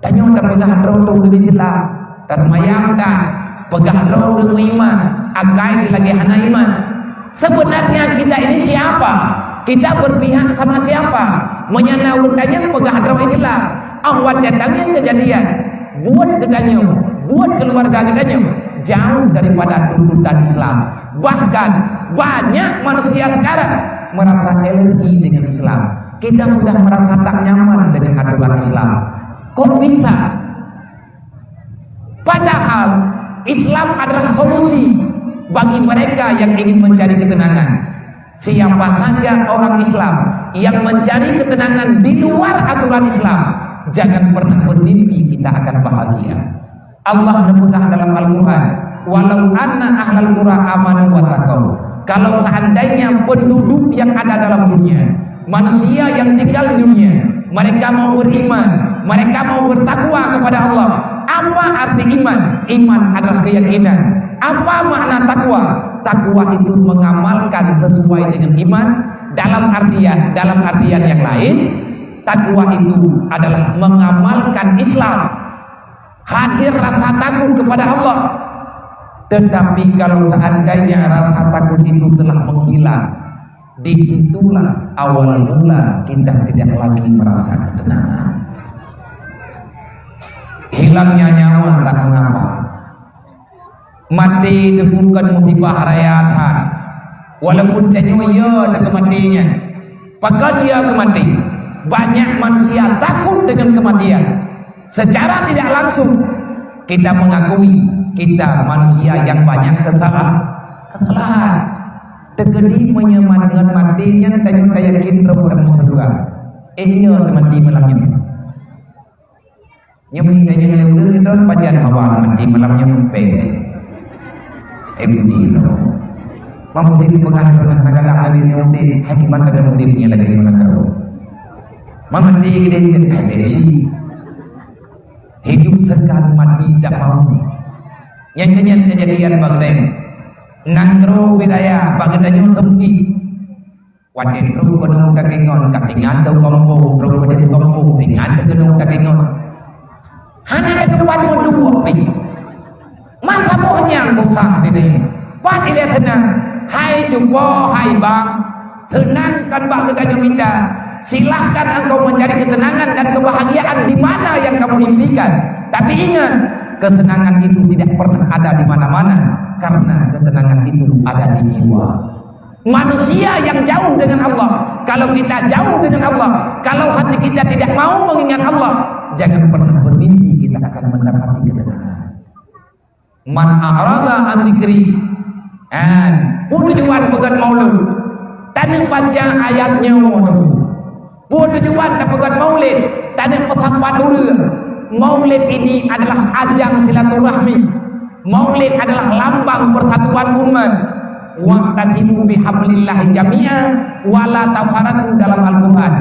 Tanyoe tapeugah droe teuh ureuëng Islam, taseumayang that, peugah droe ureuëng meuiman, akai lagée hana iman. Sebenarnya kita ini siapa? Kita berpihak sama siapa? Meunyoe na ureuëng tanyoe peugah droe Islam, 'oh watée tangieng keujadian, buet geutanyoe, buet keuluwarga geutanyoe jauh daripada tuntutan Islam. Bahkan banyak manusia sekarang merasa alergi dengan Islam. Kita sudah merasa tak nyaman dengan aturan Islam. Kok bisa? Padahal Islam adalah solusi bagi mereka yang ingin mencari ketenangan. Siapa saja orang Islam yang mencari ketenangan di luar aturan Islam, jangan pernah bermimpi kita akan bahagia. Allah neupeugah dalam Al-Quran, "Walau anna ahlal qura amanu wattaqau." Kalau seandainya penduduk yang ada dalam dunia, manusia yang tinggal di dunia, mereka mau beriman, Mereka mau bertakwa kepada Allah. Apa arti iman? Iman adalah keyakinan. Apa makna takwa? Takwa itu mengamalkan sesuai dengan iman. Dalam artian, dalam artian yang lain, takwa itu adalah mengamalkan Islam. Hadir rasa takut kepada Allah. Tetapi kalau seandainya rasa takut itu telah menghilang, di situlah awal mula kita tidak lagi merasa ketenangan. Hilangnya nyawa tak mengapa. Maté itu bukan musibah raya that. Walaupun tanyoe ya tak kematiannya. Pakon ya kematian? Banyak manusia takut dengan kematian. Secara tidak langsung, kita mengakui kita manusia yang banyak kesalahan. Kesalahan. Teukeudi meunyoe ngon maté nyan tanyoe tayakin droe teuh syeuruga. Eh, iya, mati malam nyoe. Nyoe meunan tanyoe lé ulôn, droe pajan hawa mati malam nyoe, peuet. Eh, budi lo. Mamutin peugah droe na galak lagée nyoe udeb, hai kiban ada udeb nyan lagée nyoe nanggroe. Mamati gede, hai besi. Hidup sekali mati tak mau. Nyan keuh nyan kejadian bak geutanyoe. Nanggroe wilayah bak geutanyoe sempit. Watée trok gunong tagingon, ka tingan teuh kampung, trok gunong kampung, tingan teuh gunong tagingon. Hana teupat meuduek pih. Man saboh nyang susah teuh. Pat ilée seunang, hai cupo, hai bang, seunang kan bak geutanyoe mita. Silahkan engkau mencari ketenangan dan kebahagiaan di mana yang kamu impikan. Tapi ingat, kesenangan itu tidak pernah ada di mana-mana, karena ketenangan itu ada di jiwa. Manusia yang jauh dengan Allah, kalau kita jauh dengan Allah, kalau hati kita tidak mau mengingat Allah, jangan pernah bermimpi kita akan mendapati ketenangan. Man a'rada an dzikri. Kan? Peue tujuan peugét maulud? Taneuk baca ayat nyoe. Peue tujuan tapeugét maulid? Taneuk peusapat ureuëng. Maulid ini adalah ajang silaturahmi. Maulid adalah lambang persatuan umat. "Wa'tasimu bihablillahi jami'a wa la tafarraqu" dalam Al-Quran.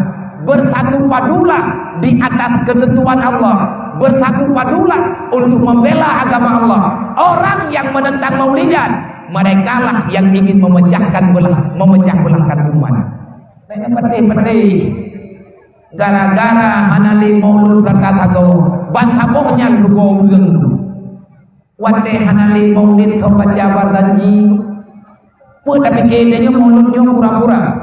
Bersatu padulah di atas ketentuan Allah. Bersatu padulah untuk membela agama Allah. Orang yang menentang maulidan, merekalah yang ingin memecahkan belah, memecah belahkan umat. Nah, ini penting, penting. Gara-gara hana lé maulud rata sagoe, ban saboh nyan rugoe ureuëng tu. Watée hana lé maulid soe baca Barzanji, peue tapike tanyoe maulud nyoe pura-pura.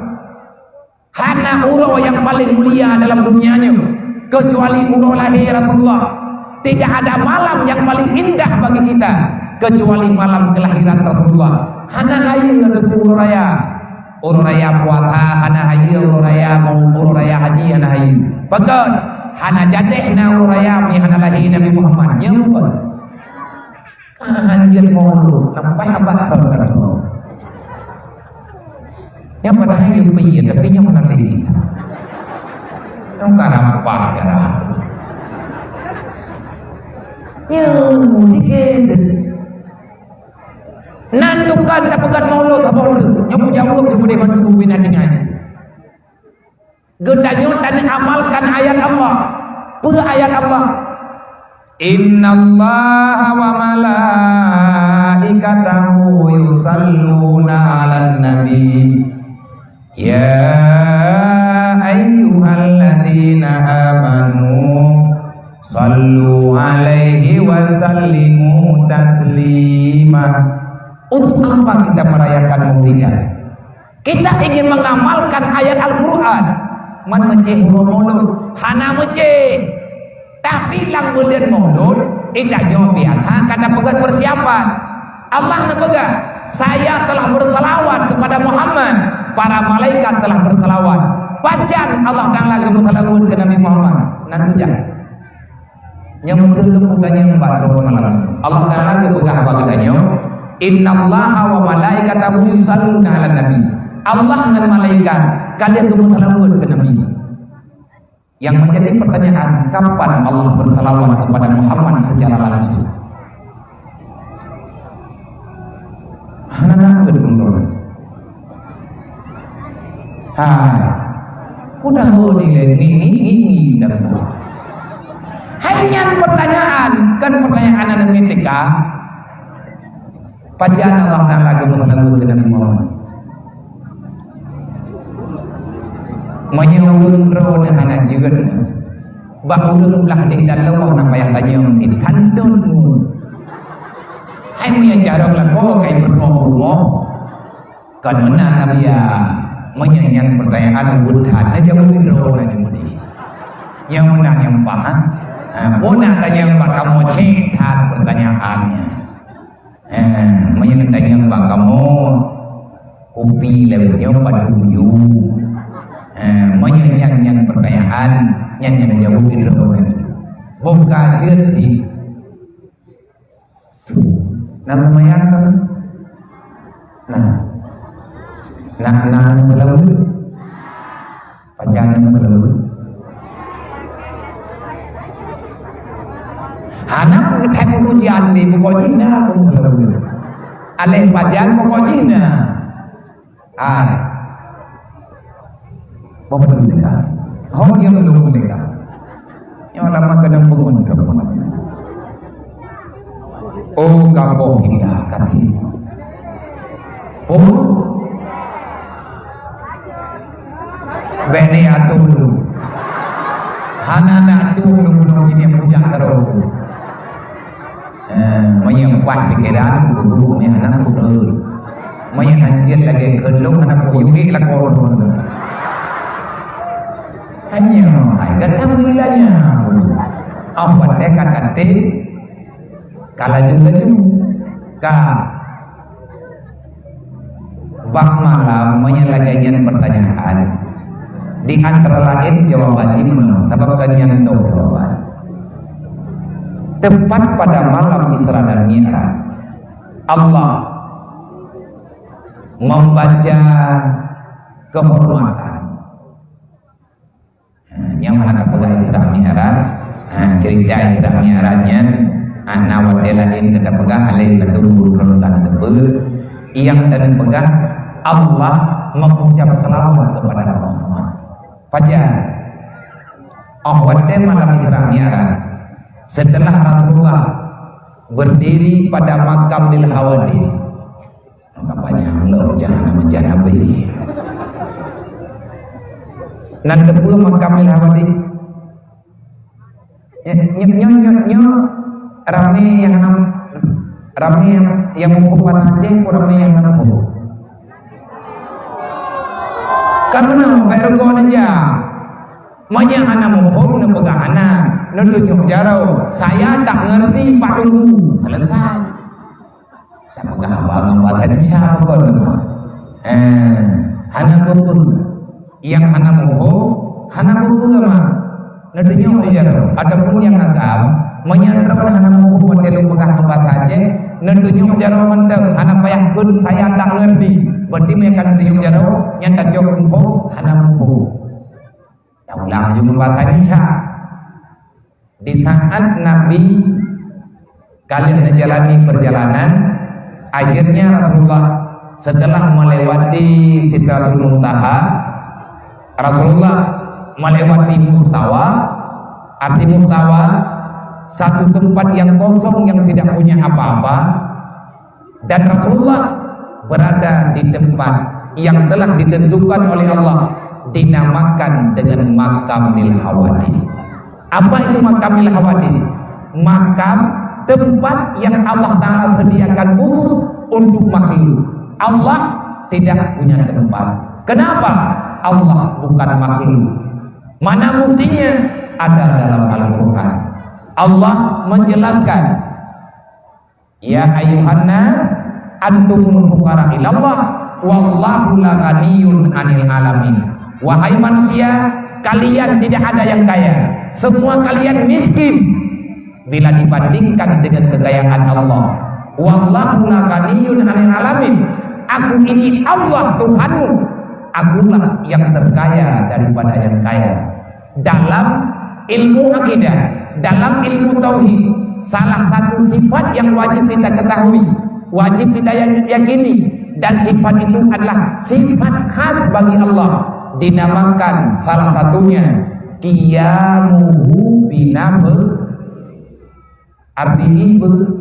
Hana uroe nyang paleng mulia dalam dunia nyoe, keucuali uroe lahé Rasulullah. Tidak ada malam yang paling indah bagi kita, keucuali malam kelahiran Rasulullah. Hana hayeue teungku uroe raya. Uroe raya puasa hana hayeue, uroe raya mau, uroe raya haji hana hayeue. Pakon? Hana jadeh na uroe raya mi hana lahé Nabi Muhammad. Nyoe pakon? Ka hanjeuet maulud, sampai abad saudara. Nyang padahai nyang peuye, tapi nyang hana lé. Nyang ka rampah darah. Nyang dikit. Nan tukang tapeugét maulud saboh ureuëng, nyang peujaweueb nyang udeb bantu bubena tinggai. Geutanyoe taneuk amalkan ayat Allah. Peue ayat Allah? "Innallaha wa malaikatahu yusalluna 'alan nabi. Ya ayyuhalladzina amanu sallu 'alaihi wa sallimu taslima." Untuk apa kita merayakan Maulidan? Kita ingin mengamalkan ayat Al-Quran. Man meucéh uroe maulud, hana meucéh. Tapi lam buleuen maulud, indak nyoe biasa ka tapeugét persiapan. Allah neupeugah, "Saya telah berselawat kepada Muhammad, para malaikat telah berselawat." Pajan Allah Taala geupeuseulaweuet keu Nabi Muhammad? Nan tujak. Nyang meuteuleueng bukan nyang bak droe malam. Allah Taala geupeugah bak geutanyoe, "Innallaha wa malaikatahu yusalluna 'alan nabi." Allah ngon malaikat ka lheueh geupeuseulaweuet keu Nabi. Yang menjadi pertanyaan, kapan Allah bersalawat kepada Muhammad secara langsung? Hana takot pun droe. Hai. Udah ho ni le, ni, ni, ni, ni, dah. Nyan pertanyaan, kan pertanyaan aneuk miet teuka. Pajan Allah Taala geumeuseulamat keu Nabi Muhammad? Meunyoe ureueng droeneuh hana jeuet, bak ureueng blah deh dan leumoh na payah tanyong, kantôn. Hai meunyoe carông lakoe kai peurumoh-peurumoh, Kon meunan Nabi ya, meunyoe nyan peurtanyaan buet that, na jaweueb droe na jaweueb. Nyang meunan nyang pahan. Ha, bona tanyong bak kamoe cit that peurtanyaan nyan. Ha, meunyoe tanyong bak kamoe, kupi lewat nyoe padum yu. Ha, meunyoe nyan, nyan peurtanyaan, nyan, nyan jaweueb droe na. Boh ka jeuet hi. Nah, lumayan kan? Nah. Nah, nah, nah, belum. Pajan yang belum. Anak ujian di pokok jina pun belum. Aleh pajan pokok jina. Ah. Bapak Ibu, ho nyang lôn peugah. Nyoe lama keuneuk bangun droe malam. Oh, kamoe hina kati. Oh. Bèk ni atu dulu. Hana na atu dulu, dulu, dulu, dulu. Eh, meunyoe paih pikeran, guru ni aneuk muda. Meunyoe hanjeuet lagèe kheun lôn, aneuk muda, yue lakoe. Hanya, hai, gata meulanya. Apa teh kata teh? Ka laju-laju. Ka. Bak malam, meunyoe lagèe nyan peurtanyaan, di antara laén jawaban jih meunoe, sabab kon nyan toh jawaban. Tepat pada malam Isra dan Mi'raj, Allah membaca kehormatan. Ha, nyang hana tapeugah Isra Mi'raj. Ha, cerita Isra Mi'raj nyan, ha, na watèe laén ka tapeugah, lé ladôm guru lôn teupeu. Nyang tapeugah, Allah mengucap selawat kepada Muhammad. Pajan? Oh, watèe malam Isra Mi'raj, setelah Rasulullah berdiri pada Makamil Hawadis, Maka banyak lom jangan menjanabi. Nan teupeu Makamil Hawadis. Nyoe, nyoe, nyoe, nyoe, nyoe ramé nyang hana, ramé nyang, nyang muphom bahasa Aceh, pun ramé nyang hana muphom. Karena baru kau aja. Meunyoe hana muphom, neupeugah hana, neutunyok jaroe. Saya tak ngerti, Pak Tunggu. Selesai. Tapeugah haba ngon bahasa Indonesia, bukan? Eh, hana muphom. Nyang hana muphom, hana muphom agama. Neutunyok jaroe. Adapun nyang agam, meunyoe droe hana muphom watèe lôn peugah ngon bahasa Aceh, neutunyok jaroe mantong, hana payah kheun saya tak ngerti. Berarti meunyoe ka neutunyok jaroe, nyang tacok muphom, hana muphom. Taulang laju ngon bahasa Indonesia. Di saat Nabi ka lheueh neujalani perjalanan, akhirnya Rasulullah setelah melewati Sidratul Muntaha, Rasulullah melewati Mustawa, arti Mustawa, satu tempat yang kosong yang tidak punya apa-apa, Dan Rasulullah berada di tempat yang telah ditentukan oleh Allah, dinamakan dengan Makamil Hawadis. Apa itu Makamil Hawadis? Makam, tempat yang Allah Ta'ala sediakan khusus untuk makhluk. Allah tidak punya tempat. Kenapa? Allah bukan makhluk. Mana buktinya? Ada dalam Al-Quran. Allah menjelaskan, "Ya ayyuhan nas, antumul fuqara ilallah, wallahu la ghaniyyun 'anil 'alamin." Wahai manusia, kalian tidak ada yang kaya. Semua kalian miskin bila dibandingkan dengan kekayaan Allah. "Wallahu la ghaniyyun 'anil 'alamin." Aku ini Allah Tuhanmu. Akulah yang terkaya daripada yang kaya. Dalam ilmu akidah, dalam ilmu tauhid, salah satu sifat yang wajib kita ketahui, wajib kita ya-, yakini, dan sifat itu adalah sifat khas bagi Allah, dinamakan salah satunya qiyamuhu binafsihi. Arti jih beu-,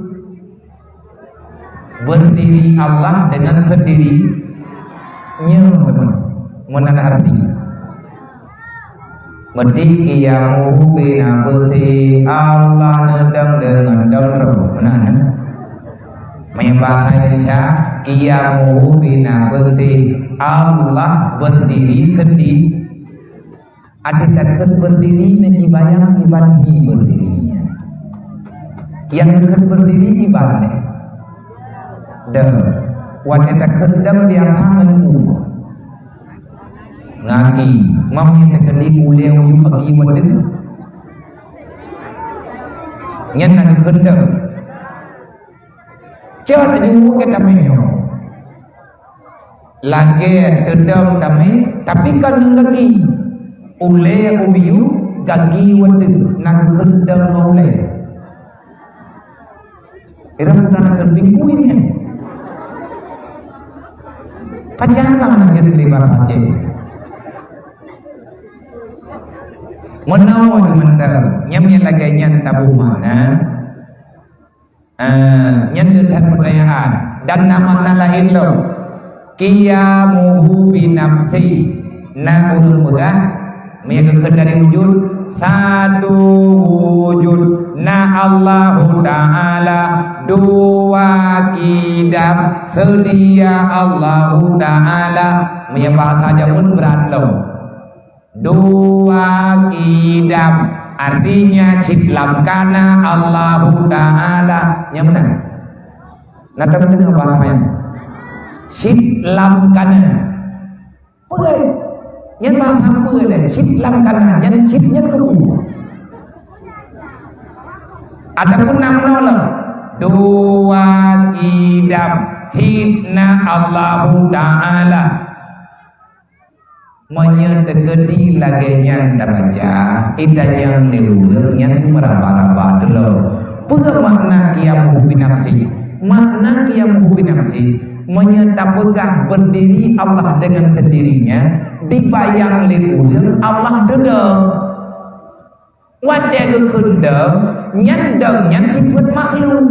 berdiri Allah dengan sendiri. Nyoe teuma meunan arti. Berarti qiyamuhu binafsihi, Allah neudong deungon dong droe. Meunan, eh? Meunyoe bahasa Indonesia, qiyamuhu binafsihi, Allah berdiri sendiri. Adak takheun berdiri, neujibayang iban hi berdiri. Nyang geukheun berdiri iban deh. Dong. Watée takheun dong biasa ngon u. Ngaki. Mam nyang takheun di ulée u yu pagi watée. Nyan na geukheun dong. Cot aju ke tamé. Lagée teudong tamé, tapi kon ngon gaki. Ulée u yu, gaki watée na geukheun dong ngon ulée. Irab tan keurbingkui nyan. Pajan ka aneuk jeuet lé bak Aceh. Meunoe mantong, nyang lagée nyan taboh makna. Ah, nyan deuh that peutanyaan. Dan na makna laén lom. Qiyamuhu binafsi. Na ureuëng peugah, meunyoe geukheun dari wujud, satu wujud. Na Allahu Ta'ala, dua qidam. Seudia Allahu Ta'ala. Meunyoe bahasa jameun brat lom. Dua qidam, artinya cit lam kana Allahu Ta'ala. Nyang meunan. Na tadeungoe bahasa nyan? Cit lam kana. Peue? Nyan bahasa peue lé? Cit lam kana. Nyan cit nyan keu peue? Ataupun na meunoe lom? Dua qidam. Cit na Allahu Ta'ala. Meunyoe teukeudi lagée nyan tabaca, itanyong lé ureuëng nyan meuraba-raba teulom. Peue makna qiyamuhu binafsi? Makna qiyamuhu binafsi, meunyoe tapeugah berdiri Allah dengan sendirinya, dibayang lé ureuëng Allah teudong. Watée geukheun dong, nyan dong nyan sifeuet makhluk.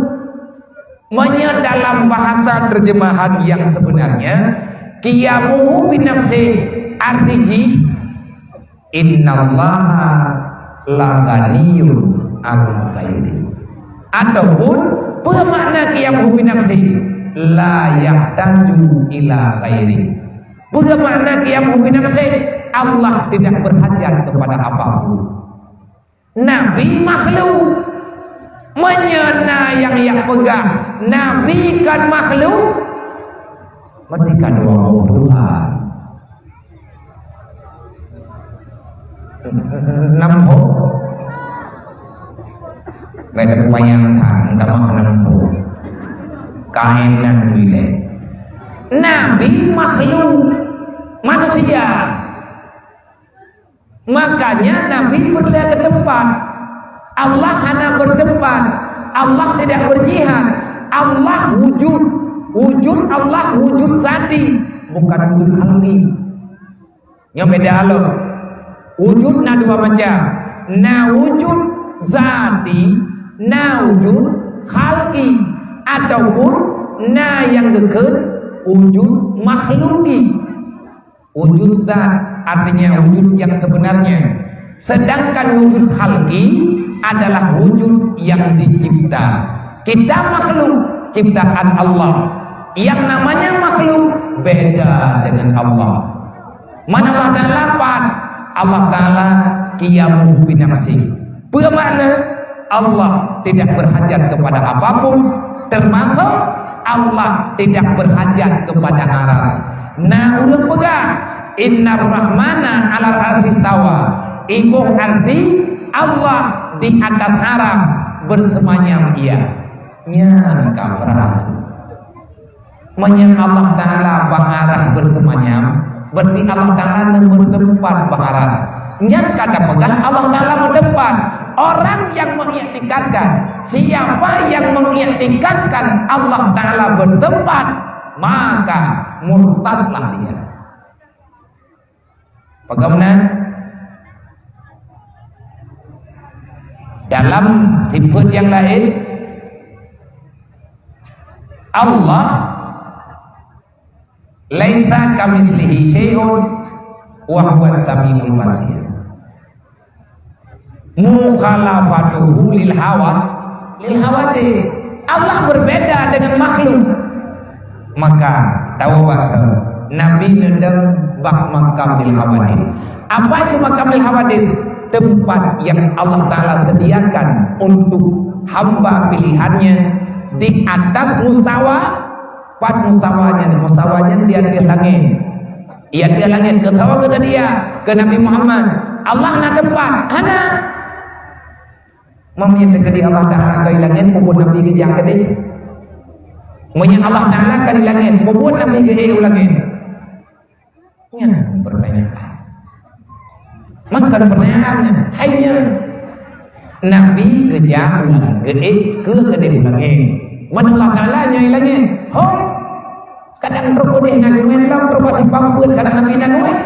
Meunyoe dalam bahasa terjemahan yang sebenarnya, qiyamuhu binafsi, arti jih, innallaha laghaniyun 'anil khairi. Ataupun, peue makna qiyamuhu binafsi? La yahtaju ila khairi. Peue makna qiyamuhu binafsi? Allah tidak berhajat kepada apapun. Nabi makhluk. Meunyoe na nyang jak peugah Nabi kon makhluk, meutika dua boh Tuhan. Nam ho? Beda panyang thang, tamah nam ho. Kain nan bilek. Nabi makhluk, manusia. Makanya Nabi peureulée keu teumpat. Allah hana beuteumpat. Allah tidak berjihad. Allah wujud. Wujud Allah wujud zati, bukan wujud khalqi. Nyoe beda lom. Wujud na dua macam. Na wujud zati, na wujud khalqi. Ataupun na nyang geukheun wujud makhluki. Wujud zat artinya wujud yang sebenarnya. Sedangkan wujud khalqi adalah wujud yang dicipta. Kita makhluk ciptaan Allah. Yang namanya makhluk beda dengan Allah. Mana Allah Ta'ala pan? Allah Ta'ala qiyamuhu binafsi. Peue makna? Allah tidak berhajat kepada apapun, termasuk Allah tidak berhajat kepada aras. Na ureuëng peugah, "Innar Rahmana 'alal 'arsy istawa." Iboh arti Allah di atas aras bersemayam Ia. Nyan ka peurah. Meunyoe Allah Ta'ala bak aras bersemayam, berarti Allah Ta'ala na meuteumpat bak aras. Nyan ka tapeugah Allah Ta'ala meuteumpat. Orang yang mengiktikadkan, siapa yang mengiktikadkan Allah Ta'ala bertempat, maka murtadlah dia. Pakon meunan? Dalam sifeut nyang laén, Allah, "Laisa kamitslihi syai'un wa huwas samiul basir." Mukhalafatuhu lil hawa, lil hawadits. Allah berbeda dengan makhluk. Maka, tawoe bak Nabi neudong bak makamil hawadits. Apa itu makamil hawadits? Tempat yang Allah Ta'ala sediakan untuk hamba pilihannya di atas mustawa. Pat mustawanya? Mustawanya di ateueh langét. Di ateueh langét, keu soe? Keu dia, keu Nabi Muhammad. Allah na teumpat? Hana. Meunyoe teukeudi Allah Ta'ala ka di langét, peue buet Nabi geujak keudeh? Meunyoe Allah Ta'ala ka di langét, peue buet Nabi geuék u langét? Nyan pertanyaan. Maka pertanyaan nyan, hai nyan, Nabi geujak u langét, geuék keu keudeh u langét. Man Allah Ta'ala nyoe i langét? Ho! Kadang trok keudeh na geuék, lam trok pati pampeuet, kadang Nabi na geuék.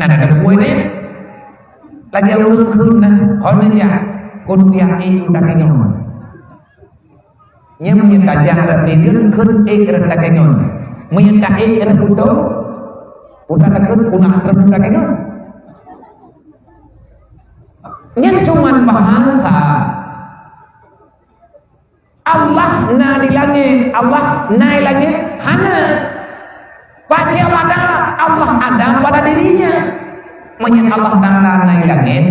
Na, na, na geuék nyan. Lagèe ureueng kheun na, ho neujak, keu duek ék u takeungon. Nyan meunyoe tajak rot bireuen, kheun ék rot takeungon. Meunyoe taék rot putôh, putôh takheun, putôh rot takeungon. Nyan cuman bahasa. Allah na di langét, Allah na di langét? Hana. Pasti Allah Ta'ala, Allah ada pada dirinya. Meunyoe Allah Ta'ala na di langét,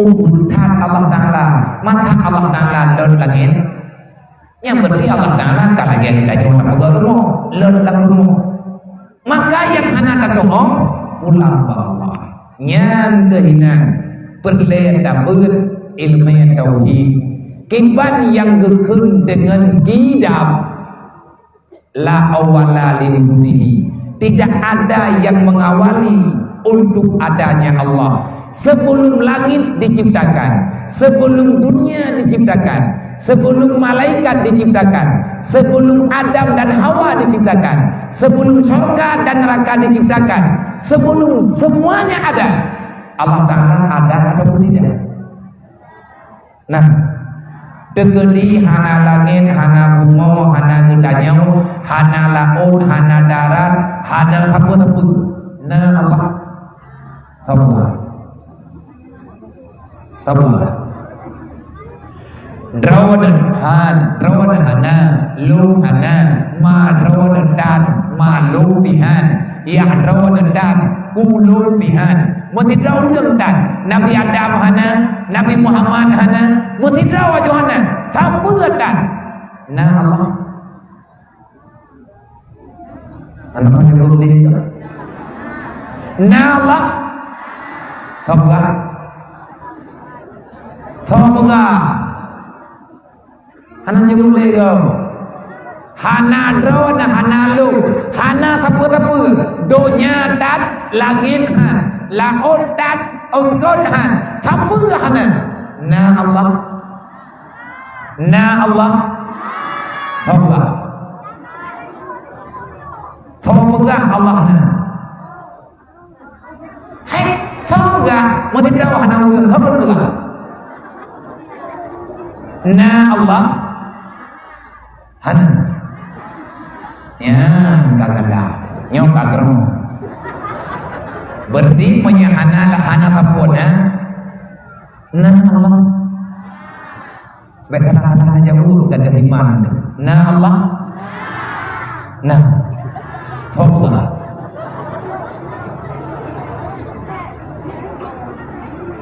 ubit that Allah Ta'ala, masa Allah Ta'ala lôn langét? Nyang berarti Allah Ta'ala ka lagèe geutanyoe tapeugah rumoh, lôn lam rumoh. Maka nyang hana tatu'oh, pulang bak Allah. Nyan keuh inan peureulèe tabeuet ileumèe tauhid. Kiban nyang geukheun deungon qidam, la awwala li wujudihi. Tidak ada yang mengawali untuk adanya Allah. Sebelum langit diciptakan, sebelum dunia diciptakan, sebelum malaikat diciptakan, sebelum Adam dan Hawa diciptakan, sebelum syurga dan neraka diciptakan, sebelum semuanya ada, Allah Ta'ala ada ataupun tidak? Nah, teukeudi hana langét, hana bumoe, hana geutanyoe, hana laôt, hana darat, hana sapeue-sapeue. Na Allah. Sapeue? Sapeue? Droeneuh han, droeneuh hana, lôn hana, ma droeneuh tan, ma lôn pih han, yah droeneuh tan, ku lôn pih han. Meusidroe ureueng tan, Nabi Adam hana, Nabi Muhammad hana, meusidroe aju hana, sapeue tan? Na Allah. Aneuk nyan geuh lé. Na Allah. Sapeue? Sapeue? Hana nyang lé gob. Hana droeneuh, hana lôn, hana sapeue-sapeue. Donya that, langét han, laôt that, eungkôt han, sapeue hana. Na Allah. Na Allah. Sapeue? Sapeue peugah Allah na? Hai, sapeue peugah? Meusidroe hana ureueng, sapeue peugah? Na Allah? Hana. Nyan ka galak. Nyoe ka keureumoh. Berarti meunyoe hana, hana sapeue na, na Allah. Bèk salah-salah na jaweueb, gadôh iman. Na Allah? Na. Soe Allah?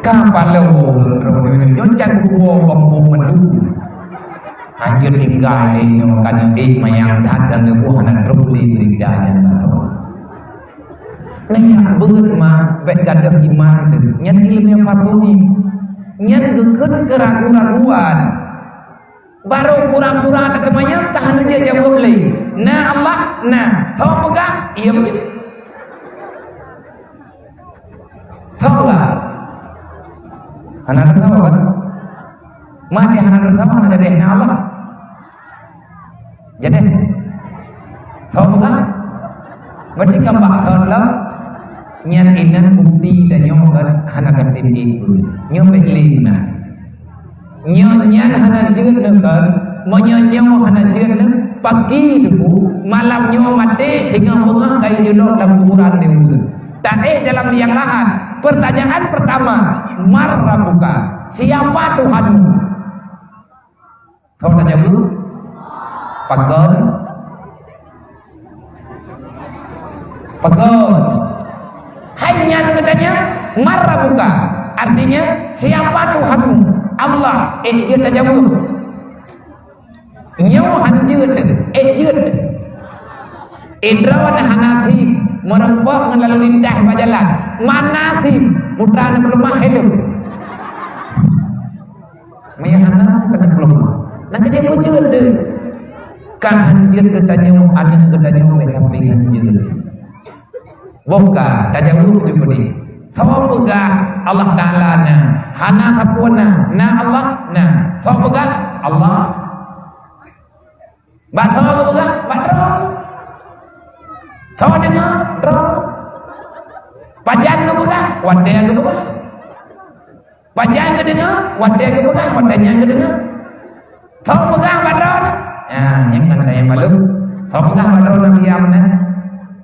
Ka paloe droeneuh nyoe, can kuwoe gampông mandum. Hanjeuet tinggai lé nyoe, ka neuék manyang that dan neuboh hana trok lé beurita nyan baroe. Nyan beuet ma, bèk gadôh iman teuh. Nyan ileumèe fatohi. Nyan geukheun keuragu-raguan. Barô pura-pura teuteumanyong ka hana jeuet jaweueb lé. Na Allah? Na. Soe peugah? Iya beutôi. Soe peugah? Hana teusoe kan? Mati hana teusoe, hana jadeh na Allah. Jadeh. Soe peugah? Berarti kan bak thon lom, nyan inan bukti tanyoe kan hana katem ié. Nyoe bèk lé meunan. Nyoe nyan hana jeuet neuh kan? Meunyoe nyoe hana jeuet neuh, Pagi teupeu, malam nyoe maté, singoh beungoh ka jilok lam kuburan deungon. Taéh dalam liang lahat. Pertanyaan pertama, "Man rabbuka?" Siapa Tuhanmu? Soe tajaweueb? Pakon? Pakon? Hai nyan geutanyong, "Man rabbuka?" Artinya, "Siapa Tuhanmu?" Allah, eh, jeuet tajaweueb. Nyoe han jeuet, eh, jeuet. Idroe na hana sim, meureumpok ngon lalu lintas bak jalan. Mana sim? Putra na peuleumah hidup. Meuhana keuneuk lom. Nang keujeuet-keujeuet deuh. Ka hanjeuet geutanyoe, aneuk geutanyoe, meusampéng hanjeuet. Boh ka tajaweueb jih peudeh. Soe peugah Allah Taala na? Hana sapeue na. Na Allah? Na. Soe peugah? Allah. Bak soe geupeugah? Bak droe. Soe deungoe? Droe. Pajan geupeugah? Watée geupeugah. Pajan geudeungoe? Watée geupeugah, watée nyan geudeungoe. Soe peugah bak droe? Ah, nyan kan tanyong balu. Soe peugah bak droe Nabi Adam na?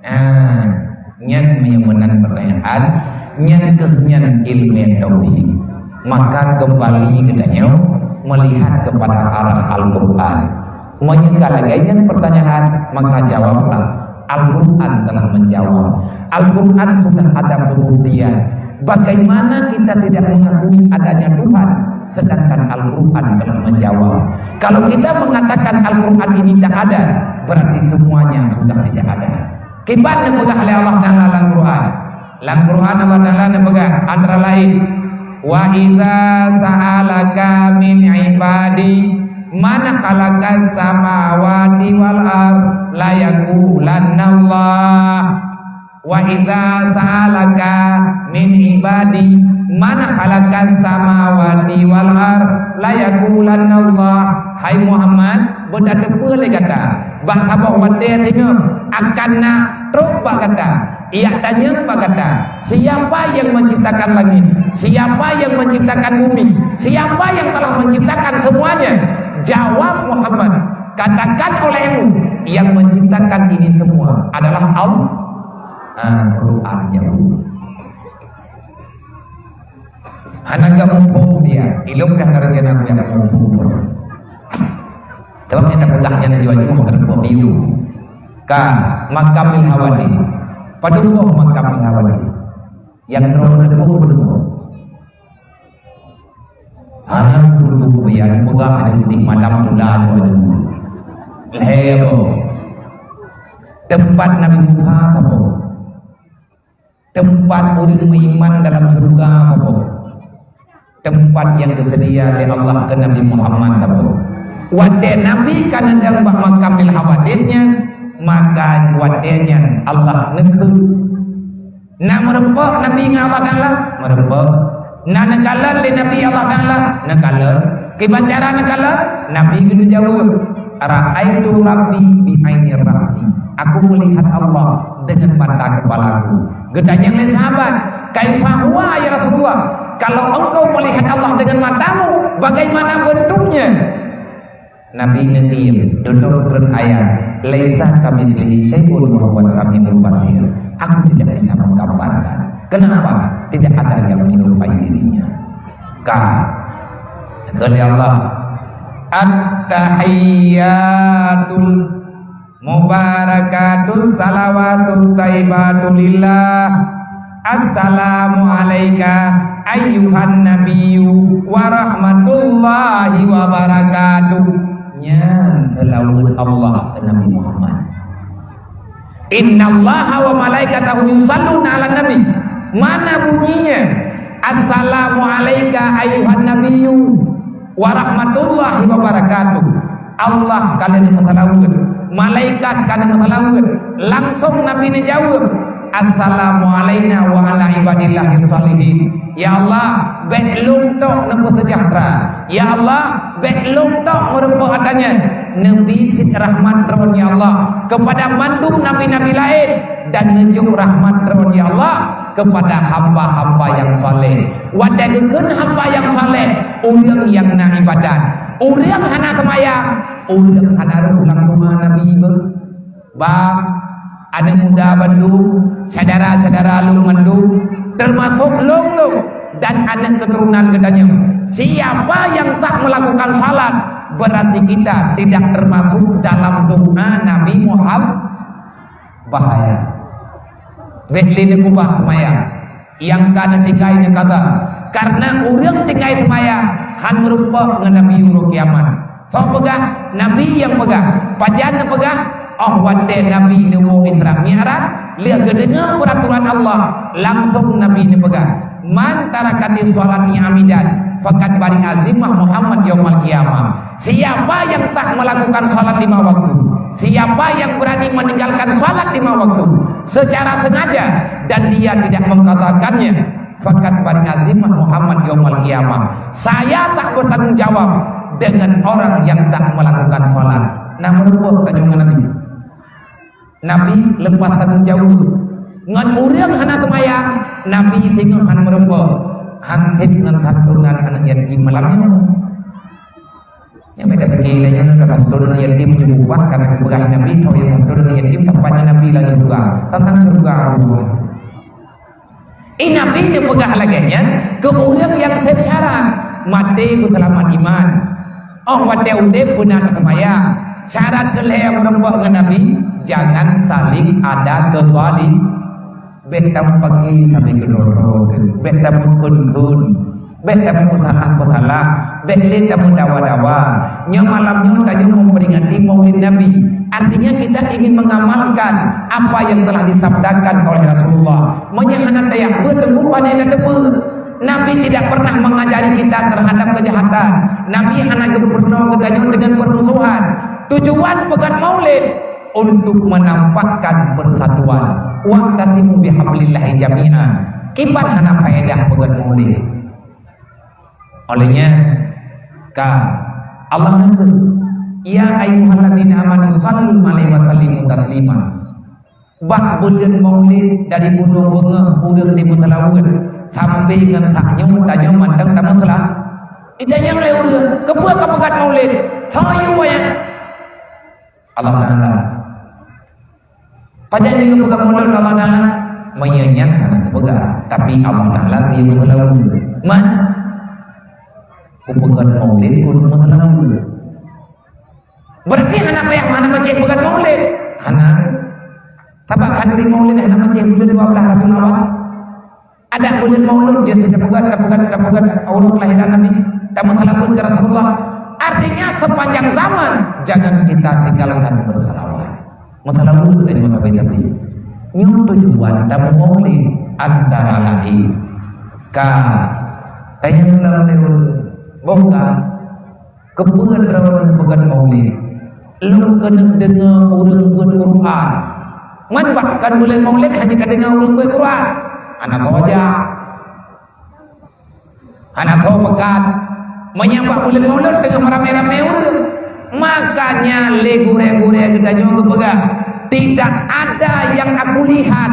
Ah, nyan meunyoe meunan pertanyaan, nyan keuh nyan ilmu tauhid. Maka kembali geutanyoe melihat kepada arah Al-Quran. Meunyoe ka lagée nyan pertanyaan, maka jawablah, Al-Quran telah menjawab. Al-Quran sudah ada pembuktian. Bagaimana kita tidak mengakui adanya Tuhan, sedangkan Al-Quran telah menjawab? Kalau kita mengatakan Al-Quran ini tak ada, berarti semuanya sudah tidak ada. Kiban neupeugah lé Allah Taala lam Quran. Lam Quran Allah Taala neupeugah antara lain, "Wa idza sa'alaka min ibadi man khalaqas samawati wal ard la yaqulanna Allah." "Wa idza sa'alaka min ibadi man khalaqas samawati wal ard la yaqulanna Allah." Hai Muhammad, beutateupeue lé gata, bak saboh watée singoh akan na trok bak gata, ijak tanyong bak gata, "Siapa yang menciptakan langit? Siapa yang menciptakan bumi? Siapa yang telah menciptakan semuanya?" Jawab Muhammad, katakan olehmu, "Yang menciptakan ini semua adalah Allah." Ah, Quran jawab. Hana gam muphom dia, ilok dah dari kena aku yang muphom. Sebab yang dah peugah nyan laju-laju, terpok biu. Ka, makamil hawadis. Padum boh makamil hawadis. Yang droe teupeue padum boh. Hana dulu biar peugah ada di malam bulan. Lhèe boh. Tempat Nabi Musa saboh. Tempat ureueng meuiman dalam syeuruga saboh. Tempat nyang geuseudia lé Allah keu Nabi Muhammad saboh. Watèe Nabi ka neudong bak makamil hawadis nyan, maka watèe nyan Allah neukheun. Na meureumpok Nabi ngon Allah Taala? Meureumpok. Na neukalon lé Nabi Allah Taala? Neukalon. Kiban cara neukalon? Nabi geuneuk jaweueb, "Ra'aitu Rabbi bi aini ra'si." Aku melihat Allah dengan mata kepalaku. Geutanyong lé sahabat, "Kaifa huwa ya Rasulullah? Kalau engkau melihat Allah dengan matamu, bagaimana bentuknya?" Nabi neutiem, dudoe treun ayat, "Laisa kamitslihi syai'un wa huwas sami'ul basir." Aku tidak bisa menggambarkan. Kenapa? Tidak ada yang menyerupai dirinya. Ka. Kata Allah, "At-tahiyyatul mubarakatus salawatut thayyibatu lillah. Assalamu alaika ayyuhan nabiyyu wa rahmatullahi wa barakatuh." Nyan seulaweuet Allah keu Nabi Muhammad. "Innallaha wa malaikatahu yusalluna 'alan nabi." Mana bunyinya? "Assalamu alaika ayyuhan nabiyyu wa rahmatullahi wa barakatuh." Allah ka lheueh meuseulaweuet, malaikat ka lheueh meuseulaweuet, langsong Nabi neujaweueb, "Assalamu alaina wa ala ibadillahis shalihin." Ya Allah, bèk lôn tok neupeuseujahtra. Ya Allah, bèk lôn tok meureumpok ata nyan. Neubi cit rahmat Droen, ya Allah, keupada mandum nabi-nabi laén, dan neujok rahmat Droen, ya Allah, keupada hamba-hamba nyang saleh. Watèe geukheun hamba nyang saleh, ureueng nyang na ibadat. Ureueng hana seumayang, Ureuëng hana rôh lam teuma Nabi beuh. Bah, aneuk muda bandum, syedara-syedara lôn mandum, teumasok lôn-lôn dan aneuk keuturonan geutanyoe. Siapa yang tak melakukan salat, berarti kita tidak termasuk dalam doa Nabi Muhammad. Bahaya. Bék lé neukubah seumayang. Nyang ka neutinggai neukata. Kareuna ureuëng tinggai seumayang han meurumpok ngon Nabi uroe kiamat. Soe peugah? Nabi nyang peugah. Pajan neupeugah? Oh watée Nabi neuwoe Isra Mi'raj, lheueh geudeungoe peuraturan Allah, langsong Nabi neupeugah, "Man tarakatis sholati amidan, faqad bari'a zimmah Muhammad yaumal qiyamah." Siapa yang tak melakukan salat lima waktu, siapa yang berani meninggalkan salat lima waktu secara sengaja dan dia tidak mengqadhakannya, faqad bari'a zimmah Muhammad yaumal qiyamah. Saya tak bertanggung jawab dengan orang yang tak melakukan salat. Nah, meureumpok tanyoe ngon Nabi. Nabi lepas tanggung jaweueb. Ngon ureuëng hana seumayang, Nabi singoh han meurumpok. Han sép ngon santunan aneuk yatim malam nyoe. Nyang beda pikir lé nyoe ka santunan yatim meunyoe ubah karena geupeugah Nabi, tho nyang santunan yatim tempatnya Nabi lam syurga. Tantang syurga Allah. Eh, Nabi neupeugah lagée nyan keu ureuëng nyang sép syarat, maté beuseulamat iman. Óh watée udeb beuna seumayang. Syarat keu lhée meureumpok ngon Nabi, jangan saling ada kezali-, bék tameupaké sabe keudroe-droe, bék tameukheun-kheun. Bék tameusalah-peusalah, bék lé tameudawa-dawa. Nyoe malam nyoe tanyoe memperingati Maulid Nabi. Artinya kita ingin mengamalkan apa yang telah disabdakan oleh Rasulullah. Meunyoe hana tayah beuet teungku pane na teupeu. Nabi tidak pernah mengajari kita terhadap kejahatan. Nabi hana geupeurunoe geutanyoe dengan permusuhan. Tujuan peugét Maulid untuk menampakkan persatuan. Wa'tasimu bihablillahi jami'an. Kiban hana faedah peugét Maulid. Óh lheueh nyan ka Allah neukheun, "Ya ayyuhalladzina amanu sallu alaihi wa sallimu taslima." Bak buleuen Maulid dari bunoe beungoh ureuëng dimeuseulaweuet sampai ngon saat nyoe tanyoe mantong tameuseula-, ditanyong lé ureuëng, "Keupeue kapeugét Maulid?" Soe yue nyan? Allah Taala. Pajan jeuet geupeugah mulod Allah Taala? Meunyoe nyan hana geupeugah, tapi Allah Taala geuyue meulalu. Man, kupeugét Maulid, ulôn meulalu. Berarti hana payah hana macam peugét Maulid. Hana. Sabab khanduri Maulid hana macam buleuen dua belas Rabiul Awal. Ada buleuen Maulud, dia tidak peugét, tak peugét, tak peugét ureuëng kelahiran Nabi, tak menghalapun ke Rasulullah. Artinya sepanjang zaman jangan kita tinggalkan bersalawat. Meusalawat dari Nabi, tapi nyoe tujuan tamu Maulid antara lain ka tayang dalam lewat bongkar. Keupeue droeneuh peugét Maulid? Lôn keuneuk deungoe ureuëng beuet Quran. Man bak kan buleuen Maulid hana ka deungoe ureuëng beuet Quran. Hana soe jak. Hana soe peugét. Meunyoe bak buleuen Maulid deungoe ramé-ramé ureuëng. Makanya lé gurée-gurée geutanyoe geupeugah, "Tidak ada yang aku lihat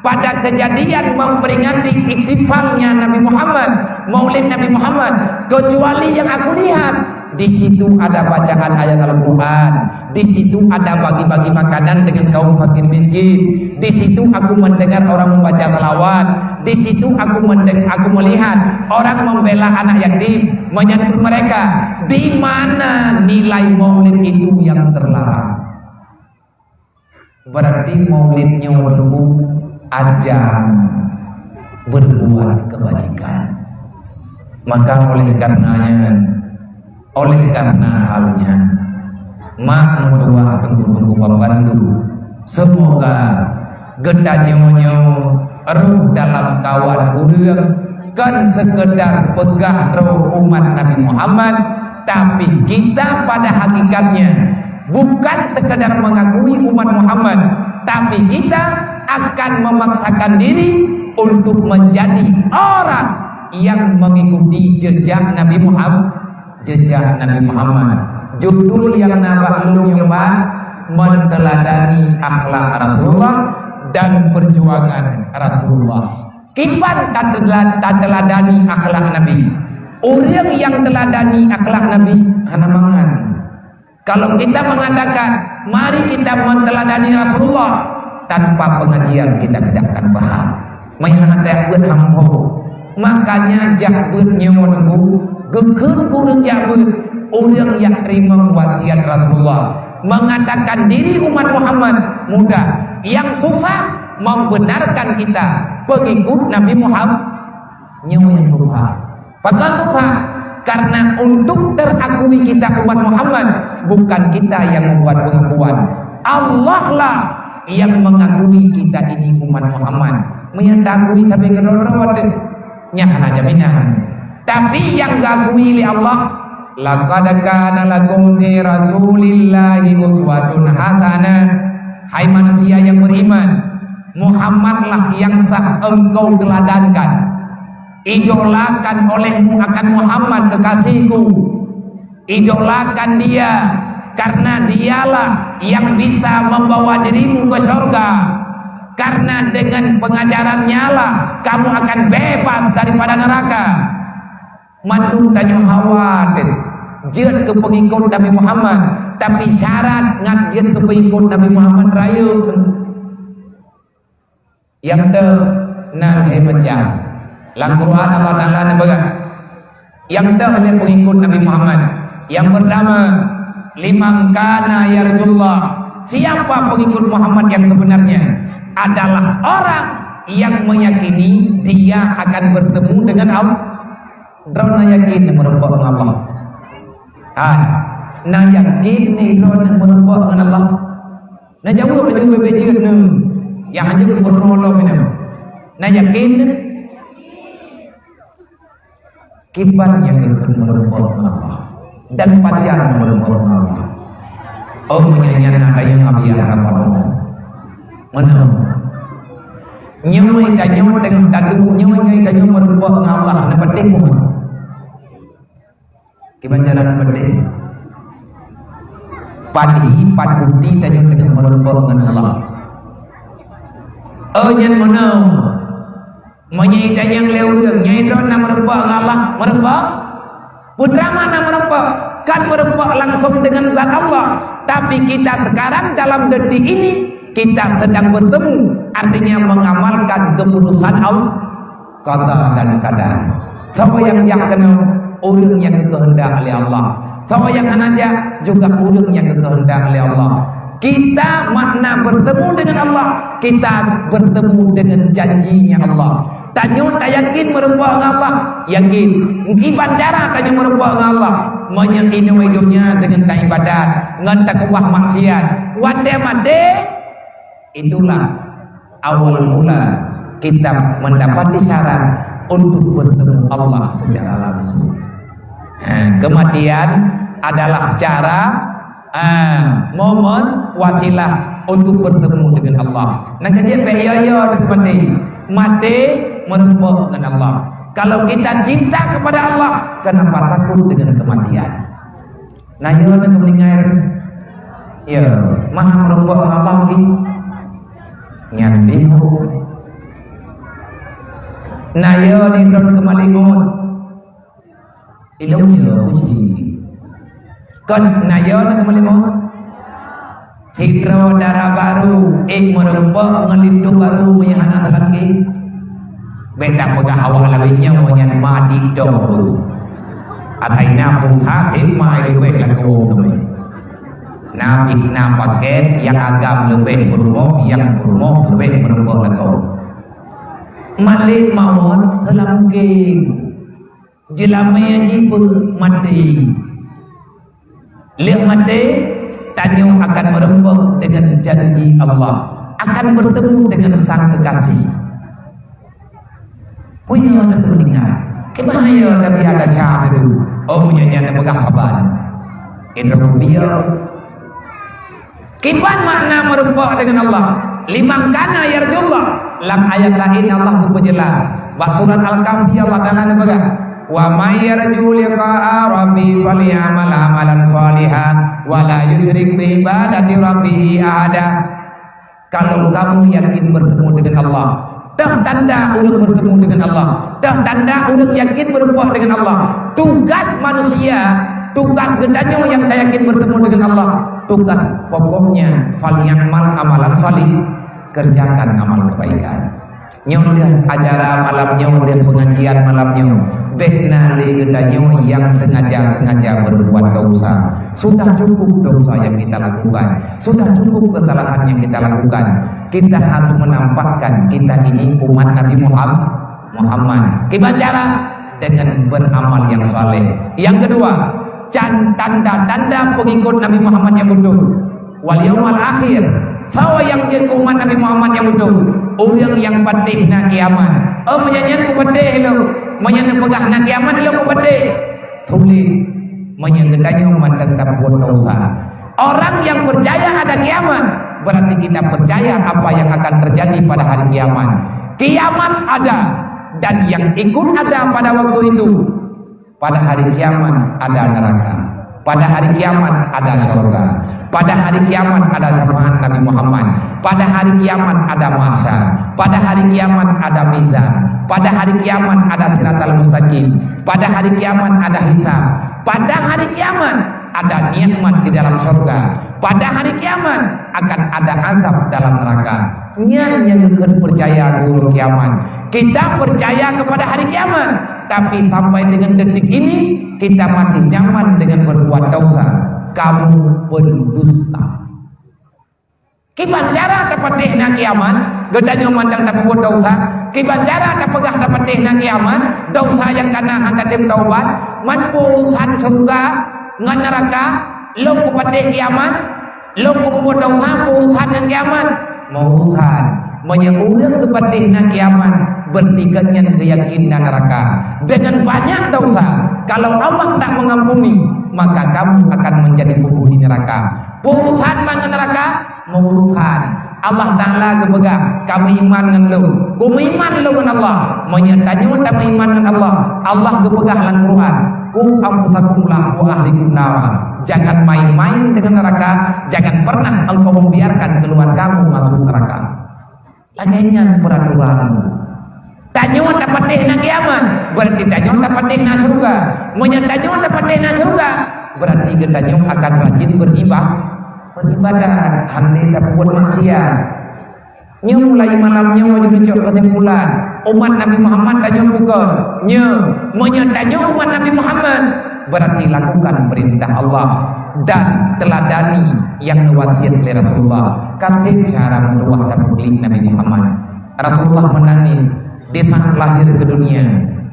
pada kejadian memperingati ihtifalnya Nabi Muhammad, Maulid Nabi Muhammad, kecuali yang aku lihat, di situ ada bacaan ayat Al-Quran, di situ ada bagi-bagi makanan dengan kaum fakir miskin, di situ aku mendengar orang membaca salawat, di situ aku mendeng-, aku melihat orang membela anak yatim, menyantuni mereka." Di mana nilai Maulid itu yang terlarang? Berarti Maulid nyoe meureugu ajang berbuat kebajikan. Maka oleh karena nyan, oleh karena hal nyan, mak meutuwah teungku-teungku bandum, semoga geutanyoe nyoe rôh dalam kawan ureuëng, kon sekedar peugah droe umat Nabi Muhammad, tapi kita pada hakikatnya bukan sekedar mengakui umat Muhammad, tapi kita akan memaksakan diri untuk menjadi orang yang mengikuti jejak Nabi Muhammad, jejak Nabi Muhammad. Judul nyang na bak lôn nyoe, meuteuladani akhlak Rasulullah dan perjuangan Rasulullah. Kiban tateula-, tateuladani akhlak Nabi. Ureuëng nyang teuladani akhlak Nabi hana mangan. Kalau kita mengatakan, "Mari kita menteladani Rasulullah," tanpa pengajian kita tidak akan paham. Meuhana tajak beuet hamba. Makanya jak beuet nyoe nunggu, geukheun ureuëng jak beuet, ureuëng yang terima wasiat Rasulullah. Mengatakan diri umat Muhammad mudah, yang susah membenarkan kita pengikut Nabi Muhammad. Nyoe nyang susah. Pakon susah? Karena untuk terakui kita umat Muhammad, bukan kita yang membuat pengakuan. Allah lah yang mengakui kita ini umat Muhammad. Meunyo takui sabe keudroe-droe teuh, nyan hana jaminan. Tapi yang diakui lé Allah, "Laqad kana lakum fi Rasulillahi uswatun hasanah." Hai manusia yang beriman, Muhammadlah yang sah engkau teladankan. Idolakan olehmu akan Muhammad kekasihku. Idolakan dia, karena dialah yang bisa membawa dirimu ke surga. Karena dengan pengajarannya lah kamu akan bebas daripada neraka. Mandum tanyoe hawa teuh jeuet keu pengikut Nabi Muhammad, tapi syarat ngat jeuet keu pengikut Nabi Muhammad rayeuk. Nyang teuh na lhée macam. Lam Quran Allah Taala neupeugah, nyang teuh lé pengikut Nabi Muhammad. Yang pertama, liman kana yarjullah. Siapa pengikut Muhammad yang sebenarnya? Adalah orang yang meyakini dia akan bertemu dengan Allah. Droeneuh yakin meurumpok ngon Allah? Hai, na yakin droeneuh meurumpok ngon Allah? Na jaweueb laju beubacut neu. Nyang hana peurunoe lom neu. Na yakin neu? Kiban nyang geukheun meurumpok ngon Allah dan pajan meurumpok ngon Allah. Oh, meunyo nyan na kayém abiah rapat Allah. Meunan. Nyoe tanyoe teungoh taduek, nyoe tanyoe meurumpok ngon Allah, na patéh pun. Kiban jalan patéh. Padhi pat bukti tanyoe teungoh meurumpok ngon Allah. Oh, nyan meunan. Meunyoe tanyong lé ureuëng, nyoe droe na meurumpok ngon Allah, meurumpok? Putra mana meurumpok? Kan meurumpok langsung dengan zat Allah. Tapi kita sekarang dalam detik ini, kita sedang bertemu, artinya mengamalkan keputusan Allah. Qada dan qadar. Soe nyang jak keunoe? Ureuëng nyang geukeuheundak lé Allah. Soe nyang hana jak? Juga ureuëng nyang geukeuheundak lé Allah. Kita makna bertemu dengan Allah, kita bertemu dengan janjinya Allah. Tanyoe tayakin meurumpok ngon Allah, yakin. Kiban cara tanyoe meurumpok ngon Allah? Meunyoe inoe donya dengan taibadat, ngon takeubah maksiat. Watée maté, itulah awal mula kita mendapati syarat untuk bertemu Allah secara langsung. Ha, kematian adalah cara, ha, momen, wasilah untuk bertemu dengan Allah. Nah, kajak baik ya, ya, mati. Mati merumpok dengan Allah. Kalau kita cinta kepada Allah, kenapa takut dengan kematian? Nah, ya, nak meninggal. Ya, maha merumpok dengan Allah lagi. Nyan bingung. Nah, ya, ni droe kembali maut. Ilong ya, uji. Kon, nah, ya, nak kembali maut. Sidroe dara barô, ék meurumpok ngon linto barô nyang hana teulangkée. Bék tapeugah awak laén nyoe nyan mati dong. Asai na pusat hikmah leubeh lakoe teumé. Na pih na paket nyang agam leubeh peurumoh, nyang peurumoh leubeh meurumpok lakoe. Malaikat maut teulangkée. Jeulamé jih peuet maté. Lheueh maté, tanyoe akan meurumpok dengan janji Allah, akan bertemu dengan Sang Kekasih. Peue nyang teuka meuninggai? Keu bahaya Nabi ada cara dulu. Oh, meunyoe nyan peugah haba. Indra biar. Kiban makna meurumpok dengan Allah? Liman kana yarjullah. Lam ayat laén Allah geupeujeulaih. Bak surat Al-Kahfi Allah Taala neupeugah, "Wa may yarju liqa'a rabbih falyamal amalan shalihan wa la yusyrik bi ibadati rabbih ahada." Kalau kamu yakin bertemu dengan Allah, teuh tanda ureuëng bertemu dengan Allah, teuh tanda ureuëng yakin meurumpok dengan Allah. Tugas manusia Tugas geutanyoe nyang tayakin bertemu dengan Allah, tugas pokoknya, "Falyamal amalan shalih," kerjakan amal kebaikan. Nyoe lheueh acara malam nyoe, lheueh pengajian malam nyoe, bék na lé geutanyoe nyang sengaja-sengaja berbuat dosa. Sudah cukup dosa yang kita lakukan, sudah cukup kesalahan yang kita lakukan. Kita harus menampakkan kita ini umat Nabi Muham-, Muhammad. Kiban cara? Dengan beramal yang saleh. Yang kedua, can tanda-tanda pengikut Nabi Muhammad yang betul. Wal yaumal akhir. Soe nyang jeuet umat Nabi Muhammad nyang udeb? Ureuëng nyang patéh na kiamat. Oh, meunyo nyan kupatéh lom. Meunyo neupeugah na kiamat lom kupatéh. Sulet. Meunyo geutanyoe mantong tapeubuet desya. Orang yang percaya ada kiamat, berarti kita percaya apa yang akan terjadi pada hari kiamat. Kiamat ada, dan yang ikut ada pada waktu itu. Pada hari kiamat ada neraka. Pada hari kiamat ada syurga. Pada hari kiamat ada syafaat Nabi Muhammad. Pada hari kiamat ada mahsyar. Pada hari kiamat ada mizan. Pada hari kiamat ada siratal mustaqim. Pada hari kiamat ada hisab. Pada hari kiamat ada nikmat di dalam syurga. Pada hari kiamat akan ada azab dalam neraka. Nyan nyang geukheun percaya gurong kiamat. Kita percaya kepada hari kiamat, tapi sampai dengan detik ini kita masih nyaman dengan berbuat dosa. Kamu pendusta. Kiban cara tapatéh na kiamat, geutanyoe mantong tapeubuet dosa. Kiban cara tapeugah tapatéh na kiamat, dosa nyang kana hana tem taubat, man peue urusan syurga ngon neraka, lom kupatéh kiamat, lom kupatéh dosa, peue urusan ngon kiamat. Meurusan, meunyoe ureuëng geupatéh na kiamat, berarti geuhnyan geuyakin na neraka. Dengan banyak dosa, kalau Allah tak mengampuni, maka kamu akan menjadi penghuni neraka. Peue urusan ngon neraka? Meurusan. Allah Taala geupeugah, "Kamu iman ngon Lôn." Ku meuiman lôn ngon Allah. Meunyoe tanyoe tameuiman ngon Allah, Allah geupeugah lam Quran, "Qu anfusakum wa ahlikum nara." Jangan main-main dengan neraka, jangan pernah engkau membiarkan keluargamu masuk neraka. Lagée nyan peraturan. Tanyoe tapatéh na kiamat, berarti tanyoe tapatéh na syurga. Meunyoe tanyoe tapatéh na syurga, berarti geutanyoe akan rajin beriba-, beribadat, hana tapeubuet maksiat. Nyoe mulai malam nyoe jeuet cok keusimpulan, umat Nabi Muhammad tanyoe bukon. Nyoe, meunyoe tanyoe umat Nabi Muhammad, berarti lakukan perintah Allah dan teladani nyang neuwasiat lé Rasulullah. Ka seb cara meutuwah dan meulik Nabi Muhammad. Rasulullah menangis di saat lahir ke dunia.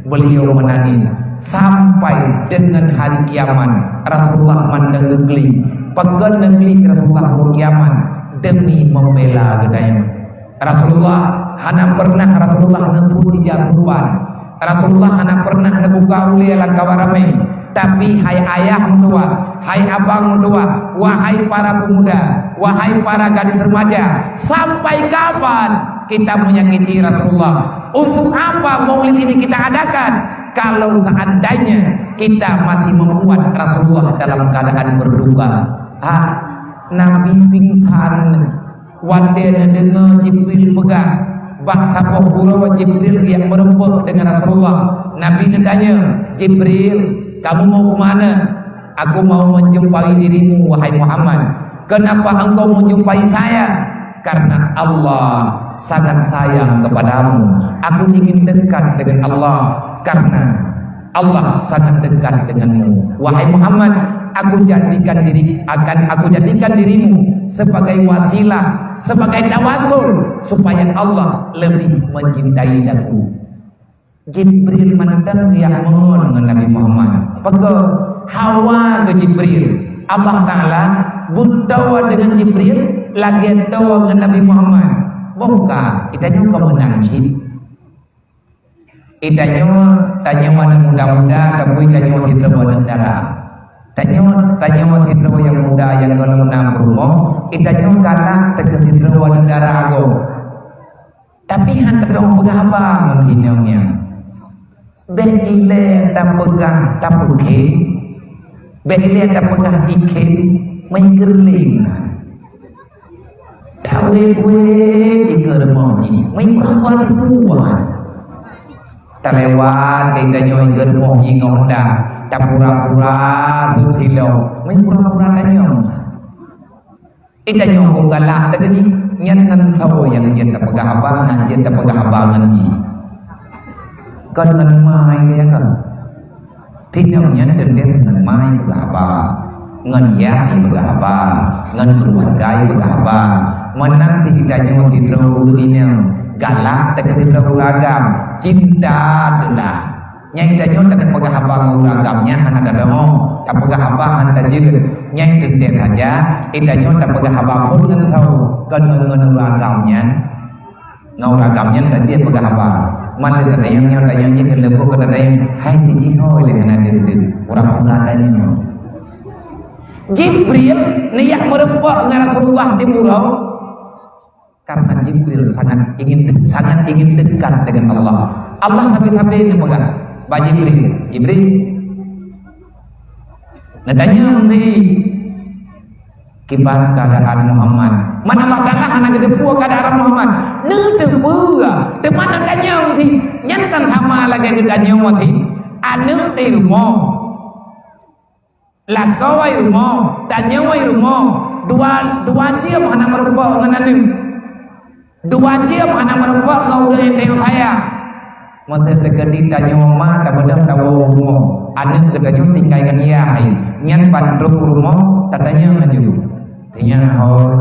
Beliau menangis sampai dengan hari kiamat. Rasulullah mandang geuklik. Pakon neuklik Rasulullah hari kiamat? Demi membela geutanyoe. Rasulullah hana pernah Rasulullah neupeuet ija keureubeuen. Rasulullah hana pernah neubuka ulée lam kawan ramé. Tapi hai ayah meutuwah, hai abang meutuwah, wahai para pemuda, wahai para gadis remaja, sampai kapan kita menyakiti Rasulullah? Untuk apa maulid ini kita adakan kalau seandainya kita masih membuat Rasulullah dalam keadaan berduka? Ah, Nabi pingsan. Watée neudeungoe Jibril peugah, bak saboh uroe Jibril geujak meureumpok deungon Rasulullah. Nabi neutanyong, "Jibril, kamu mau ke mana?" "Aku mau menjumpai dirimu, wahai Muhammad." "Kenapa engkau menjumpai saya?" "Karena Allah sangat sayang kepadamu. Aku ingin dekat dengan Allah karena Allah sangat dekat denganmu. Wahai Muhammad, aku jadikan diri, akan aku jadikan dirimu sebagai wasilah, sebagai tawasul, supaya Allah lebih mencintai aku." Jibril mantong geujak meungon ngon Nabi Muhammad. Pakon? Hawa keu Jibril. Allah Taala butoe deungon Jibril lagée toe ngon Nabi Muhammad. Boh ka, geutanyoe ka meunang cit. Geutanyoe, tanyoe aneuk muda-muda, tapi tanyoe sidroe aneuk dara. Tanyoe, tanyoe sidroe nyang muda nyang gohlom na peurumoh, geutanyoe galak teuka sidroe aneuk dara gob. Tapi han teupeugah haba ngon inong nyan. Bék ilée tapeugah tapeukém, bék ilée tapeugah ikém, meuigeureuléng. Tawét-wét ikeu rumoh jih, meuigeureuléng. Talewat lé tanyoe ikeu rumoh jih ngon muda. Tapura-pura beutilok, meunan pura-pura tanyong. Ita nyoe galak teukeudi, nyan ngon saboh nyang jeuet tapeugah haba, ngon jeuet tapeugah haba ngon jih. Kon ngon ma nyang kon. Tinong nyan teuntèe ngon ma peugah haba, ngon yah peugah haba, ngon keuluwarga peugah haba. Meunan cit tanyoe sidroe ureueng inong galak teukeudi sidroe ureueng agam, cinta teulah. Nyang tanyoe tapeugah haba ngon ureueng agam nyan hana tadeungoe, tapeugah haba hana tajeuet. Nyang teuntèe saja, tanyoe tapeugah haba phon ngon saboh, kon ngon ureueng agam nyan. Ngon ureueng agam nyan tajeuet peugah haba. Man lé gata nyang nyoe tanyong jih keu leumbot gata tanyong, hai tijih hôi lé hana deuh-deuh. Pura-pura tanyong. Jibril neujak meureumpok ngon Rasulullah di uroe, karena Jibril sangat ingin, sangat ingin dekat dengan Allah. Allah sabe-sabe neupeugah bak Jibril, "Jibril, neutanyong di kiban keuadaan Muhammad." Man Allah Taala hana geuteupeue keuadaan Muhammad. Neuteupeue, teuma neutanyong cit. Nyan kan sama lagèe geutanyong cit. Aneuk di rumoh. Lakoe di rumoh, tanyoe di rumoh. Dua, dua jeuem hana meureumpok ngon aneuk. Dua jeuem hana meureumpok ngon ureueng nyang tanyong sayang. Meuseuti keudeh tanyoe ma, tabeudôh tawoe u rumoh. Aneuk geutanyoe tinggai ngon yah hai. Nyan ban trôk u rumoh, tatanyong laju. Tanyong, "Hôi,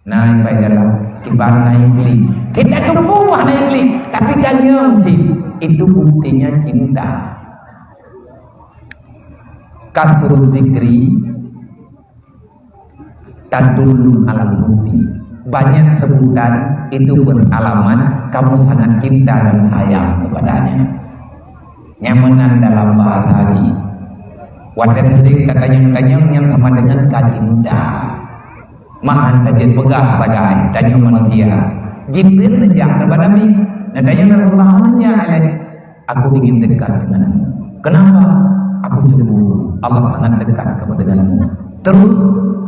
na nyang bai dalam?" Kiban na nyang klik. Tidak tupu na nyang klik, tapi tanyong cit. Itu buktinya cinta. Kasru zikri tadullu alal hubbi. Banyak sebutan itu beralamat kamu sangat cinta dan sayang kepadanya. Nyang meunan dalam bahasa jih. Watèe seuring tatanyong-tanyong nyang sama dengan ka cinta. Meuhan tajeuet peugah sagai tanyoe manusia. Jibril neujak keu Nabi, neutanyong Rasulullah, "Hana jak lé?" "Aku ingin dekat denganmu." "Kenapa?" "Aku cemburu. Allah sangat dekat kepada denganmu. Terus,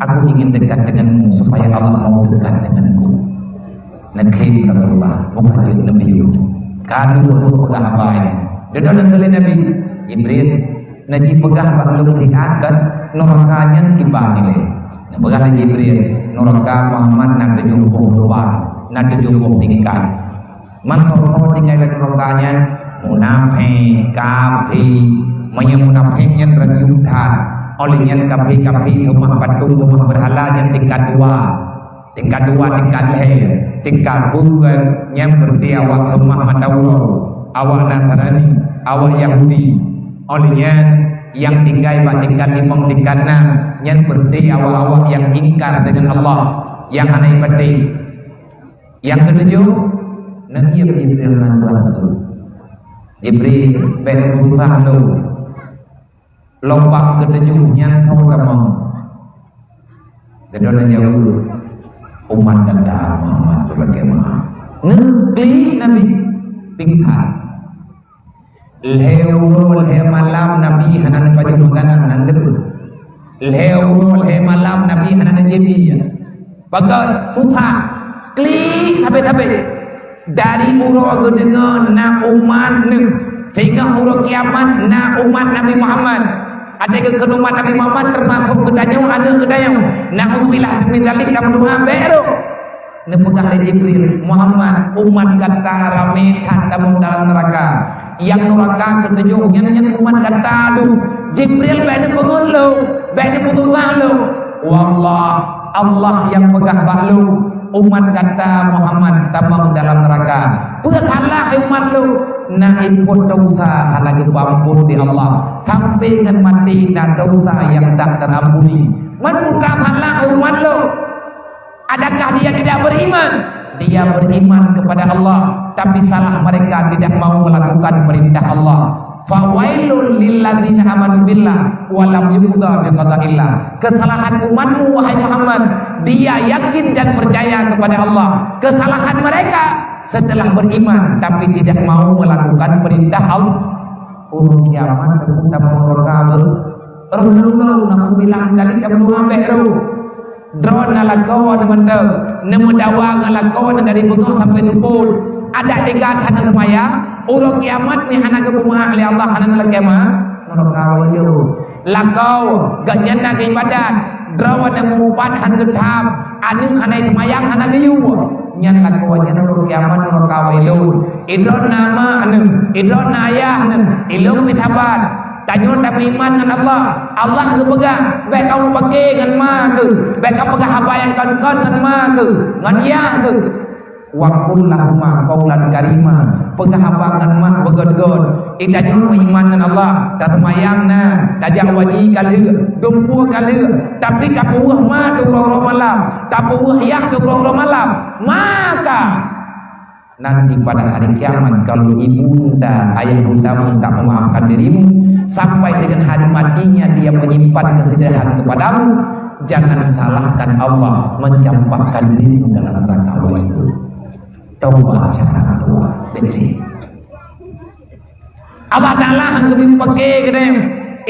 aku ingin dekat denganmu supaya Allah mau dekat denganku." Neukhém Rasulullah, meupajoh Nabi. Ka lheueh peugah haba nyan. Dudoe keu lé Nabi, "Jibril, neujipeugah bak lôn siat kan, nuraka nyan kiban ilèe?" Neupeugah lé Jibril, "Nuraka Muhammad na tujoh boh lubang, na tujoh boh tingkat." Man soe-soe tinggai lam nuraka nyan, munafék, kafé. Meunyoe munafék nyan rayeuk that, óh lheueh nyan kafé-kafé, seumah patong, seumah beurhala nyan tingkat dua. Tingkat dua, tingkat lhèe, tingkat buet nyan beureuti awak seumah mata uroe, awak Nasrani, awak Yahudi. Óh lheueh nyan nyang tinggai bak tingkat limong, tingkat nam, nyan beureuti awak-awak nyang ingkar deungon Allah, nyang hana ipatéh. Nyang keutujoh, Nabi Jibril nan dua ratus. "Jibril, bèk neubeurusah lôn. Lubang keutujoh nyan soe tamong?" Geutanyoe jaweueb, "Umat gata Muhammad, beulakèe meu'ah." Neuklik Nabi, pingsan. Lhèe uroe lhèe malam Nabi hana neupajoh makanan, hana neuteupeue. Lhèe uroe lhèe malam Nabi hana neujieb ie. Bagaih susah, klik sabé-sabé. Dari uroe geudeungoe na umat neuh, singoh uroe kiamat na umat Nabi Muhammad. Até geukheun umat Nabi Muhammad teumasok geutanyoe, aneuk geutanyoe. Na'udzubillah min dzalik, tameudoa bèk rôh. Neupeugah lé Jibril, "Muhammad, umat gata ramé that tamong dalam neuraka. Nyang neuraka keutujoh nyan, nyan umat gata dum." Jibril bèk neupeungeut lôn, bèk neupeusah lôn. Wallah, Allah nyang peugah bak lôn, umat gata Muhammad tamong dalam neuraka. Peue salah umat lôn? Na iphon desya hana geupeuampon lé Allah. Sampai ngon maté na desya nyang tak teuampuni. Man peue salah umat lôn? Adakah dia tidak beriman? Dia beriman kepada Allah, tapi salah mereka tidak mau melakukan perintah Allah. "Fawailul lillazina amanu billah wa lam yurda bi qadaillah." Kesalahan umatmu, wahai Muhammad, dia yakin dan percaya kepada Allah. Kesalahan mereka setelah beriman tapi tidak mau melakukan perintah Allah. Uroe kiamat, teupeue tamong neuraka beuh? Roh lôn, na'udzubillah min dzalik, tamong bèk rôh. Droeneuh na lakoe neuh mantong, neumeudawa ngon lakoe neuh dari beungoh sampai teupon. Adak teuga that na seumayang, Uroe kiamat pih hana geupeumeu'ah lé Allah, hana lakée ma-, meuruka wailun. Lakoe, geuhnyan na geuibadat, droe na meuubat han geutham, aneuk hana seumayang hana geuyue. Nyan lakoe nyan uroe kiamat meuruka wailun. Idroe na ma neuh, idroe na ayah neuh, ilôn pih saban. Tanyoe tameuiman ngon Allah. Allah geupeugah, bék kamoe pake ngon ma keuh, bék kamoe peugah haba nyang kon-kon ngon ma keuh, ngon yah keuh. Wa qul lahuma qaulan karima, peugah haba ngon ma beugöt-göt. Geutanyoe meuiman ngon Allah, taseumayang na, tajak haji ka lheueh, dumpue ka lheueh, tapi tapeuweueh ma teuk uroe-uroe malam, tapeuweueh yah teuk uroe-uroe malam, maka nanti pada hari kiamat, kalau ibunda, ayahundamu tak memaafkan dirimu, sampai dengan hari matinya dia menyimpan kesedihan kepadamu, jangan salahkan Allah mencampakkan dirimu dalam neraka wailun. Taubat cara keluar, betul. Allah Ta'ala han geubri pake keudeh,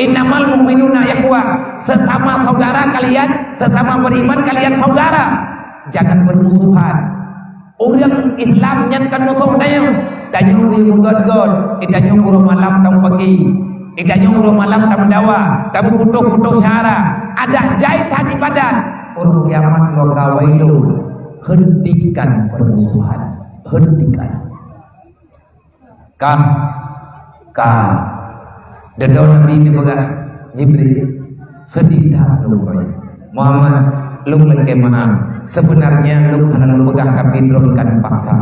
"Innamal mu'minuna ikhwah." Sesama saudara kalian, sesama beriman kalian saudara. Jangan bermusuhan. Ureueng Islam nyan kon musoh tanyoe. Tanyoe geuyue meugöt-göt, eh, tanyoe uroe malam tameupaké. Eh, tanyoe uroe malam tameudawa, tameuputoh-putoh syara. Adak jai that ibadat. Uroe kiamat maka wailun. Hentikan permusuhan. Hentikan. Kah, kah. Dudoe Nabi geupeugah, "Jibril, seudeh that lôn, Muhammad, lôn lakée meu'ah. Seubeunarnya lôn hana lôn peugah, tapi droeneuh paksa."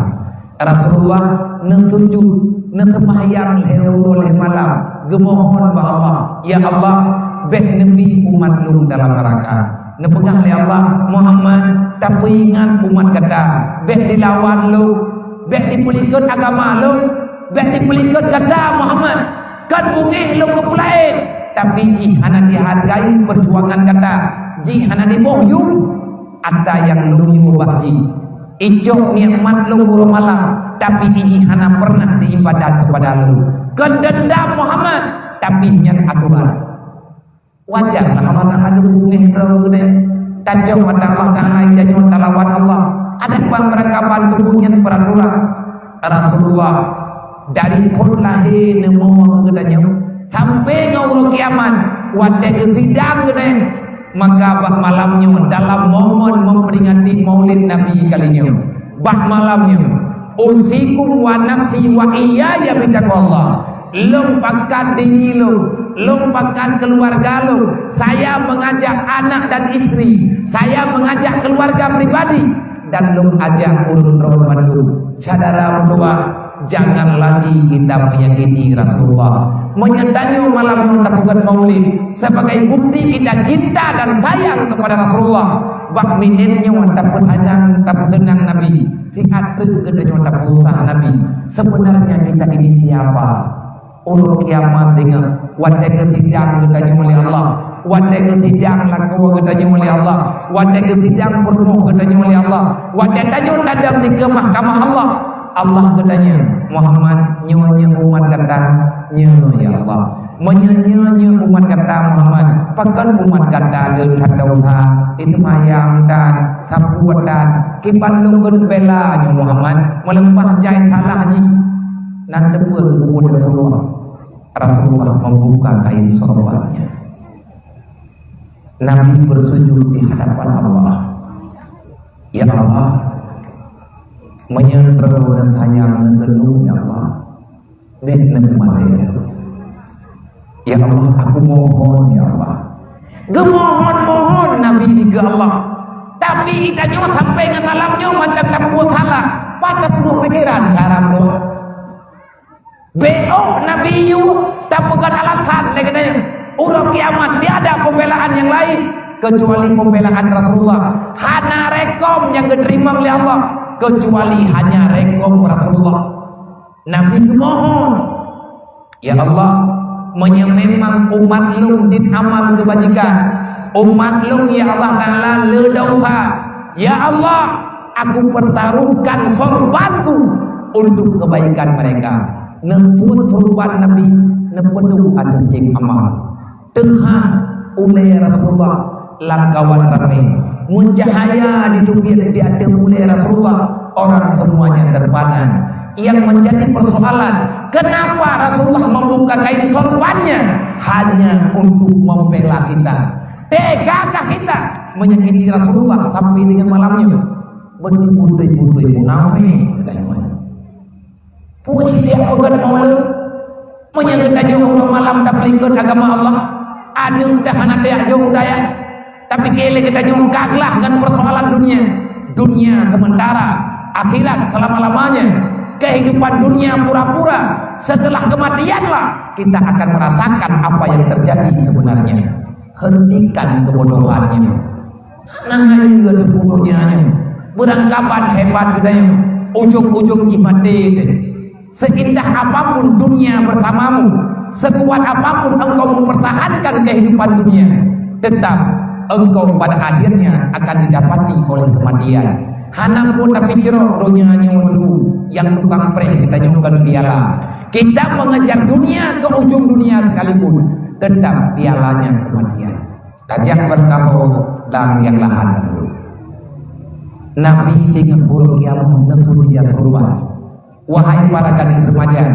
Rasulullah neusujut, neuseumayang lhée uroe lhée malam, geumohon bak Allah, "Ya Allah, bék neubi umat lôn dalam neuraka." Neupeugah lé Allah, "Muhammad, tapeuingat umat gata, bék dilawan lôn." Bék dipeulikot agama lôn, bék dipeulikot gata Muhammad. Kon beungéh lôn keu peulaén, tapi jih hana dihargai peujuangan gata, jih hana diboh yum ata nyang lôn yue bak jih. Icok nikmat lôn uroe malam, tapi jih hana pernah diibadat keupada lôn. Kon deundam Muhammad, tapi nyan atoran. Wajar lah Allah Ta'ala geubeungéh droe geutanyoe. Tacok mata Allah Ta'ala, tanyoe talawan Allah. Adak ban meuraka ban tuboh nyan peuraturan Rasulullah. Dari phon lahé neumoe geutanyoe sampai ngon uroe kiamat, watée geusidang geutanyoe, maka bak malam nyoe dalam momen memperingati Maulid Nabi kali nyoe. Bak malam nyoe, usikum wa nafsi wa iyaya bitaqwallah. Lôn pakat diri lôn, lôn pakat keluarga lôn, saya mengajak anak dan istri, saya mengajak keluarga pribadi, dan lôn ajak ureuëng droe bandum. Syedara meutuah, jangan lagi kita menyakiti Rasulullah. Meunyoe tanyoe malam nyoe tapeugét maulid sebagai bukti kita cinta dan sayang kepada Rasulullah, bak minét nyoe tapeuseunang, tapeuseunang Nabi. Siat treuk geutanyoe tapeususah Nabi. Sebenarnya kita ini siapa? Uroe kiamat deungoe, watée geusidang geutanyoe lé Allah, watée geusidang lakoe geutanyoe lé Allah, watée geusidang peurumoh geutanyoe lé Allah, watée tanyoe tadong dikeue mahkamah Allah, Allah geutanyong, "Muhammad, nyoe nyang umat gata?" "Nyoe, ya Allah." "Meunyoe nyoe nyang umat gata, Muhammad, pakon umat gata le that desya, seumayang that, sapeue that, kiban lôn geubela nyoe Muhammad, meuleupah jai salah jih?" Nan teupeu geupeue Rasulullah. Rasulullah membuka kain sorbannya. Nabi bersujud di hadapan Allah. "Ya Allah, meunyoe Droeneuh sayang keu lôn, ya Allah, bék neumaté lôn. Ya Allah, aku mohon, ya Allah." Geumohon-mohon Nabi dikeue Allah. Tapi geutanyoe sampai ngon malam nyoe mantong tapeubuet salah. Pat tapeuduek pikeran cara meudoa. Bék Nabi yue tapeugét alasan lé geutanyoe. Uroe kiamat tiada pembelaan yang lain kecuali pembelaan Rasulullah. Hana rekom nyang geuteurimong lé Allah kecuali hanya rekom Rasulullah. Nabi geumohon, "Ya Allah, meunyoe memang umat lôn dit amal keubajikan, umat lôn, ya Allah Ta'ala, le desya, ya Allah, aku pertaruhkan sorbanku untuk kebaikan mereka." Neusuet sorban Nabi, neupeudong ateueh céng amal. Teuha ulée Rasulullah lam kawan ramé. Meucahya di teubiet di ateueh ulée Rasulullah, orang semuanya terpana. Yang menjadi persoalan, kenapa Rasulullah membuka kain sorbannya hanya untuk membela kita? Tegakah kita menyakiti Rasulullah sampai dengan malamnya? Beutôi-beutôi munafik, katanya. Peue sitiap peugét Maulud, meunyoe geutanyoe uroe malam tapeulikot agama Allah, aneuk dah hana tajak jok daya. Tapi keu lé geutanyoe ka glah ngon persoalan dunia. Dunia sementara, akhirat selama-lamanya. Kehidupan dunia pura-pura, setelah kematianlah kita akan merasakan apa yang terjadi sebenarnya. Hentikan kebodohan ini. Nah, ayo ada dunia ini. Berangkapan hebat geutanyoe, ujung-ujung jih maté. Seindah apapun dunia bersamamu, sekuat apapun engkau mempertahankan kehidupan dunia, tetap engkau pada akhirnya akan didapati oleh kematian. Hana pun tapi jerok dunia nyoe dulu yang tukang preh kita nyongkan piala. Kita mengejar dunia ke ujung dunia sekalipun, tetap pialanya kematian. Tajak berkabau dan yang lahan dulu. Nabi tinggal burung kiamat nesu di Rasulullah. Wahai para gadis remaja,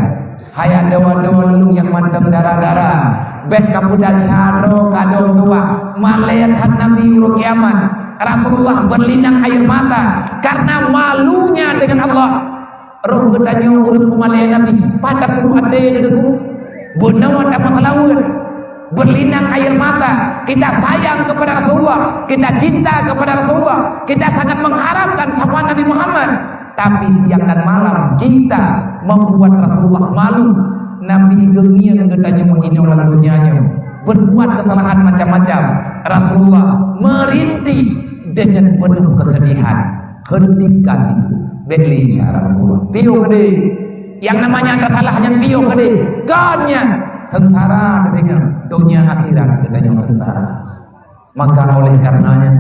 hai adoe-adoe lôn nyang mantong dara-dara, bèk kapeudaca droe kadong dua, malèe that Nabi uroe kiamat. Rasulullah berlinang air mata karena malunya dengan Allah. Roh geutanyoe ureueng peumalèe Nabi, pada puluh até deungon bunoe tamah lawan. Berlinang air mata, kita sayang kepada Rasulullah, kita cinta kepada Rasulullah, kita sangat mengharapkan syafaat Nabi Muhammad. Tapi siang dan malam kita membuat Rasulullah malu. Nabi geungieng geutanyoe inoe lam donya nyoe, berbuat kesalahan macam-macam. Rasulullah merintih dengan penuh kesedihan. Hentikan itu. Bèk lé cara Allah. Piôh keudéh. Yang namanya ada salah nyan piôh keudéh. Kon nyan. Sengsara geutanyoe. Donya akhirat geutanyoe sengsara. Maka oleh karenanya,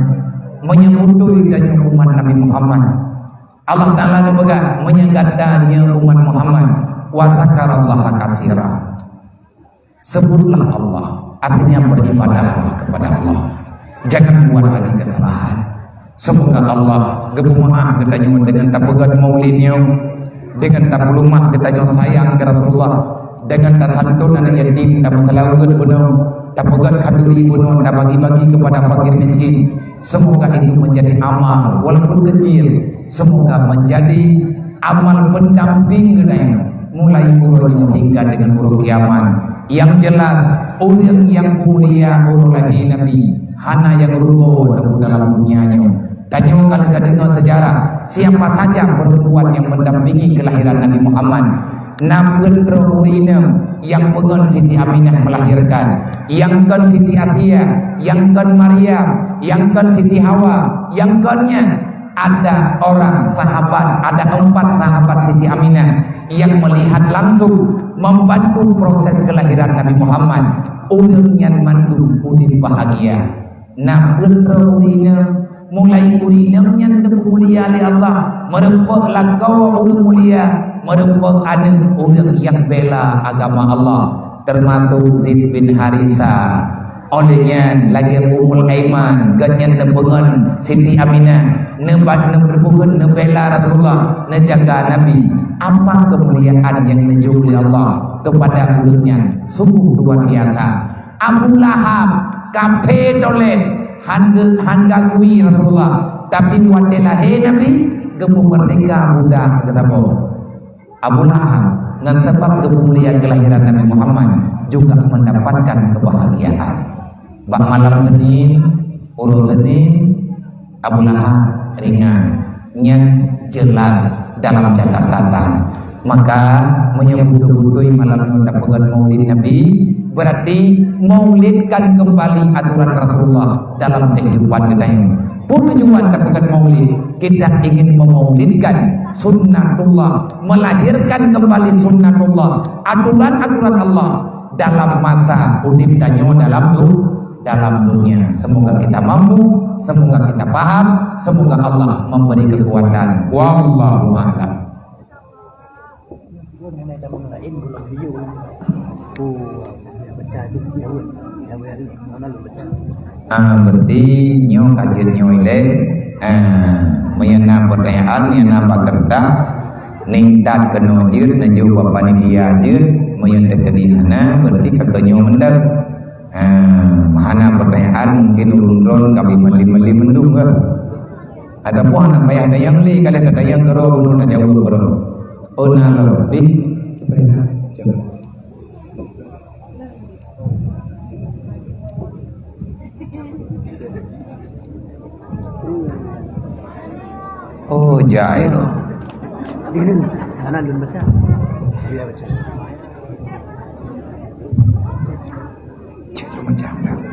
meunyoe beutôi tanyoe umat Nabi Muhammad, Allah Taala geupeugah, meunyoe gata nyoe umat Muhammad, wa zakarallaha katsira. Sebutlah Allah, artinya beribadahlah kepada Allah. Jangan buat lagi kesalahan. Semoga Allah geupeumaaf geutanyoe dengan tapeugét maulid nyoe, dengan tapeuleumah geutanyoe sayang keu Rasulullah, dengan tasantun aneuk yatim, tapeuteuka bunoe, tapeugét khanduri bunoe, tabagi-bagi kepada fakir miskin. Semoga itu menjadi amal walaupun kecil. Semoga menjadi amal pendamping geutanyoe mulai uroe nyoe hingga dengan uroe kiamat. Yang jelas, ureueng nyang peumulia uroe lahé Nabi hana nyang rugoe teungku dalam dunia nyoe. Tanyoe ka lheueh tadeungoe sejarah, siapa saja perempuan yang mendampingi kelahiran Nabi Muhammad. Na peuet droe ureueng inong nyang peungon Siti Aminah melahirkan, nyang kon Siti Asia, nyang kon Maryam, nyang kon Siti Hawa, nyang kon nyan. Ada orang sahabat, ada empat sahabat Siti Aminah yang melihat langsung, membantu proses kelahiran Nabi Muhammad. Ureueng nyan mandum udeb bahagia. Na peuet droe ureueng inong, mulai ureueng inong nyan geupeumulia lé Allah, meureumpok lakoe ureueng mulia, meureumpok aneuk ureueng nyang bela agama Allah, termasuk Zaid bin Harisa. Óh lheueh nyan lagèe Ummul Aiman, gobnyan neupeungon Siti Aminah, neubat, neupeubeuet, neubela Rasulullah, neujaga Nabi. Apa kemuliaan yang neujok lé Allah kepada ureueng nyan? Sungguh luar biasa. Abu Lahab, kafé toleh, han ge-, han gakui Rasulullah, tapi watèe lahé Nabi, geupeumeurdeka budak geutanyoe. Abu Lahab, ngon sabab geupeumulia kelahiran Nabi Muhammad, juga mendapatkan kebahagiaan. Bak malam Senin, uroe Senin, Abu Lahab ringan. Nyan jelas dalam catatan. Maka, meunyoe beutôi-beutôi malam nyoe tapeugét Maulid Nabi, berarti maulidkan kembali aturan Rasulullah dalam kehidupan kita ini. Peue tujuan tapeugét Maulid? Kita ingin memaulidkan sunnatullah, melahirkan kembali sunnatullah, aturan-aturan Allah dalam masa udeb tanyoe dalam du-, dalam dunia. Semoga kita mampu, semoga kita paham, semoga Allah memberi kekuatan. Wallahu a'lam. Ah, berarti nyoe ka jeuet nyoe ilèe. Ah, meunyo na pertanyaan, meunyo na bak keureutah, Ningkat keunoe jeuet, neujok bak panitia jeuet, meunyoe teukeudi hana, berarti ka keunoe mendeng. Ha, hana pertanyaan, mungkin ulôn droen ka meulim-meulim mandum kan. Ataupun hana payah tanyong lé, ka lheueh tatanyong keudroe, bunoe tajaweueb keudroe. Oh, na lom. Di? Oh, jai tu. Anak lun baca. Dia baca. Cek tu macam mana?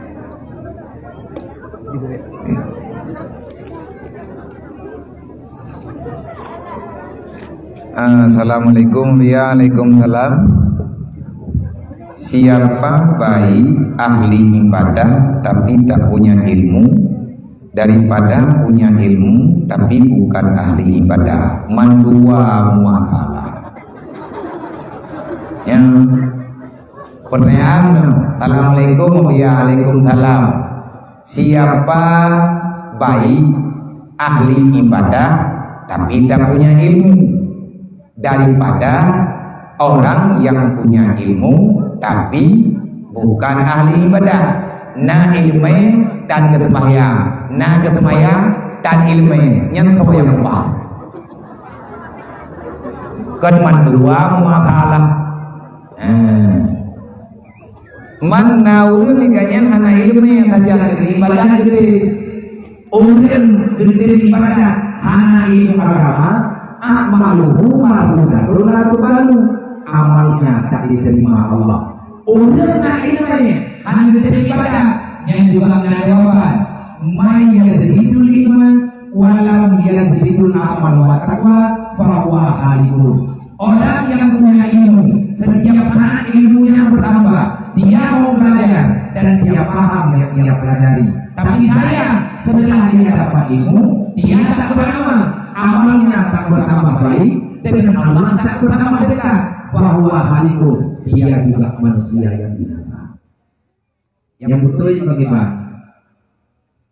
Assalamualaikum. Waalaikumsalam. Siapa baik ahli ibadah tapi tak punya ilmu, daripada punya ilmu tapi bukan ahli ibadah? Mandua muakalah. Yang pertanyaan, assalamualaikum, waalaikumsalam. Siapa baik ahli ibadah tapi tak punya ilmu, daripada orang yang punya ilmu tapi bukan ahli ibadah? Na ileumé tan geuseumbahyang, na geuseumbahyang tan ileumé, nyan soe nyang paham? Kan mandua muakalah. Ha. Man na ureuëng nyang nyan hana ileumé sajan, ibadah jih. Ureuëng geutem ibadah hana ilmu agama, a'maluhu mardudatun la tuqbalu. Amalnya tak diterima Allah. Ureuëng na ileumé hana geutem ibadah, nyan juga na jawaban. Man yazdidul ilma wa lam yazdidul amal wa taqwa, fahuwa halikun. Orang yang punya ilmu, setiap saat ilmunya bertambah, dia mau belajar dan dia paham yang dia pelajari. Tapi sayang, setelah dia dapat ilmu, dia tak beramal, amalnya tak bertambah baik, dengan Allah tak bertambah dekat, bahwa halikun, dia juga manusia yang binasa. Nyang beutôi bagaimana?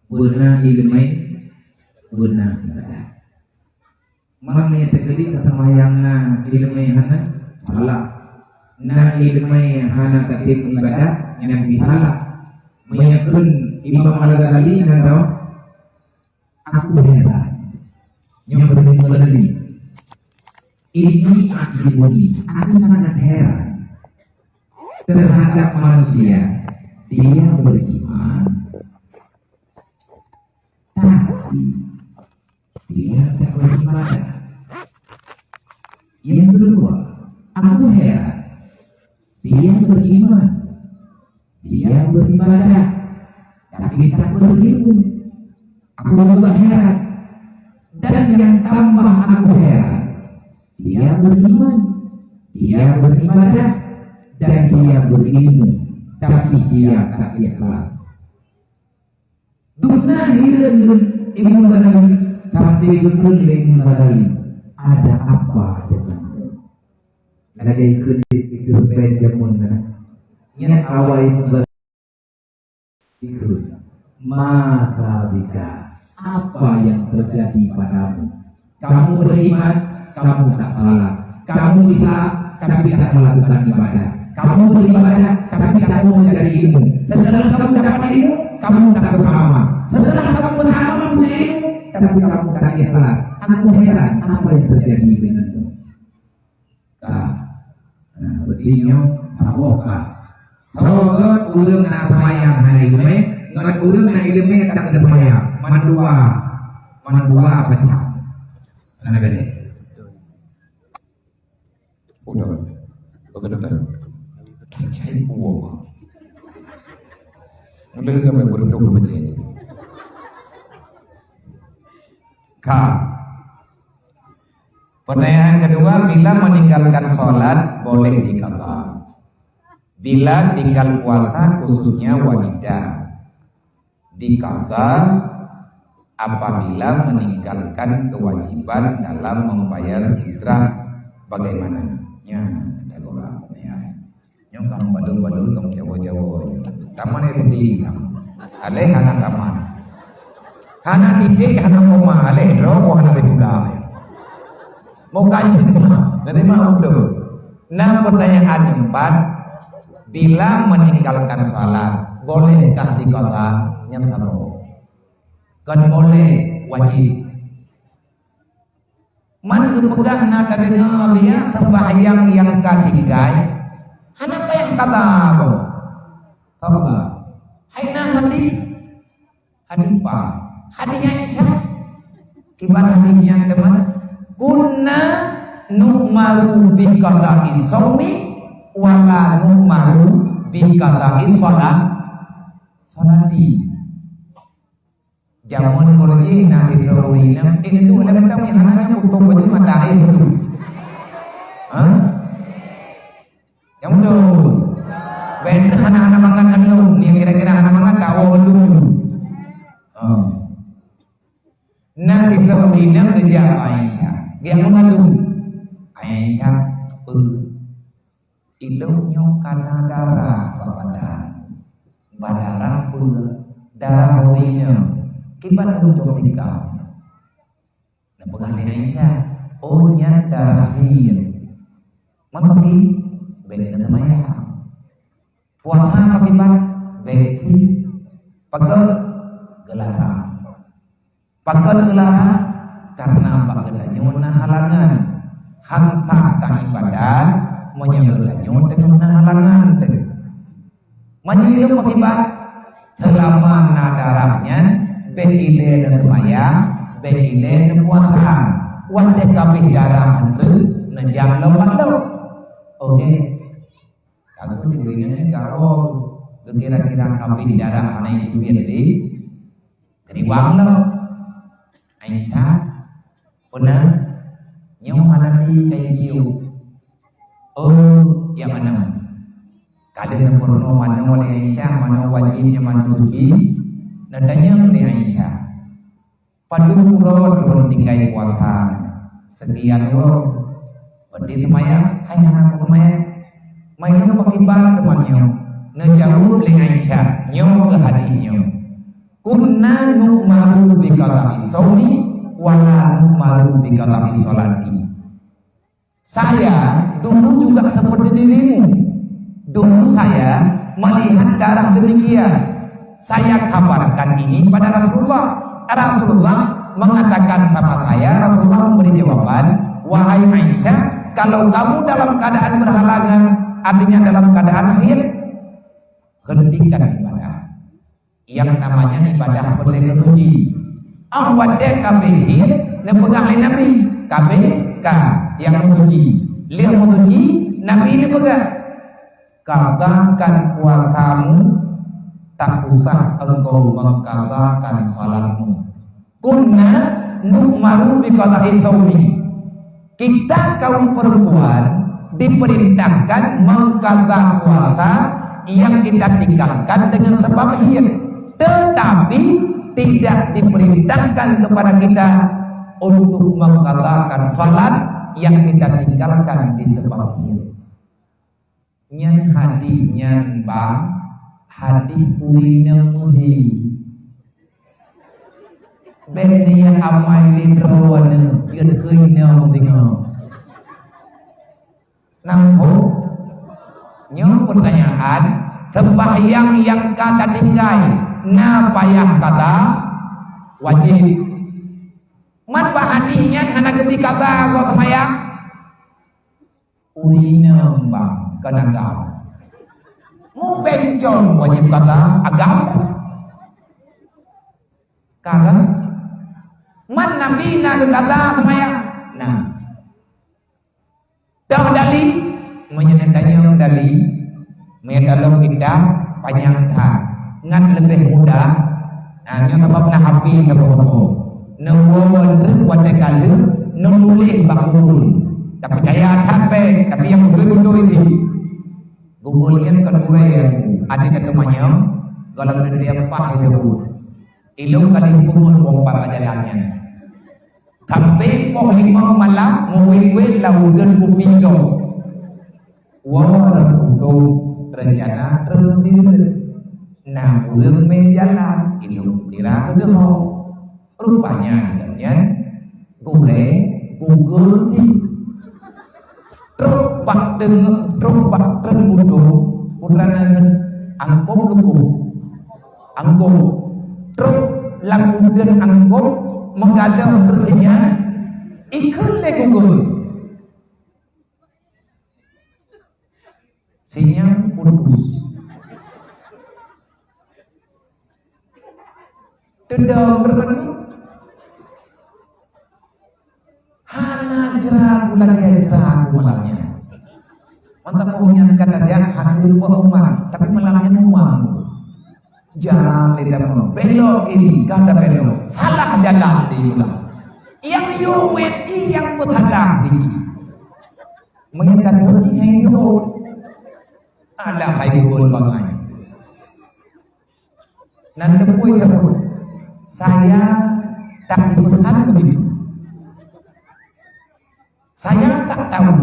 Beuna ileumé, beuna ibadah. Man nyang teukeudi ka seumayang na ileumé hana, salah. Na ileumé hana tatem ibadah, nyan pih salah. Meunyoe kheun Imam Al-Ghazali nan droe, aku heran. Nyoe keuneuk meudali. Ini ajibuni, aku sangat heran terhadap manusia. Dia beriman, tapi dia tak beribadah. Yang kedua, aku heran. Dia beriman, dia beribadah, tapi tak berilmu. Aku juga heran. Dan yang tambah aku heran, dia beriman, dia beribadah, dan dia berilmu, tapi dia tak ikhlas. Dum na hireuen ngon Imam Ghazali, tapi geukheun lé Imam Ghazali, ada apa denganmu? Lagée kheun di Benjamin na. Nyan awai Imam Ghazali kheun, "Maka bika, apa yang terjadi padamu?" Kamu beriman, kamu tak salat. Kamu bisa, tapi tak melakukan ibadah. Kamu beribadah, tapi tak mau mencari ilmu. Setelah kamu dapat ilmu, kamu tak beramal. Setelah kamu beramal punya ilmu, tapi kamu tak ikhlas. Aku heran, apa yang terjadi denganmu? Ka. Nah, berarti nyoe saboh ka. Saboh ureuëng na seumayang hana ileumé, ngon ureuëng na ileumé tak seumayang. Mandua, mandua peucah. Hana gadeh. Udah. Oke, dah. Cai uang. Udah, kami beruntung macam itu. Ka. Pertanyaan kedua, bila meninggalkan sholat boleh diqadha? Bila tinggal puasa, khususnya wanita, diqadha apabila meninggalkan kewajiban dalam membayar fitrah, bagaimana? Ya, ada orang pertanyaan. Nyoe kamoe badum-badum, kamoe jawa-jawa. Tamat S D kamoe. Aléh hana tamat. Hana titik, hana koma, aléh droe hana beh pula. Meukaji teuma, nerima udeueng. Nah, pertanyaan keempat, bila meninggalkan salat, bolehkah diqadha? Nyan saboh. Kon boleh, wajib. Man geupeugah na tadeungoe biya sembahyang nyang ka tinggai, hana payah qadha kok. Taulah. Hai na hadis, hadis pa? Hadis Aisyah. Kiban hadis nyan teuma, "Kunna nu'maru bi qada'i shaumi wa la nu'maru bi qada'i shalah, shalati." Jameun meureuji na sidroe ureueng inong, eh, duek lam mantong nyang hana nyoe, kutôp baju mata air dulu. Ha? Nyang beutôi. Bèk hana-hana mangat ngon lôn, nyang kira-kira hana mangat, tawoe lôn dulu. Ha. Na sidroe ureueng inong geujak bak Aisyah. Geujak meungadu. Aisyah, peue? Ilôn nyoe kana darah bak badan. Bak darah peue? Darah ureueng inong. Kiban lôn cok tingkah. Neupeugah lé Aisyah, "Oh, nyan darah haid." Man pakri? Bèk neuseumayang. Puasa pakriban? Bèk. Pakon? Geularang. Pakon geularang? Karena bak geutanyoe na halangan. Han sah ka ibadat, meunyoe geutanyoe teungoh na halangan teuh. Meunyoe ilôn pakriban? Seulama na darah nyan, bèk ilèe neuseumayang, bèk ilèe neupuasa. Watèe ka abéh darah han treuk, neujak lom bak lôn. Oke. Takot ureueng nyan ka, oh, geukira-kira ka abéh darah hana jiteubiet lé, geuriwang lom. Aisyah, peue na? Nyoe hana lé ka jiok. Oh, jak manoe. Ka lheueh neupeurunoe manoe lé Aisyah, manoe wajéb nyan manoe suci. Neutanyong lé Aisyah, "Padum uroe droe tinggai puasa?" "Seukian uroe." "Berarti seumayang?" "Hai, hana seumayang." "Meunan pakriban teuma nyoe?" Neujaweueb lé Aisyah, nyoe keuh hadis nyoe, "Kunna nu'maru bi qada'i shaumi wa la nu'maru bi qada'i shalati." Saya dulu juga seperti dirimu. Dulu saya melihat darah demikian. Saya kabarkan ini pada Rasulullah. Rasulullah mengatakan sama saya, Rasulullah memberi jawaban, "Wahai Aisyah, kalau kamu dalam keadaan berhalangan, artinya dalam keadaan haid, hentikan ibadah." Yang namanya ibadah peureulèe keu suci. Ah, watèe ka abéh haid, neupeugah lé Nabi, ka abéh ka, nyang meusuci. Lheueh meusuci, Nabi neupeugah, "Qadhakan puasamu, tak usah engkau mengqadhakan salatmu." Kunna nu'maru bi qada'i shaumi. Kita kaum perempuan diperintahkan mengqadha puasa yang kita tinggalkan dengan sebab haid, tetapi tidak diperintahkan kepada kita untuk mengqadhakan salat yang kita tinggalkan disebab haid. Nyan hadih nyan, bang, hadih ureueng inong meuhé. Bèk neujak amai lé droeneuh jeuet keu inong singoh. Nanggroe, nyoe peutanyaan, seumbahyang nyang ka tatinggai na payah qadha? Wajéb. Man bak hadih nyan hana geubri qadha gob seumbahyang? Ureueng inong bang keuneuk agam. Mubencong wajéb qadha agam. Ka kan? Man Nabi na geuqadha seumayang? Na. Toh dali? Meunyoe neutanyong dali, meunyoe dalam kitab panyang that, ngat leubeh mudah. Nah, nyoe sabab na H P saboh-saboh. Neuwoe treuk watèe ka lheueh, neutuléh bak Google. Tapeucaya that bèk, tapi nyang beutôi-beutôi jih. Google nyan kon gurèe, até ka teumanyong, gohlom neudiam paih lé Google. Ilôn ka lheueh pungoh bak jalan nyan. Sampai poh limong malam, meuwét-wét lam ujeuen kupi gob. Woe lôn udong, reuncana trön beuet. Na ureueng mé jalan, ilôn kira keudeuh. Rupanya nyan gurèe Google ni. Trok bak teungoh, trok bak treun moto, putra nanggroe, anggom lukôh. Anggom. Trok lam uteuen anggom, meugadôh trok sinyal, ikheun lé Google. Sinyal putus. Teudong reupeunuh. Hana jra lagèe jra malam nyan. Mantap, oh, nyan ka tajak hana lupa umat, tapi malam nyan umat. Jalan di depan, belok kiri, gata belok. Salah jalan di ulah. Yang yuwit, yang bersalah di. Mengingkat hati yang hidup. Ada hai gol bangai. Nan teupeu teupeu, saya tak dipesan begitu. Saya tak tahu.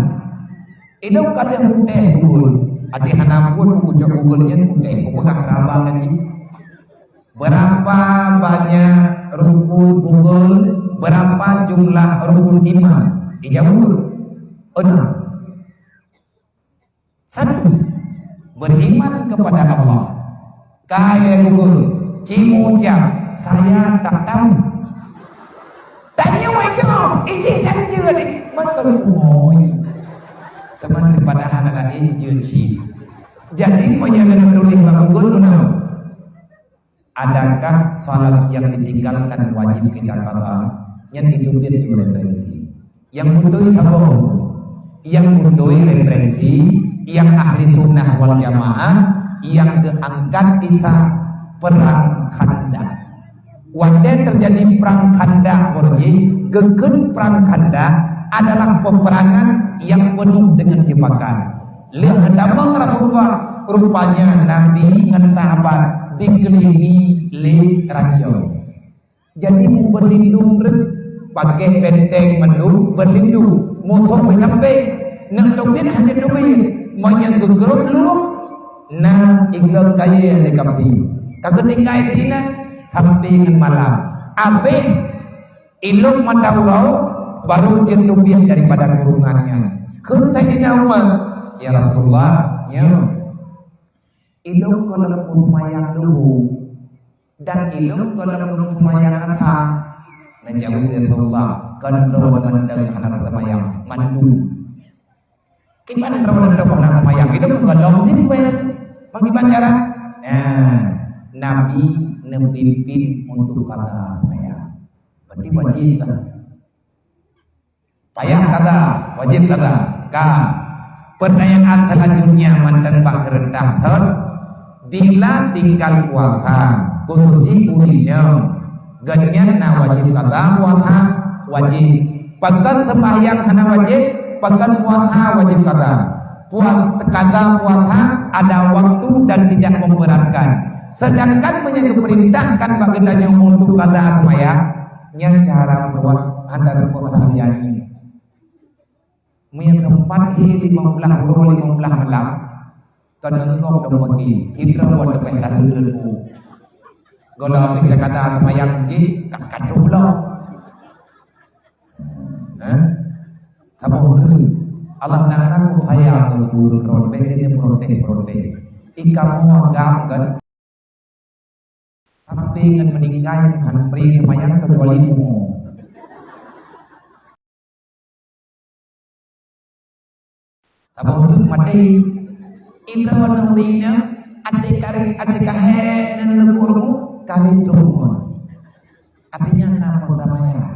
Ilong ka lheueh kutéh Google. Até hana pun kujak Google nyan kutéh, kupeugah keu abang lagi. Berapa banyak rukun Google, berapa jumlah rukun iman? Ijaweueb. Enam. Satu, beriman kepada Allah. Kaya gugul, cimu jam, saya tak tahu. Tanya itu, ijih dan jeuet, maka lumoi. Teman daripada anak lain jeuet sih. Jadi, meunyoe tulis bak gugul, adakah salat yang ditinggalkan wajib kita qada? Nyan itu pih referensi. Nyang beutôi saboh, nyang beutôi referensi, nyang ahli sunnah wal jamaah, nyang geuangkat kisah perang Khandaq. Watèe teujadi perang Khandaq, beureuji geukheun perang Khandaq adalah peperangan nyang peunoh deungon jebakan. Lheueh geutamong Rasulullah, rupanya Nabi ngon sahabat dikelilingi lé rancong. Jadi, meubeulindong rot, pakai benteng mandum beulindong. Musoh meunyampe, neuk teubiet hana teubiet. Meunyoe geugrôp luwah, na iglon kayèe lé kamoe. Ka geutinggai sinan sampai ngon malam. Abéh ilong mata uroe, baru jeuet teubiet daripada kurungan nyan. Kheun Saidina Umar, "Ya Rasulullah, nyo, ilong gohlom seumayang leuhô." Dan ilong gohlom seumayang asar. Neujaweueb lé Rasulullah, "Kon droe mantong hana seumayang, mandum." Kiban droe mantong hana seumayang, ilong gohlom seumayang. Bagaimana cara? Nah, Nabi neupimpin untuk qada seumayang. Berarti wajib kan? Payah qada, wajib qada. Ka. Pertanyaan selanjutnya mantong bak keureutah thon, bila tinggal puasa, khusus jih ureueng inong, gobnyan na wajib qada puasa? Wajib. Pakon sembahyang hana wajib, pakon puasa wajib qada? Puas-, qada puasa ada waktu dan tidak memberatkan. Sedangkan meunyoe geupeurintahkan bak geutanyoe untuk qada seumayang, nyan cara buet hana rupa janji. Meunyoe teumpat hi lima belas uroe lima belas malam, keuneuk gob dong pagi, sidroe buat leupah tadeungon bu. Gohlom habéh Jakarta seumayang jih, ka, ka troh bloe. Hah? Saboh tu. Allah Taala pun sayang ngon ureueng droe, bèk lé protes-protes. Ikamoe agam kan? Sampai ngon meuninggai han pri seumayang kecuali umu. Saboh tu maté. Indra warna urina, até kari, até kahé nan leukur mu, kali turun. Artinya, na perdamaian.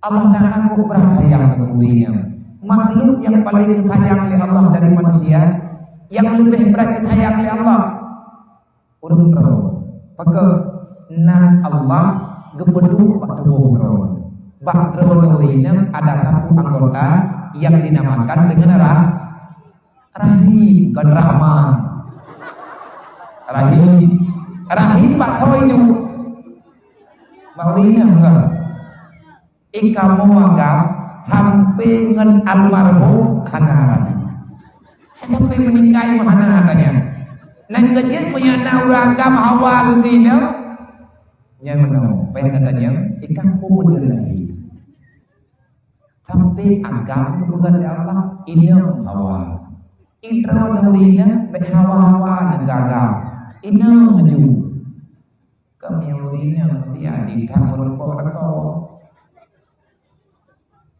Allah Taala kok beurah sayang keu ureueng nyan. Makhluk nyang paleng geusayang lé Allah dari manusia, nyang leubeh brat geusayang lé Allah, ureueng droe. Pakon? Nan Allah geupeuduek bak tuboh droe. Bak droe ureueng nyan ada satu anggota nyang dinamakan deungon rah-, Rahim, kon Rahman. Rahim. Rahim bak soe itu? Bak ureueng nyan kan? Ikamoe agam sampai ngon almarhum hana rahim. Sampai meuninggai hana tanya. Nan keujeuet meunyoe na ureueng agam hawa geukheun, nyan meunoe, payah tanya, ikam peue buleuen lahé? Tapi agam geupeugah lé Allah, inong hawa. Indroe nyang ureueng inong bèk hawa-hawa nyang agam. Inong laju. Kami ureueng inong tiep di that meurumpok lakoe.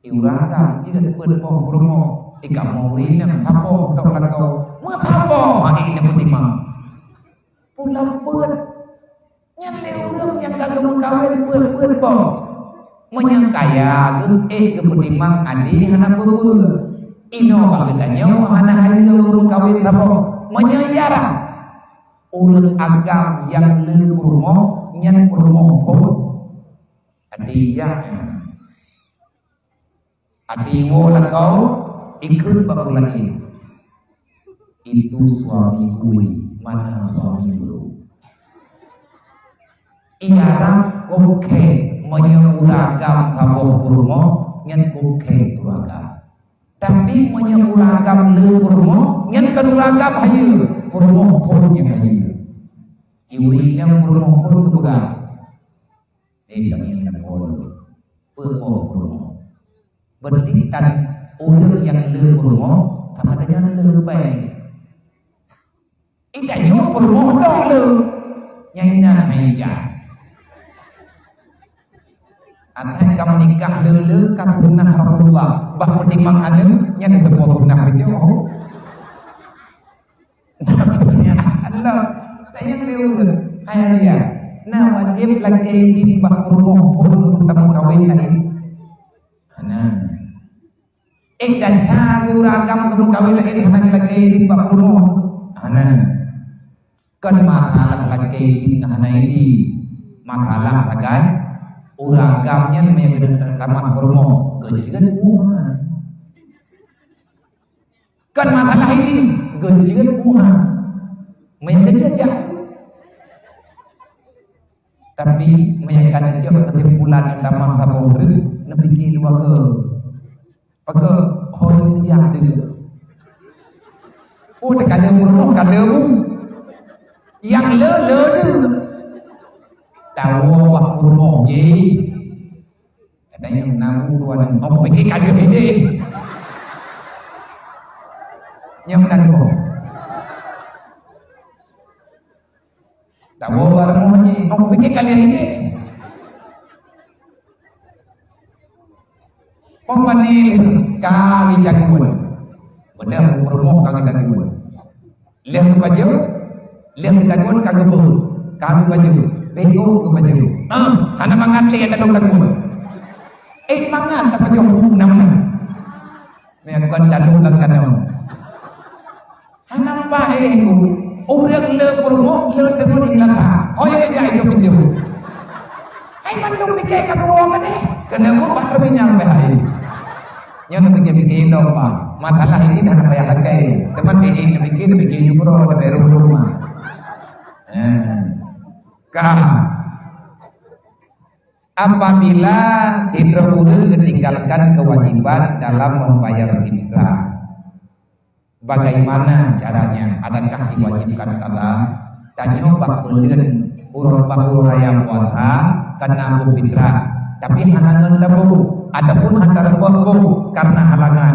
Di ureueng agam jeuet peuet boh peurumoh. Di kamoe ureueng inong saboh tok lakoe. Meusaboh aneuk nyang peutimang. Pulang peuet. Nyan lé ureueng nyang ka geumeukawen peuet-peuet boh. Meunyoe kaya geuh éh geupeutimang adé hana peue-peue. Inoe bak geutanyoe hana hai lé ureueng kawen saboh. Meunyoe jarang, ureueng agam nyang le peurumoh nyan peurumoh phon. Adé jak. Até woe lakoe ikheun bak ureueng laén, "Itu suami gue, mana suami lu?" Iara kok khèe meunyoe ureueng agam saboh peurumoh, nyan kok khèe ureueng agam. Tapi meunyoe ureueng agam le peurumoh, nyan kon ureueng agam hayeue, peurumoh phon nyang hayeue. Iwe nyang peurumoh phon geupeugah, Eh, kami yang takut. Peurumoh, peurumoh. Berarti tan ureueng nyang le peurumoh, sama dengan le rupai. Indak nyoe peurumoh dong le. Nyang nyan hai jak. Asai ka meunikah le-le ka sunnah Rasulullah. Bak peutimang aneuk, nyan teupeu sunnah beujeuh. Allah, tanyong lé ureueng, hai Alia, na wajéb lakée idin bak peurumoh phon untuk tameukawen laén? Hana. Eh, desya geuh ureueng agam geumeukawen laén hana lakée idin bak peurumoh? Hana. Kon masalah lakée idin ngon hana idin. Masalah sagai ureueng agam nyan meunyo geutamah peurumoh, geuceuet buhan. Kon masalah idin, geuceuet buhan. Meukeujeuet jak. Tapi, meuiya ka neucok keusimpulan nyang tamah saboh ureueng, neupike dua keu. Pakon hôi jak deuh. Oh, teuka lé peurumoh ka lé bu. Nyang le, le deuh. Tawoe bak peurumoh jih. Kadang nyang na bu dua nang, oh, pike ka lheueh ideh. Nyang na bu. Tawoe bak rumoh jih, oh, pike ka lheueh ideh. Pokoknya ka geujagoe. Beudôh peurumoh ka geujagoe. Lheueh geupajoh, lheueh geutangon ka geubeuet, ka geupajoh, beuh geupajoh. Ah, hana mangat lé ladôm tangon. Eh, mangat tapajoh buku na meunan. Meunan kon tanong lam kanoe. Hana paih ku. Ureueng le peurumoh, le tangon lam lasa. Ho nyang jak itu pintu. Hai mandum pike ka keudroe keudeh. Keuneuk bak teubinyang beh hai. Nyoe neupike-pike lom, Bang. Masalah ini dah payah lakée. Teuma ini neupike, neupike jukro, neupike rumah. Eh. Ka. Apabila sidroe ureueng geutinggalkan kewajiban dalam membayar fitrah, bagaimana caranya? Adakah diwajibkan qada? Tanyoe bak peuleueh uroe bak uroe raya puasa, kana boh fitrah, tapi hana ngon tabong, ataupun hana reubah boh karena halangan,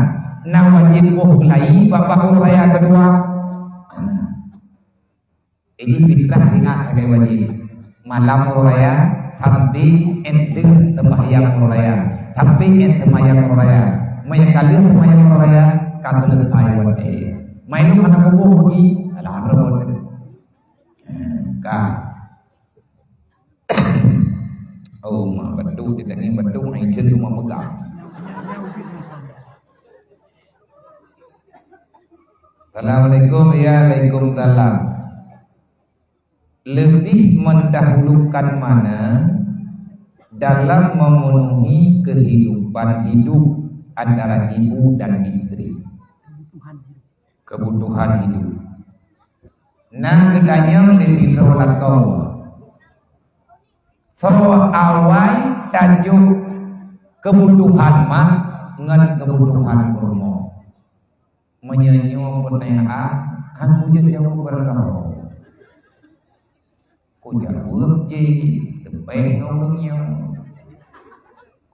na wajéb boh geulai bak uroe raya keudua? Hana. Jadi fitrah ingat sagai wajéb. Malam uroe raya, sampai ente sembahyang uroe raya, sampai ente sembahyang uroe raya. Maya kali sembahyang uroe raya, ka selesai watée. Mai lu mana kubu bagi, alah, ada watée. Ka. Oh, ma betul, dia tanya betul, hai cen tu ma pegang. Assalamualaikum, ya, waalaikumsalam. Lebih mendahulukan mana dalam memenuhi kehidupan hidup antara ibu dan istri? Kebutuhan hidup. Na geutanyong lé sidroe lakoe. Soe awai tajok kebutuhan mak ngon kebutuhan peurumoh? Meunyoe nyoe peutanyaan, han kujeuet jaweueb bak kamoe. Kujaweueb jih leubeh ngon ureueng nyoe.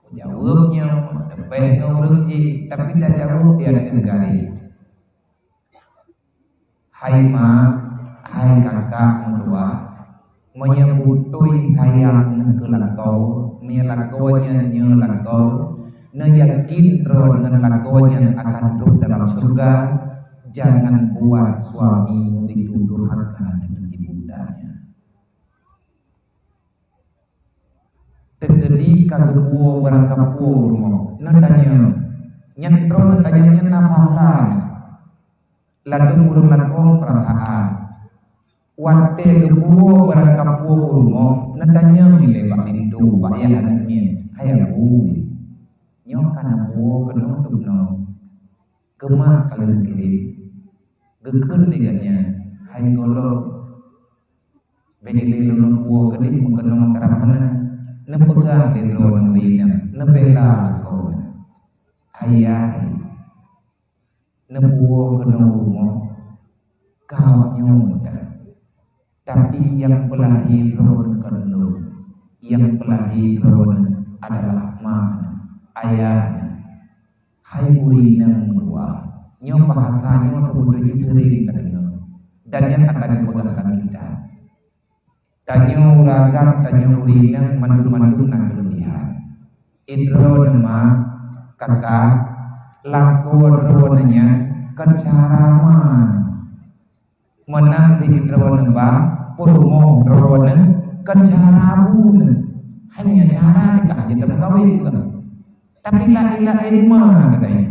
Kujaweueb nyoe leubeh Pèh ngon ureueng jih, tapi tajaweueb di ateueh garéh. Hai mak, hai kakak meutuah, meunyoe beutôi sayang neuh keu lakoe, meunyoe lakoe nyan nyoe lakoe, neuyakin droe ngon lakoe nyan akan trok dalam syeuruga, jangan buat suami itu durhaka dengan ibundanya. Teukeudi ka geupuwoe barang kapuwoe u rumoh, neutanyong. Nyan droe neutanyong nyan na pahala. Ladôm ureueng lakoe peurasaan. Watèe geupuwoe barang kapuwoe u rumoh, neutanyong ilèe bak linto, bak yah aneuk miet, "Hai Abu, nyoe ka na puwoe keunoe teuh keunoe?" Keumat ka lheueh kirém, geukheun lé gobnyan, "Hai gohlom, bèk ilèe lôn puwoe keudéh meukeunong karab meunan." Neupeugah lé droeneuh ri nyan, neubela lakoe, "Ayah, neupuwoe keunoe u rumoh, ka awaknyoe meutan." Tapi nyang peulahé droeneuh kon lôn, nyang peulahé droeneuh adalah ma neuh, ayah neuh. Hai ureueng inong meutuah, nyoe bahasa nyoe teupeuteuju seuring tadeungoe, dan nyan ata geupeugah lam kitab. Tanyoe ureueng agam, tanyoe ureueng inong mandum-mandum na keuleubihan. Droeneuh ma, kakak, lakoe droeneuh nyan kon cara ma neuh. Meunan cit droeneuh ba, peurumoh droeneuh kon cara bu neuh. Hanya cara nikah jeuet tameukawen kon. Tapi laén-laén ma geutanyoe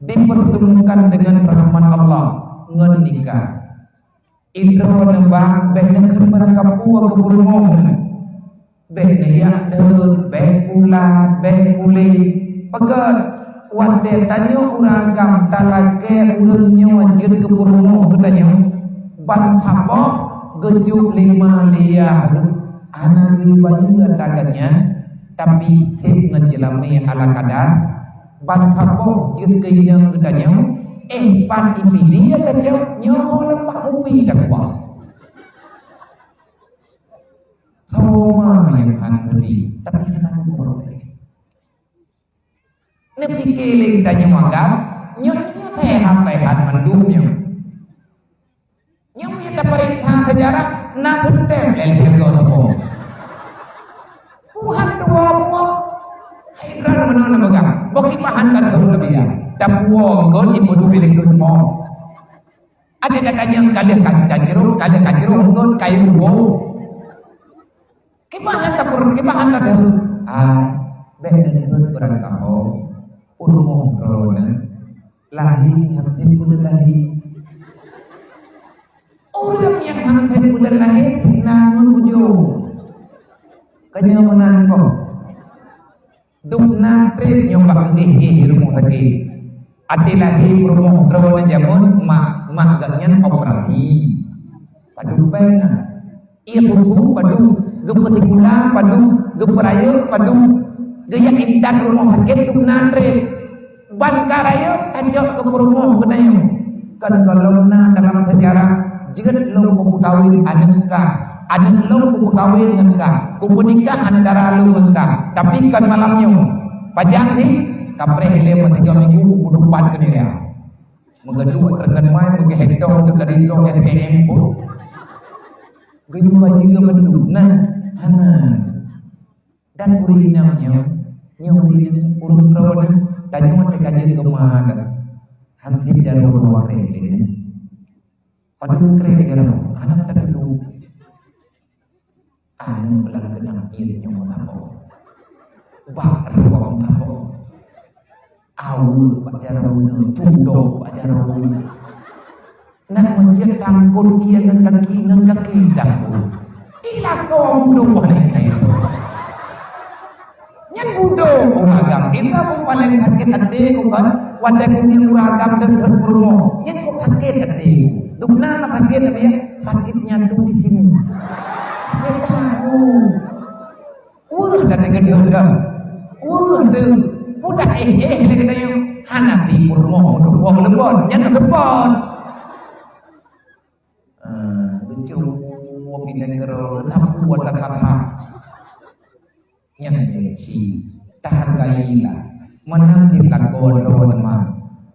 dipertemukan dengan rahmat Allah ngon nikah. Droeneuh ba, bèk neukheun barang kapuwoe keu peurumoh neuh. Bèk neujak deuek, bèk pula, bèk puléh. Peugöt, watèe tanyoe ureueng agam talakèe ureueng nyoe jeuet keu peurumoh geutanyoe, ban saboh geujok lé ma lé yah geuh, hana geubayeue ata geuh nyan, tapi sép ngon jeulamé ala kada, ban saboh jeuet keu inong geutanyoe, éh, ban ipidie ata cok nyoe lam bak kupi takuah. Soe ma nyang han peudi, tapi hana geuproblem. Neupike lé geutanyoe agam, nyoe, nyoe seuhat-seuhat mandum nyoe. Nyoe meunyo tapareksa seujarah, na seutem lé lhèe goe saboh. Tuhan tuwoe bumoe. Hai droeneuh meunoe neupeugah, boh kibahan ka deuh leubeh ya. Tapuwoe kon ipeudui lé keunoe. Adak that nyang ka lheueh ka, ka jroh, ka lheueh ka jroh ngon kayue woe. Kiban han ka pur-, kiban han ka deuh. Ah, bèk neukheun barangkaho. Peurumoh droeneuh lahé han sép buleuen lahé. Ureueng nyang han sép buleuen lahé na ngon ujong. Ka nyoe meunan boh. Dum na trép nyoe bak geugeh-geh rumoh sakét. Até lahé peurumoh droeneuh jameun mak, mak geuhnyan operasi. Padub péng na. Ié susu padub, geupeusikula padub, geupeurayeuk padub. Geujak intat rumoh sakét dum na trép. Ban ka rayeuk tacok keu peurumoh geutanyoe. Kon gohlom na dalam seujarah, jeuet lôn kupeukawen aneuk kah, aneuk lôn kupeukawen ngon kah, kupeunikah antara lôn ngon kah. Tapi kon malam nyoe. Pajan cit, kapreh lé meusigoe minggu kupeudupat keuneuk ya. Meugeuduek teungeut mai, meugeuhé tong dari lôn S K M pun. Geuyue bajée bandum. Nah, hana. Dan ureueng inong nyoe, nyoe ureueng, ureueng droeneuh, tanyoe teuka jeuet keu ma geuh. Han sép jaroe dua krèk lé nyan. Padub krèk jaroe, hana teuteuleu. Aneuk lam geunam pih nyoe meutabong. Bak ruwang tabong. Aweuk bak jaroe nyoe, tudok bak jaroe nyoe. Nak meujeuet tangkot ie ngon kaki, ngon kaki tangkot. Ilakoe budok paléng kaya. Nyan budok ureueng agam. Ita pun paléng sakét até ku kan. Watèe ku ngieng ureueng agam deuh-deuh peurumoh. Nyan kok sakét até ku. Dum na sakét até, sakét nyang dum di sini. Sakét tahu. Weueh dah teukeudeuh dah. Weueh teuh. Mudah éh-éh lé geutanyoe. Hana di peurumoh untuk wong leubon. Nyan leubon. Ah, lucu. Pindah ke roh. Tahu watak kata. Nyan lé ci. Tahargai lah. Meunan cit lakoe droeneuh ma.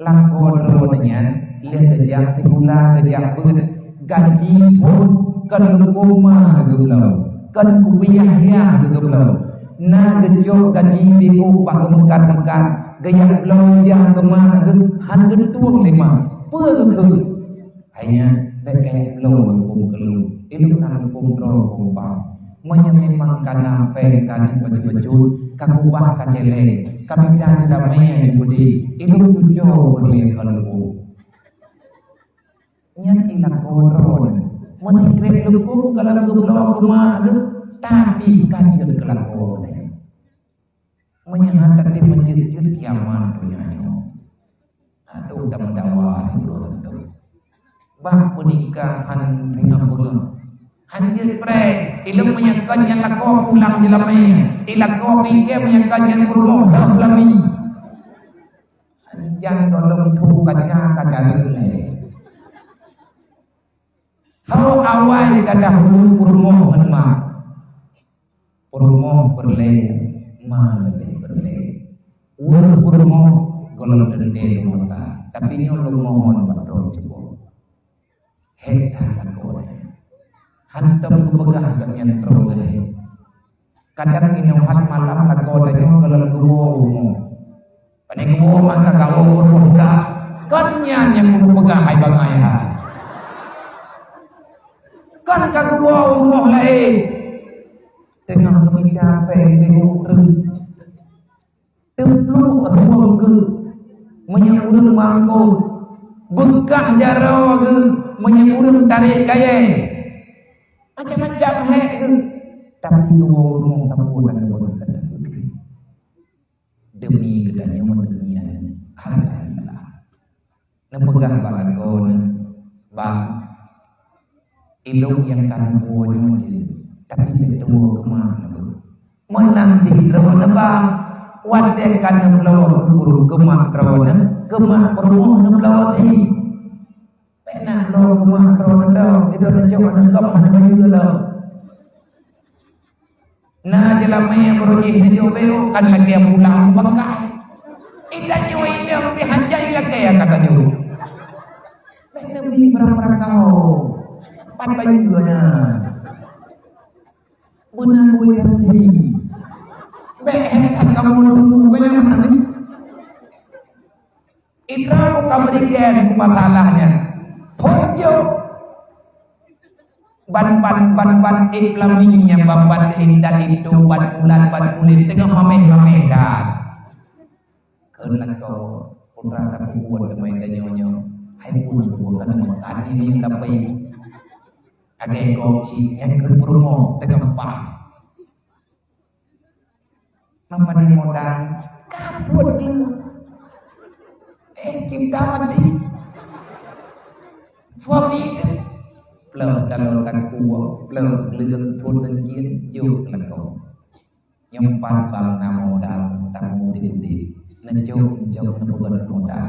Lakoe droeneuh nyan lheueh geujak sikula, geujak beuet, gaji phon kon leukom ma geubloe, kon kupiah-piah geubloe. Na geucok gaji piôh bak geumeukat-meukat, geujak bloe ija keu ma geuh, han geutueng lé ma. Peue geukheun? Hai nyan, bèk kayèe bloe leukom keu lôn. Ilôn na leukom droe leukom pah. Meunyoe memang ka na péng ka na bacut-bacut, ka kubah ka cèlèng, ka mita ceuramè di Budi, ilôn tujoh peureulèe keu leukom. Nyan i lakoe droeneuh. Meusikrek leukom ka lheueh geubloe keu ma geuh, tapi ka jeuet keu lakoe geuh. Meunyoe hana tatem meujeuet-jeuet kiamat donya nyoe. Aduh, dah meudawa sibuleuen tu. Bah pernikahan singoh beungoh. Han jeuet preh, ilôn meunyoe kon nyan lakoe pulang jeulamé. I lakoe pike meunyoe kon nyan peurumoh dah lami. Anjang tolong tu kaca, kaca lé. Tho awai ka dahulu peurumoh ngon ma. Peurumoh peureulèe, ma leubeh peureulèe. Weueh peurumoh gohlom teuntèe lôn meuta, tapi nyoe lôn mohon bak droe cuboh. Hék that lakoe nyan. Hantom geupeugah gobnyan droe geuh hék. Kadang inoe that malam lakoe tanyoe gohlom geuwoe u rumoh. Pane geuwoe maka gawoe u rumoh dak. Kon nyan nyang kupeugah hai bangai hai. Kon ka geuwoe u rumoh laén. Teungoh geumita péng lé ureueng. Teupluek ruweueng geuh meunyoe ureueng mangkot. Beukah jaroe geuh meunyoe ureueng tarek kayèe. Macam-macam hék geuh. Tapi geuwoe u rumoh sapeue nyang geupeugah. Demi geutanyoe, demi aneuk. Alhamdulillah. Neupeugah bak lakoe neuh, "Bang, ilôn nyang ka neuwoe nyoe jeuet, tapi bèk tuwoe keu ma neuh." Meunan cit droeneuh, Bang, watèe ka neubloe keu, keu ma droeneuh, keu ma peurumoh neubloe cit. Bèk na bloe keu ma droeneuh, droeneuh cok aneuk gob hana bayeue lom. Na jeulamé nyang baroe jih neujok bèk, kan lagèe pulang bangkai. Ita nyoe inong pih hanjai lagèe ka tanyoe. Bèk neubri barang-barang kamoe. Pat bayeue nyan. Beuna kueh hati. Bèk that kamoe leumu keu nyang meunan. Idroe ka meurigen keu masalah nyan. Phon jok. Ban, ban, ban, ban Islami nyang ban, ban intat itu, ban bulan, ban buleuen teungoh mamèh-mamèh that. Kheun lakoe, putra ka peubuet teuma tanyoe nyoe. Hai pun bukan meukat ini tapi. Agèe gob cit nyang keu peurumoh teungoh paih. Meupadum modal, ka buet gleh. Eh, cinta mati. Suami itu. Pleueh taloe takue, pleueh gleueng phon leuncien, jok lakoe. Nyoe pat bang na modal, tamu di udép. Neujok, neujok, neupeugöt modal.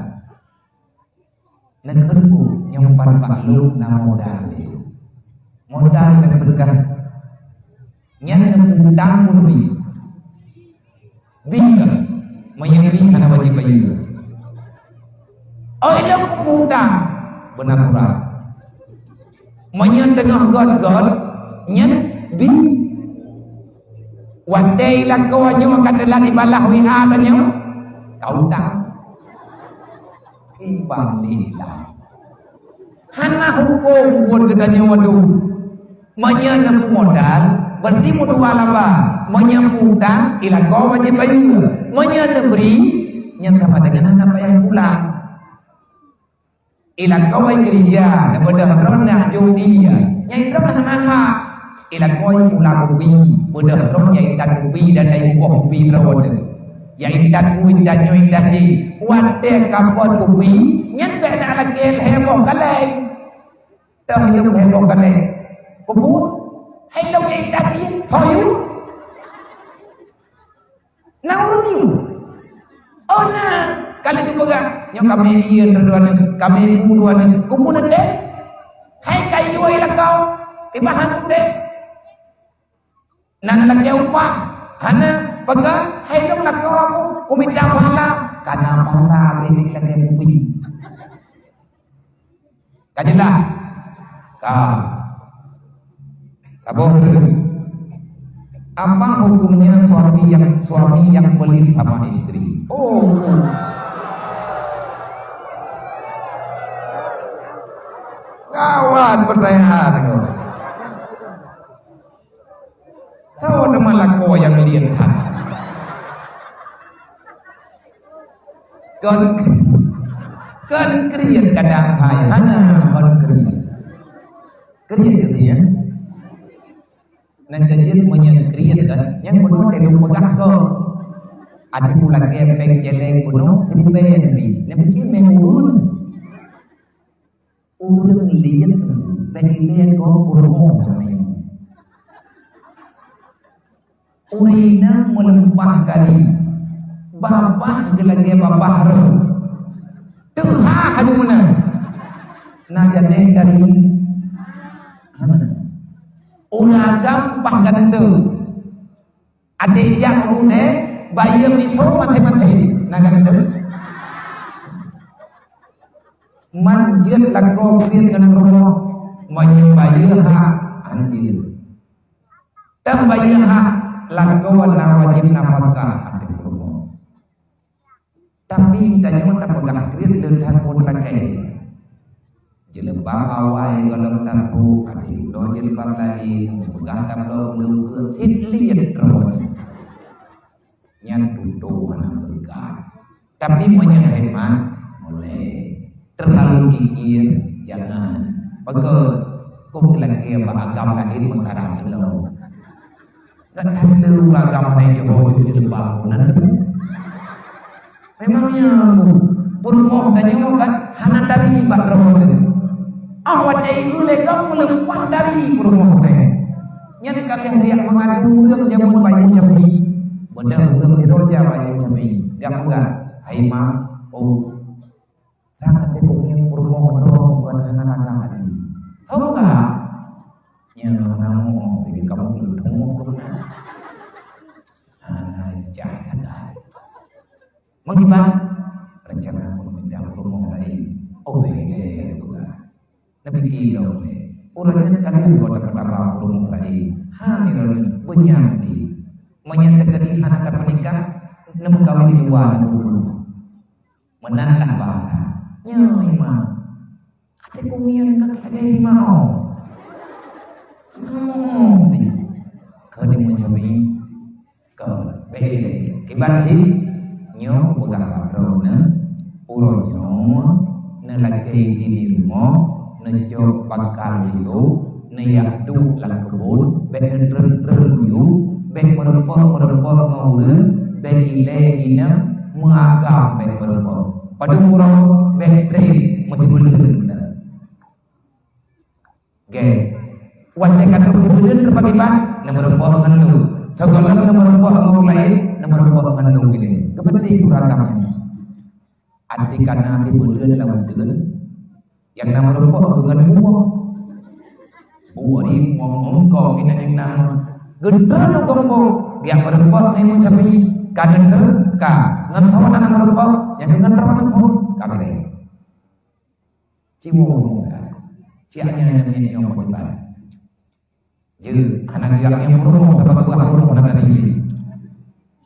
Neukheun bu, nyoe pat bak lôn na modal. Modal neupeugah. Nyan neupeuutang pun bi. Bi ka. Meunyoe bi hana wajéb bayeue. Oi lôn peue utang. Beuna kurang. Meunyoe teungoh göt-göt, nyan bi. Watèe lakoe nyoe ka teulat ibalah W A tanyoe, ka utang. Iban lillah. Hana hukôm buet geutanyoe waduh. Meunyoe neupeu modal, berarti meudua laba. Meunyoe peu utang, ilakoe wajéb bayeue. Meunyoe neubri, nyan sama deungon hana payah pulang. Ilakoe keurija, neubeudôh droe nyan jok ie. Nyang droe hana hak. Ilakoe pulang kupi, beudôh droe nyang intat kupi dan dai ubôh kupi droe teuh. Nyang intat bu, intat nyoe, intat jih. Watèe ka pot kupi, nyan bèk na lakèe lhèe boh kaleng. Toh ilôn lhèe boh kaleng. Kubu, hai lôn nyang intat ie, toh yue. Na ureueng ngieng? Oh na, ka lheueh geupeugah, nyoe kamé ie droeneuh, kamé bu droeneuh, kubu neutem. Hai ka yue lakoe, ibahan kutem. Na neulakèe upah, hana, peugah, hai lôn lakoe aku. Kumita pahala, kana pahala bini lagèe mupi. Ka jelas? Ka. Saboh. Apa hukumnya suami yang, suami yang pelit sama istri? Oh. Gawat pertanyaan tu. Tahu nama lakoe nyang liet that. Kon, kon kriet kadang hai, hana kon kriet. Kriet gitu ya. Nan jeuet meunyoe kriet kan, nyang bunoe teuh peugah ko. Adak ulagèe péng céléng bunoe, kriet péng bi. Nabi ki meu'un. Ureueng liet bèk ilèe gob peurumoh ramè. Ureueng inong meuleumpah gari, babah geulagèe babah rhot. Teuha haju meunan. Na jadèh gari. Hana. Ureueng agam bah ganteng. Até jak u rudée, bayeue miseue maté-maté, na ganteng. Man jeuet lakoe kriet ngon rumoh, meunyoe bayeue hak, anjeut. Tam bayeue hak, lakoe na wajéb nafakah ateueh rumoh. Tapi tanyoe tapeugah kriet le that phon lakée. Jilbab awai gohlom tasu, até uroe jilbab laén, peugah tabloe ulôn keu cit liet droe. Nyan tutoe hana beureukat. Tapi meunyoe hemat, boleh. Terlalu kikir, jangan. Pakon? Kok lakée bak agam laén meukaram ilong. Gata le ureueng agam hai Johor jilbab nan. Memang nyan, peurumoh tanyoe kan hana dari bak droe teuh. Ah, watée ibu lé kamoe leupah dari peurumoh teuh. Nyan ka lheueh riyak meungadu ureueng jameun bayeue cabi. Beudôh ureueng di roja bayeue cabi. Gak peugah, "Hai ma, oh, Sang até keumieng peurumoh droe kon hana lagak lé." Hông ka? Nyan hana mo, bidé kamoe meudong. Hana jah lagak. Meukiban, rencana meumindang peurumoh laén. Oh, bèk lé, peugah. Nabi kira lé. Ureueng nyan ka lheueh gota peutama peurumoh laén. Ha, nyoe beunyan di. Meunyan teukeudi hana tapeunikah, neumeukawen di luwa neupeurumoh. Meunan lah bahasa. Nyoe imam. Até keumieng ka lagée imam. Hmm, keu di meucabi. Keu bèk ilée. Kiban cit nyoe peugah bak droeneuh, uroe nyoe neulakée di rumoh, neucok bakal lilo, neuyak duek lam keubon, bèk neutreun-treun miyueb, bèk meureumpok-meureumpok ngon ureueng, bèk ilée inong meuagam bèk meureumpok. Padub uroe bèk treb meusibuleuen buleuen. Gét. Watée ka trok sibuleuen teupagibah, neumeureumpok ngon lôn. Sigohlom neumeureumpok ngon ureueng laén, neumeureumpok ngon lôn ilée. Geupeudeh ureueng agam nyan. Até ka na sibuleuen lam uteuen, nyang na meureumpok keu ngon bumoe. Bumoe ri, bumoe meungkong inan-inan. Geutreun u gampông, geujak meureumpok ngon imum syafi'i. Ka geutreun, ka. Ngon soe na meureumpok, nyang keu ngon droe neupok. Ka beureh. Ciwoe. Siak nyan nyang nyoe meukiban. Jeuet, hana geujak ngieng peurumoh, sabab peugah peurumoh hana tadi.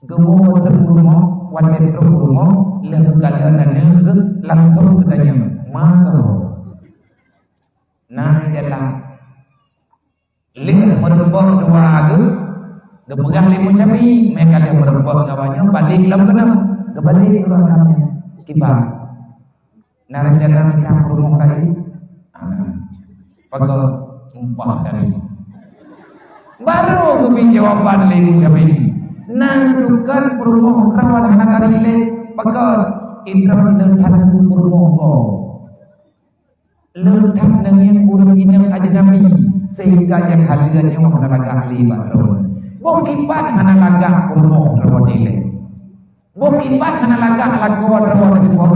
Geuwoe watée peurumoh, watée trok peurumoh, lheueh geukalon aneuk geuh langsong geutanyong, "Ma kah?" Na dalam lheueh meureumpok dua geuh, geupeugah lé imum syafi'i, meuka lheueh meureumpok ngon awak nyoe, balek lam keunoe, geubalek ureueng agam nyan. Kiban. Na rencana pindah peurumoh tadi? Hana. Pakon? Sumpah tadi. Baru geubri jawaban lé imum syafi'i. Na neudukon peurumoh droe hana tari lé. Pakon? Indroe le that peurumoh gob. Le that neungieng ureueng inong ajnabi, sehingga nyang haleue nyoe hana lagak lé bak droe. Boh kiban hana lagak peurumoh droe ilée. Boh kiban hana lagak lakoe droe teuh.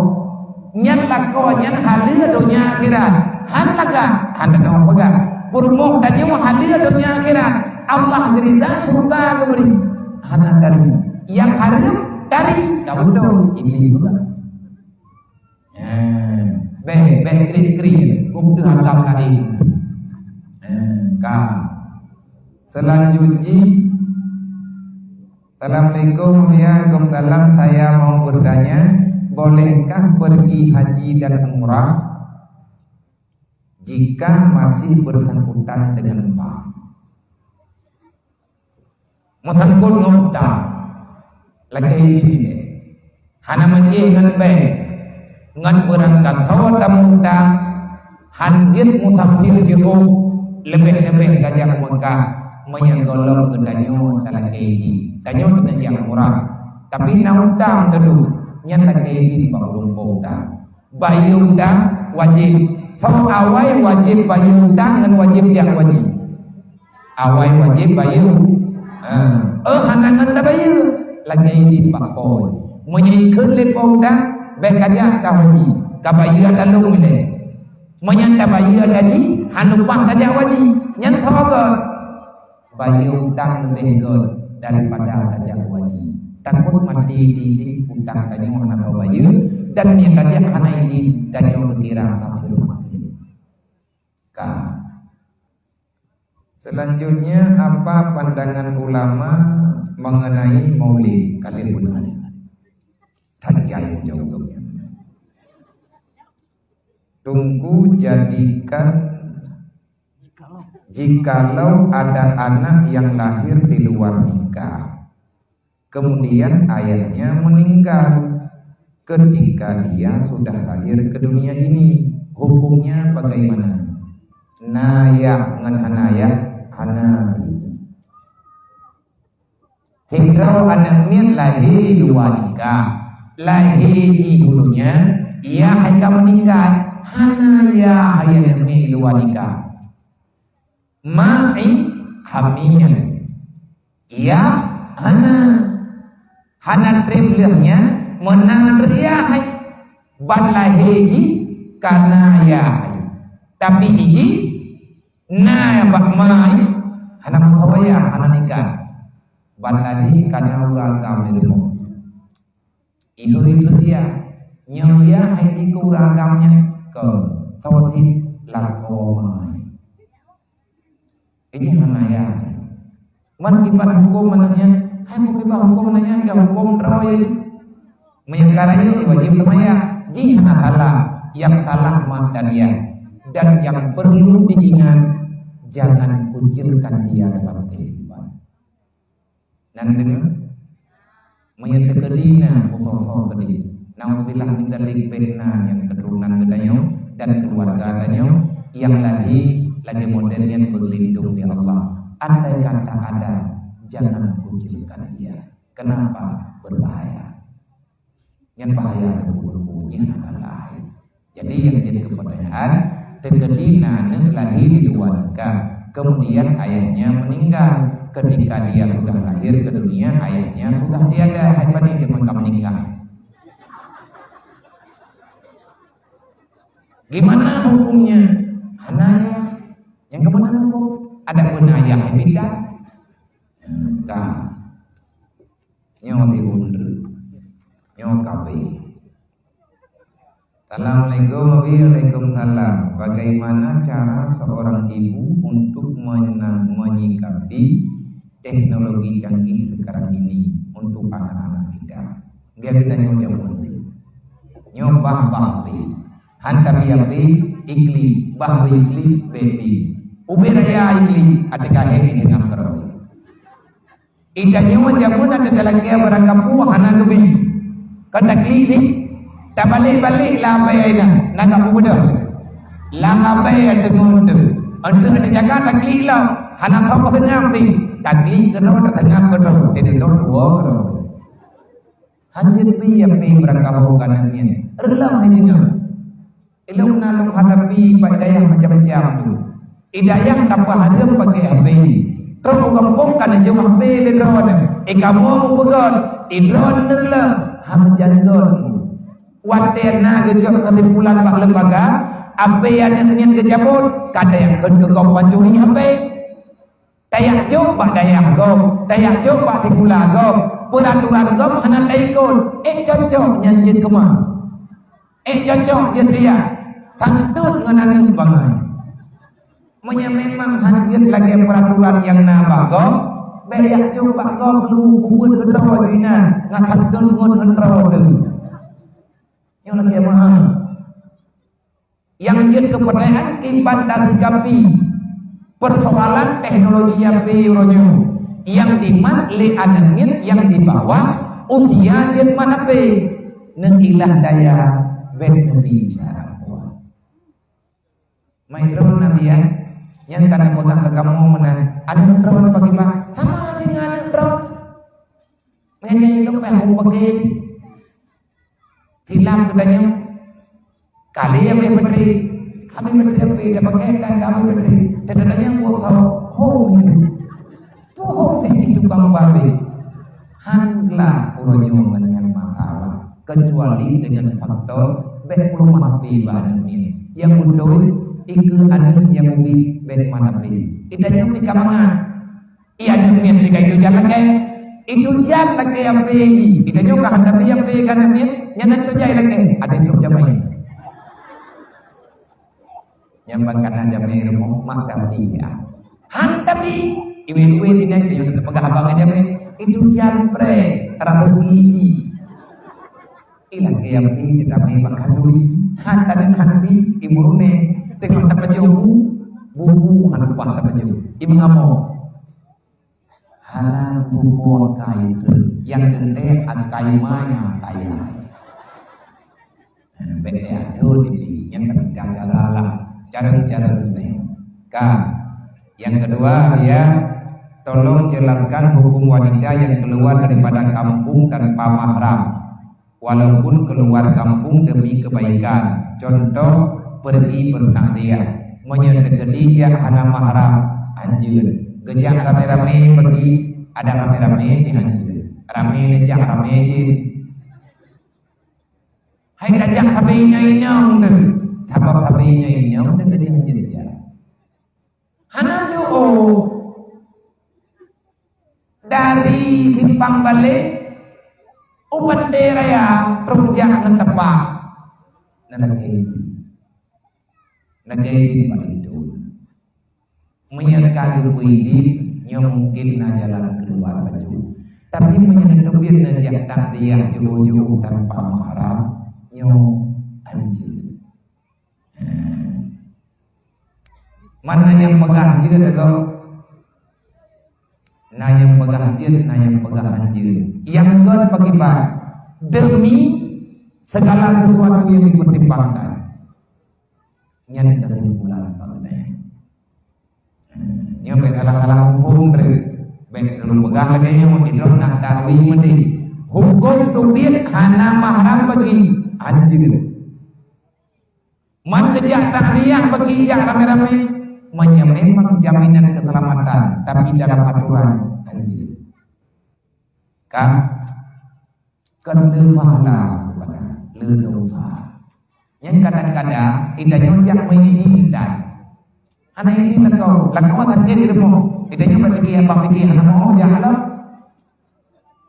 Nyan lakoe nyan haleue donya akhirat. Han lagak, hana teupeugah. Peurumoh tanyoe haleue donya akhirat. Allah geurida, syeuruga geubri. Hana tari. Nyang hareuem, Dari, ka beutôi, Iblih juga. Eh, beh, beh krit-krit, kum teuh agam tadi. Eh, ka. Selanjut jih, Assalamualaikum, ya, waalaikumsalam. Saya mau bertanya, bolehkah pergi haji dan umrah jika masih bersangkutan dengan bank? Meusangkot ngon utang, lakée idin. Hana meucéh ngon bank, ngon beurangkat hawa tamu utang, han jeuet musafir jiôh, leubeh-leubeh ka jak u Meukah, meunyoe gohlom geutanyoe talakée idin. Tanyoe keuneuk jak umrah, tapi na utang teuh, nyan lakée idin bak ureuëng po utang. Bayeue utang wajéb. Soe awai wajéb bayeue utang ngon wajéb jak haji? Awai wajéb bayeue. Ha. Oh, hana ngon tabayeue. Lakée idin bak po. Meunyoe ikheun lé po utang, bék ka jak ka haji. Ka bayeue ata lôn ilée. Meunyoe tabayeue ata jih, han leupah ka jak haji. Nyan soe göt? Bayeue utang leubeh göt daripada tajak haji. Takot maté idin utang tanyoe hana tabayeue, dan nyang tajak hana idin tanyoe geukira safir maksiat. Ka. Selanjutnya, apa pandangan ulama mengenai maulid? Ka lheueh beuna. Tajai jaweueb nyan. Teungku, jadikan, jikalau ada anak yang lahir di luar nikah, kemudian ayahnya meninggal ketika dia sudah lahir ke dunia ini, hukumnya bagaimana? Na yah ngon hana yah, hana. Sidroe aneuk miet lahé luwa nikah. Lahé jih dulunya, yah hai ka meuninggai. Hana yah hai aneuk miet luwa nikah. Ma i hamil. Yah hana. Hana treb lheueh nyan meunan treb yah hai. Ban lahé jih ka na yah hai. Tapi i jih na bak ma i hana meukawen, hana nikah. Ban lahé ka na ureueng agam di rumoh. Ihôi lheueh yah, nyoe yah hai dikeue ureueng agam nyan, kon, saboh cit lakoe ma i. Ini hana yah. Man kiban huköm aneuk nyan, hai meukiban huköm aneuk nyan, ka huköm droe. Meunyoe ka rayeuk, wajéb seumayang. Jih hana salah, nyang salah mak dan yah. Dan yang perlu diingat, jangan kucilkan dia dalam kehidupan. Nan deungoe, meunyoe teukeudi na, peusoe-soe keudeh. Naudzubillah min dzalik, bèk na nyang keuturonan geutanyoe dan keuluwarga tanyoe nyang lahé lagèe model nyan, beugeulindong lé Allah. Andai kata ada, jangan kucilkan dia. Kenapa? Berbahaya. Nyan bahaya teungku-teungku, nyan hana lahé. Jadi, nyang jadi keupeutanyaan, teukeudi na aneuk lahé di luwa nikah, kemudian ayahnya meninggal. Ketika dia sudah lahir ke dunia, ayahnya sudah tiada. Hai pane teuma ka meuninggai. Gimana hukumnya? Hana yah. Nyang keumeunang hukum? Ada beuna yah hai pindah. Ka. Nyoe timun treuk. Nyoe kabeh. Assalamualaikum, Abi. Waalaikumsalam. Bagaimana cara seorang ibu untuk mena-, menyikapi teknologi canggih sekarang ini untuk anak-anak kita? Biar kita nyoe jawaban. Nyoe bah, bah, baby. Han tabi api, ikli, bah, baby, ikli, baby. Ubé raya ikli, ada kahé di tengah keroe. Ida nyoe jameun ada talakée barangkapeue hana geubi. Kon taklik deh. Tabalek-balek lam apai na, na ka peubeudoh. Lam apai teungoh teu. Untuk ada jaga taklik lah. Hana kau peusengam deh. Taklik keunoe teusengam keunoe. Jadi dua keunoe. Hanjeuet pi api barangkapeue kana nyan. Reulam hai deungoe. Ilong na lôn hadapi bak dayah macam-macam tu. I dayah tapeuhareuem pakai H P. Trok u gampông ka neujok H P lé droeneuh. I kamoe meupeugöt, i droeneuh lé, ha meujan göt. Watèe na geucok keusimpulan bak lembaga, H P aneuk nyan geucabot, ka dayah kheun keu gob pancuri H P. Tajak jok bak dayah gob, tajak jok bak sikula gob. Peuraturan gob hana taikot, ék cocok nyan jeuet keumah. Ék cocok jeuet riyak, santôt ngon aneuk bangai. Meunyoe memang han jeuet lagée peuraturan nyang na bak gob, bék jak cok bak gob teungku, peubuet keudroe inan, ngat santôt ngon keudroe teuh. Nyoe lagée meuhan. Nyang jeuet keu peureulée kiban tasikapi peusoalan teknologi H P uroe nyoe, nyang dimat lé aneuk miet nyang di bawah usia jeuet mat H P. Neuilah daya, bék neubi cara kuat. Mai droeneuh na biya, nyan ka neupeugah keu kamoe meunan, aneuk droeneuh pakriban sama deungon aneuk droeneuh. Meunyoe nyan ilong payah mupake jih. Silam geutanyoe, kali nyang bri peutri, kami peutri, tapi dah pakai kan kami peutri. Dan ada yang buat kau, ho itu. Pohong tinggi tukang babe. Hanlah uroe nyoe ngon nyan masalah, kecuali dengan faktor bék peuleumah H P bak aneuk miet. Nyang beutôi, ikeue aneuk nyang ubit bék mat H P. Kita nyoe pih ka mangat. Iya, aneuk miet pih ka itujan lakée. Itujan lakée H P jih. Kita nyoe ka hana bi H P ka aneuk miet, nyan itujan lakée. Ada trok jamé. Nyang bak kana jamé rumoh mak tapi ya. Han tapi, iwet-iwet inai, dia peugah abang jamé. Itujan pre, rasa gigi. Ilang ke yang pi, tetapi makan duri. Han tadi han pi, ibu rune. Tengok tak baju bu, bu, bu, han lupa tak baju. Ibu ngamo. Hana tupo kai tu. Yang gede akai maya kaya. Beda tu ini. Yang ketiga cara lah. Cara-cara ini. Ka. Yang kedua, ya, tolong jelaskan hukum wanita yang keluar daripada kampung tanpa mahram. Walaupun keluar kampung demi kebaikan, contoh, pergi bertakziah. Meunyoe teukeudi jak hana mahram, hanjeuet. Geujak ramé-ramé pergi, ada ramé-ramé pih hanjeuet. Ramé neujak ramé jeuet. Hai tajak sabe inong-inong teuh, sabab sabe inong-inong teuh jadi hanjeuet jak. Hana jiôh. Dari Simpang Balek u Pantai Raya, rhot jak ngon tepak. Nah, lagèe nyan. Lagèe nyan paléng thôn. Meunyoe ka geupeuidin, nyoe mungken na jalan keuluwa bacut. Tapi meunyoe neuteubiet neujak takziah jiôh-jiôh tanpa mahram, nyoe hanjeuet. Man na nyang peugah jeuet, na nyang peugah jeuet, na nyang peugah hanjeuet. Nyang kon pakriban, demi segala sesuatu yang dipertimbangkan. Nyan kesimpulan sebenarnya. Nyoe bèk salah-salah huköm, bèk lôn peugah lagèe nyoe, idroe na dakwi meuti. Huköm teubiet hana mahram bagi hanjeuet. Man geujak takziah bagi jak ramé-ramé, meunyoe memang jaminan keselamatan, tapi dalam aturan hanjeuet. Ka? Kon le pahala kepada le dosa. Nyan kadang-kadang, kita nyoe jak meuidin dan. Hana idin lakoe, lakoe sakét di rumoh. Kita nyoe bak pike, bak pike, hana mau jak lakoe.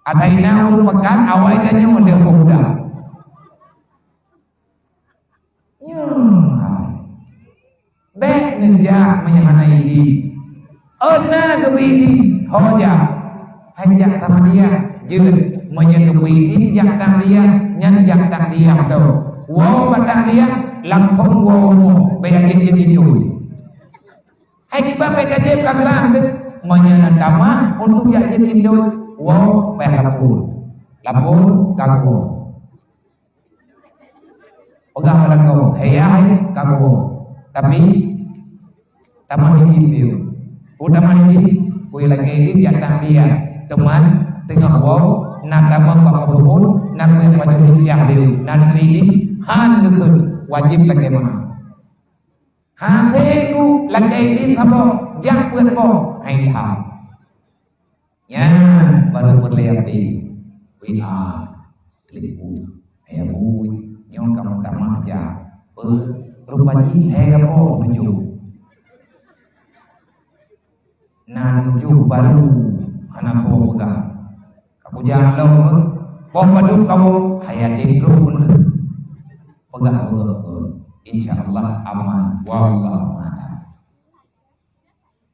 Ataina ureueng peugah, awai tanyoe lé pemuda. Nyoe hai. Bèk neujak meunyoe hana idin. Ôn na geubri idin, ho jak. Hai jak sama dia, jeuet. Meunyoe geubri idin jak takziah, nyan jak takziah tu. Woe bak takziah, langsung woe rumoh, bèk jeuet-jeuet indoi. Hai kiban bèk tajép ka grah deuh. Meunyoe na tamah untuk jak jeuet indoi, woe payah lapor. Lapor ka woe. Peugah bak lakoe, "Hai yah, hai, ka kuwoe." Tapi, tamah idin piôh. Peue tamah idin, peue lakèe idin jak takziah. Teuma, teungoh woe, na tamong bak peusuphon, na kueh pajoh lincah diu, na neubri idin, han geukheun, wajéb lakèe meu'ah. Hase ku lakèe idin saboh, jak peuet boh, hai ilham. Nyan baru peureulèe até. W A, telepon. "Hai Abu, nyoe ka meutamah jak." "Peue?" "Rupa jih hai Abu meunyoe." Na nujoh baru hana soe peugah. Abu Jahal lom, boh padub kamoe, hai até droe pun. Peugah beutôi. Insya Allah aman. Wallahu a'lam.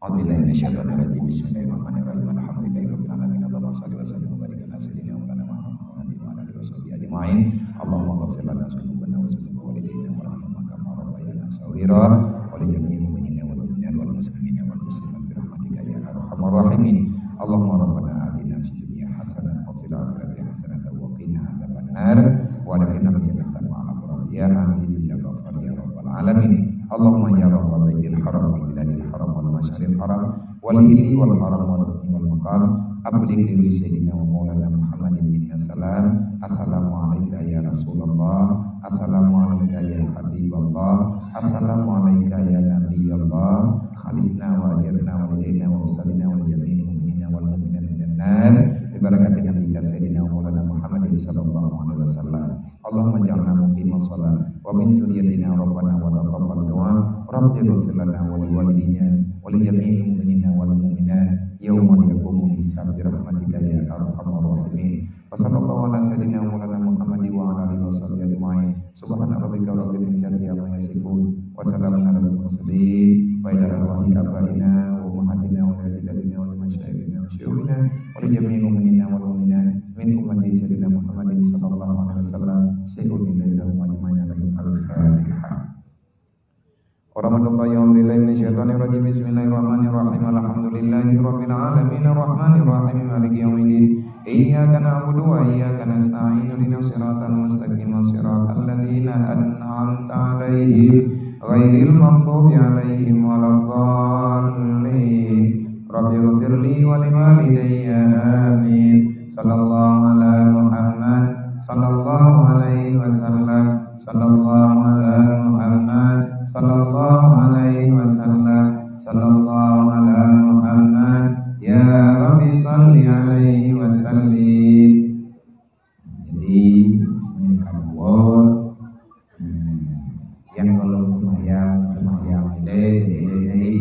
A'udzubillahi minasyaitonirrajim. Bismillahirrahmanirrahim. Alhamdulillahirabbil alamin. Allahumma shalli wa sallim wa barik ala sayyidina wa maulana Muhammad wa ala alihi wa sahbihi ajma'in. Allahumma ighfir lana dzunubana wa dzunuba walidina warhamhuma kama rabbayana shaghira. Wa li jami'il mu'minina wal mu'minat wal muslimina wal muslimat bi rahmatika ya arhamar rahimin. Allahumma rabbana atina fid dunya hasanah wa fil akhirati hasanah wa qina adzabannar. Wa adkhilnal jannata ma'al abrar. Ya Azizu ya Ghaffar ya Rabbal alamin. Allahumma ya Rabba Baitil Haram wal Biladil Haram wal Masyaril Haram wal Hilli wal Haram wal Rukni wal Maqam, abligh li ruhi Sayyidina wa Maulana Muhammadin minna salam. Assalamu alaika ya Rasulullah. Assalamu alaika ya Habiballah. Assalamu alaika ya Nabiyallah. Khalisna wa ajirna wa lidaina wa usalina wa jami'il mu'minina wal mu'minat minan nar. Bi barakati Nabika Sayyidina wa Maulana Muhammadin sallallahu alaihi wasallam. Allahumma ja'alna muqimas shalah wa min dzurriyyatina rabbana wa taqabbal du'a. Rabbi ighfir lana wa liwalidina wa li jami'il mu'minina wal mu'minat yauma yaqumul hisab bi rahmatika ya arhamar rahimin. Wa sallallahu ala sayyidina wa maulana Muhammadin wa ala alihi wa sahbihi ajma'in. Subhana rabbika rabbil izzati amma yasifun. Wa salamun alal mursalin. Wa ila arwahi abaina wa ummahatina wa ajdadina wa li masyaikhina wa syuyukhina wa li jami'il mu'minina wal mu'minat min ummati sayyidina Muhammadin sallallahu alaihi wasallam syai'un illa lahum ajma'in. Al-Fatihah. Warahmatullahi wabarakatuh. Bismillahirrahmanirrahim. Alhamdulillahi rabbil alamin. Arrahmanirrahim. Maliki yaumiddin. Iyyaka na'budu wa iyyaka nasta'in. Ihdinas siratal mustaqim. Siratal ladzina an'amta 'alaihim ghairil maghdubi 'alaihim waladdallin. Rabbighfirli wa liwalidayya. Amin. Sallallahu ala Muhammad. Sallallahu alaihi wasallam. Sallallahu ala Muhammad. Sallallahu alaihi wasallam. Sallallahu ala Muhammad. Ya Rabbi salli alaihi wasallim. Jadi, ini kan buat, hmm, yang kalau sembahyang, sembahyang ilé, ilé, ilé,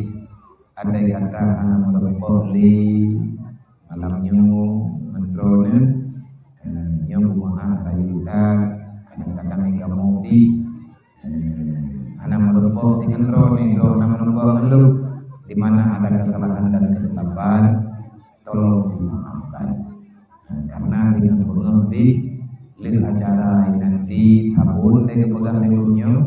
andai kata hana meureumpok lé malam nyoe ngon droeneuh, eh, nyoe bumoe rayeuk that, kadang-kadang kamoe pih, eh, hana meureumpok ngon droeneuh, droeneuh hana meureumpok ngon lôn, di mana ada kesalahan dan kesilapan, tolong dimaafkan. Nah, karena dengan beungoh pih lheueh acara nanti tabun lé geupeugah lé ulôn nyoe,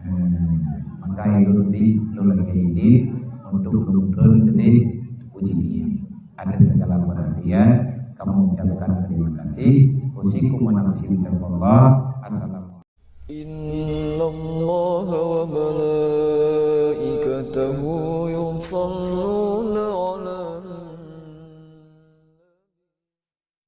eh, maka ulôn pih lôn lakée idin untuk lôn treun keudeh uji ngieng. Atas segala perhatian, kami ucapkan terima kasih. Usikum wa nafsi bitaqwallah. Assalamualaikum. إن الله وملائكته يصلون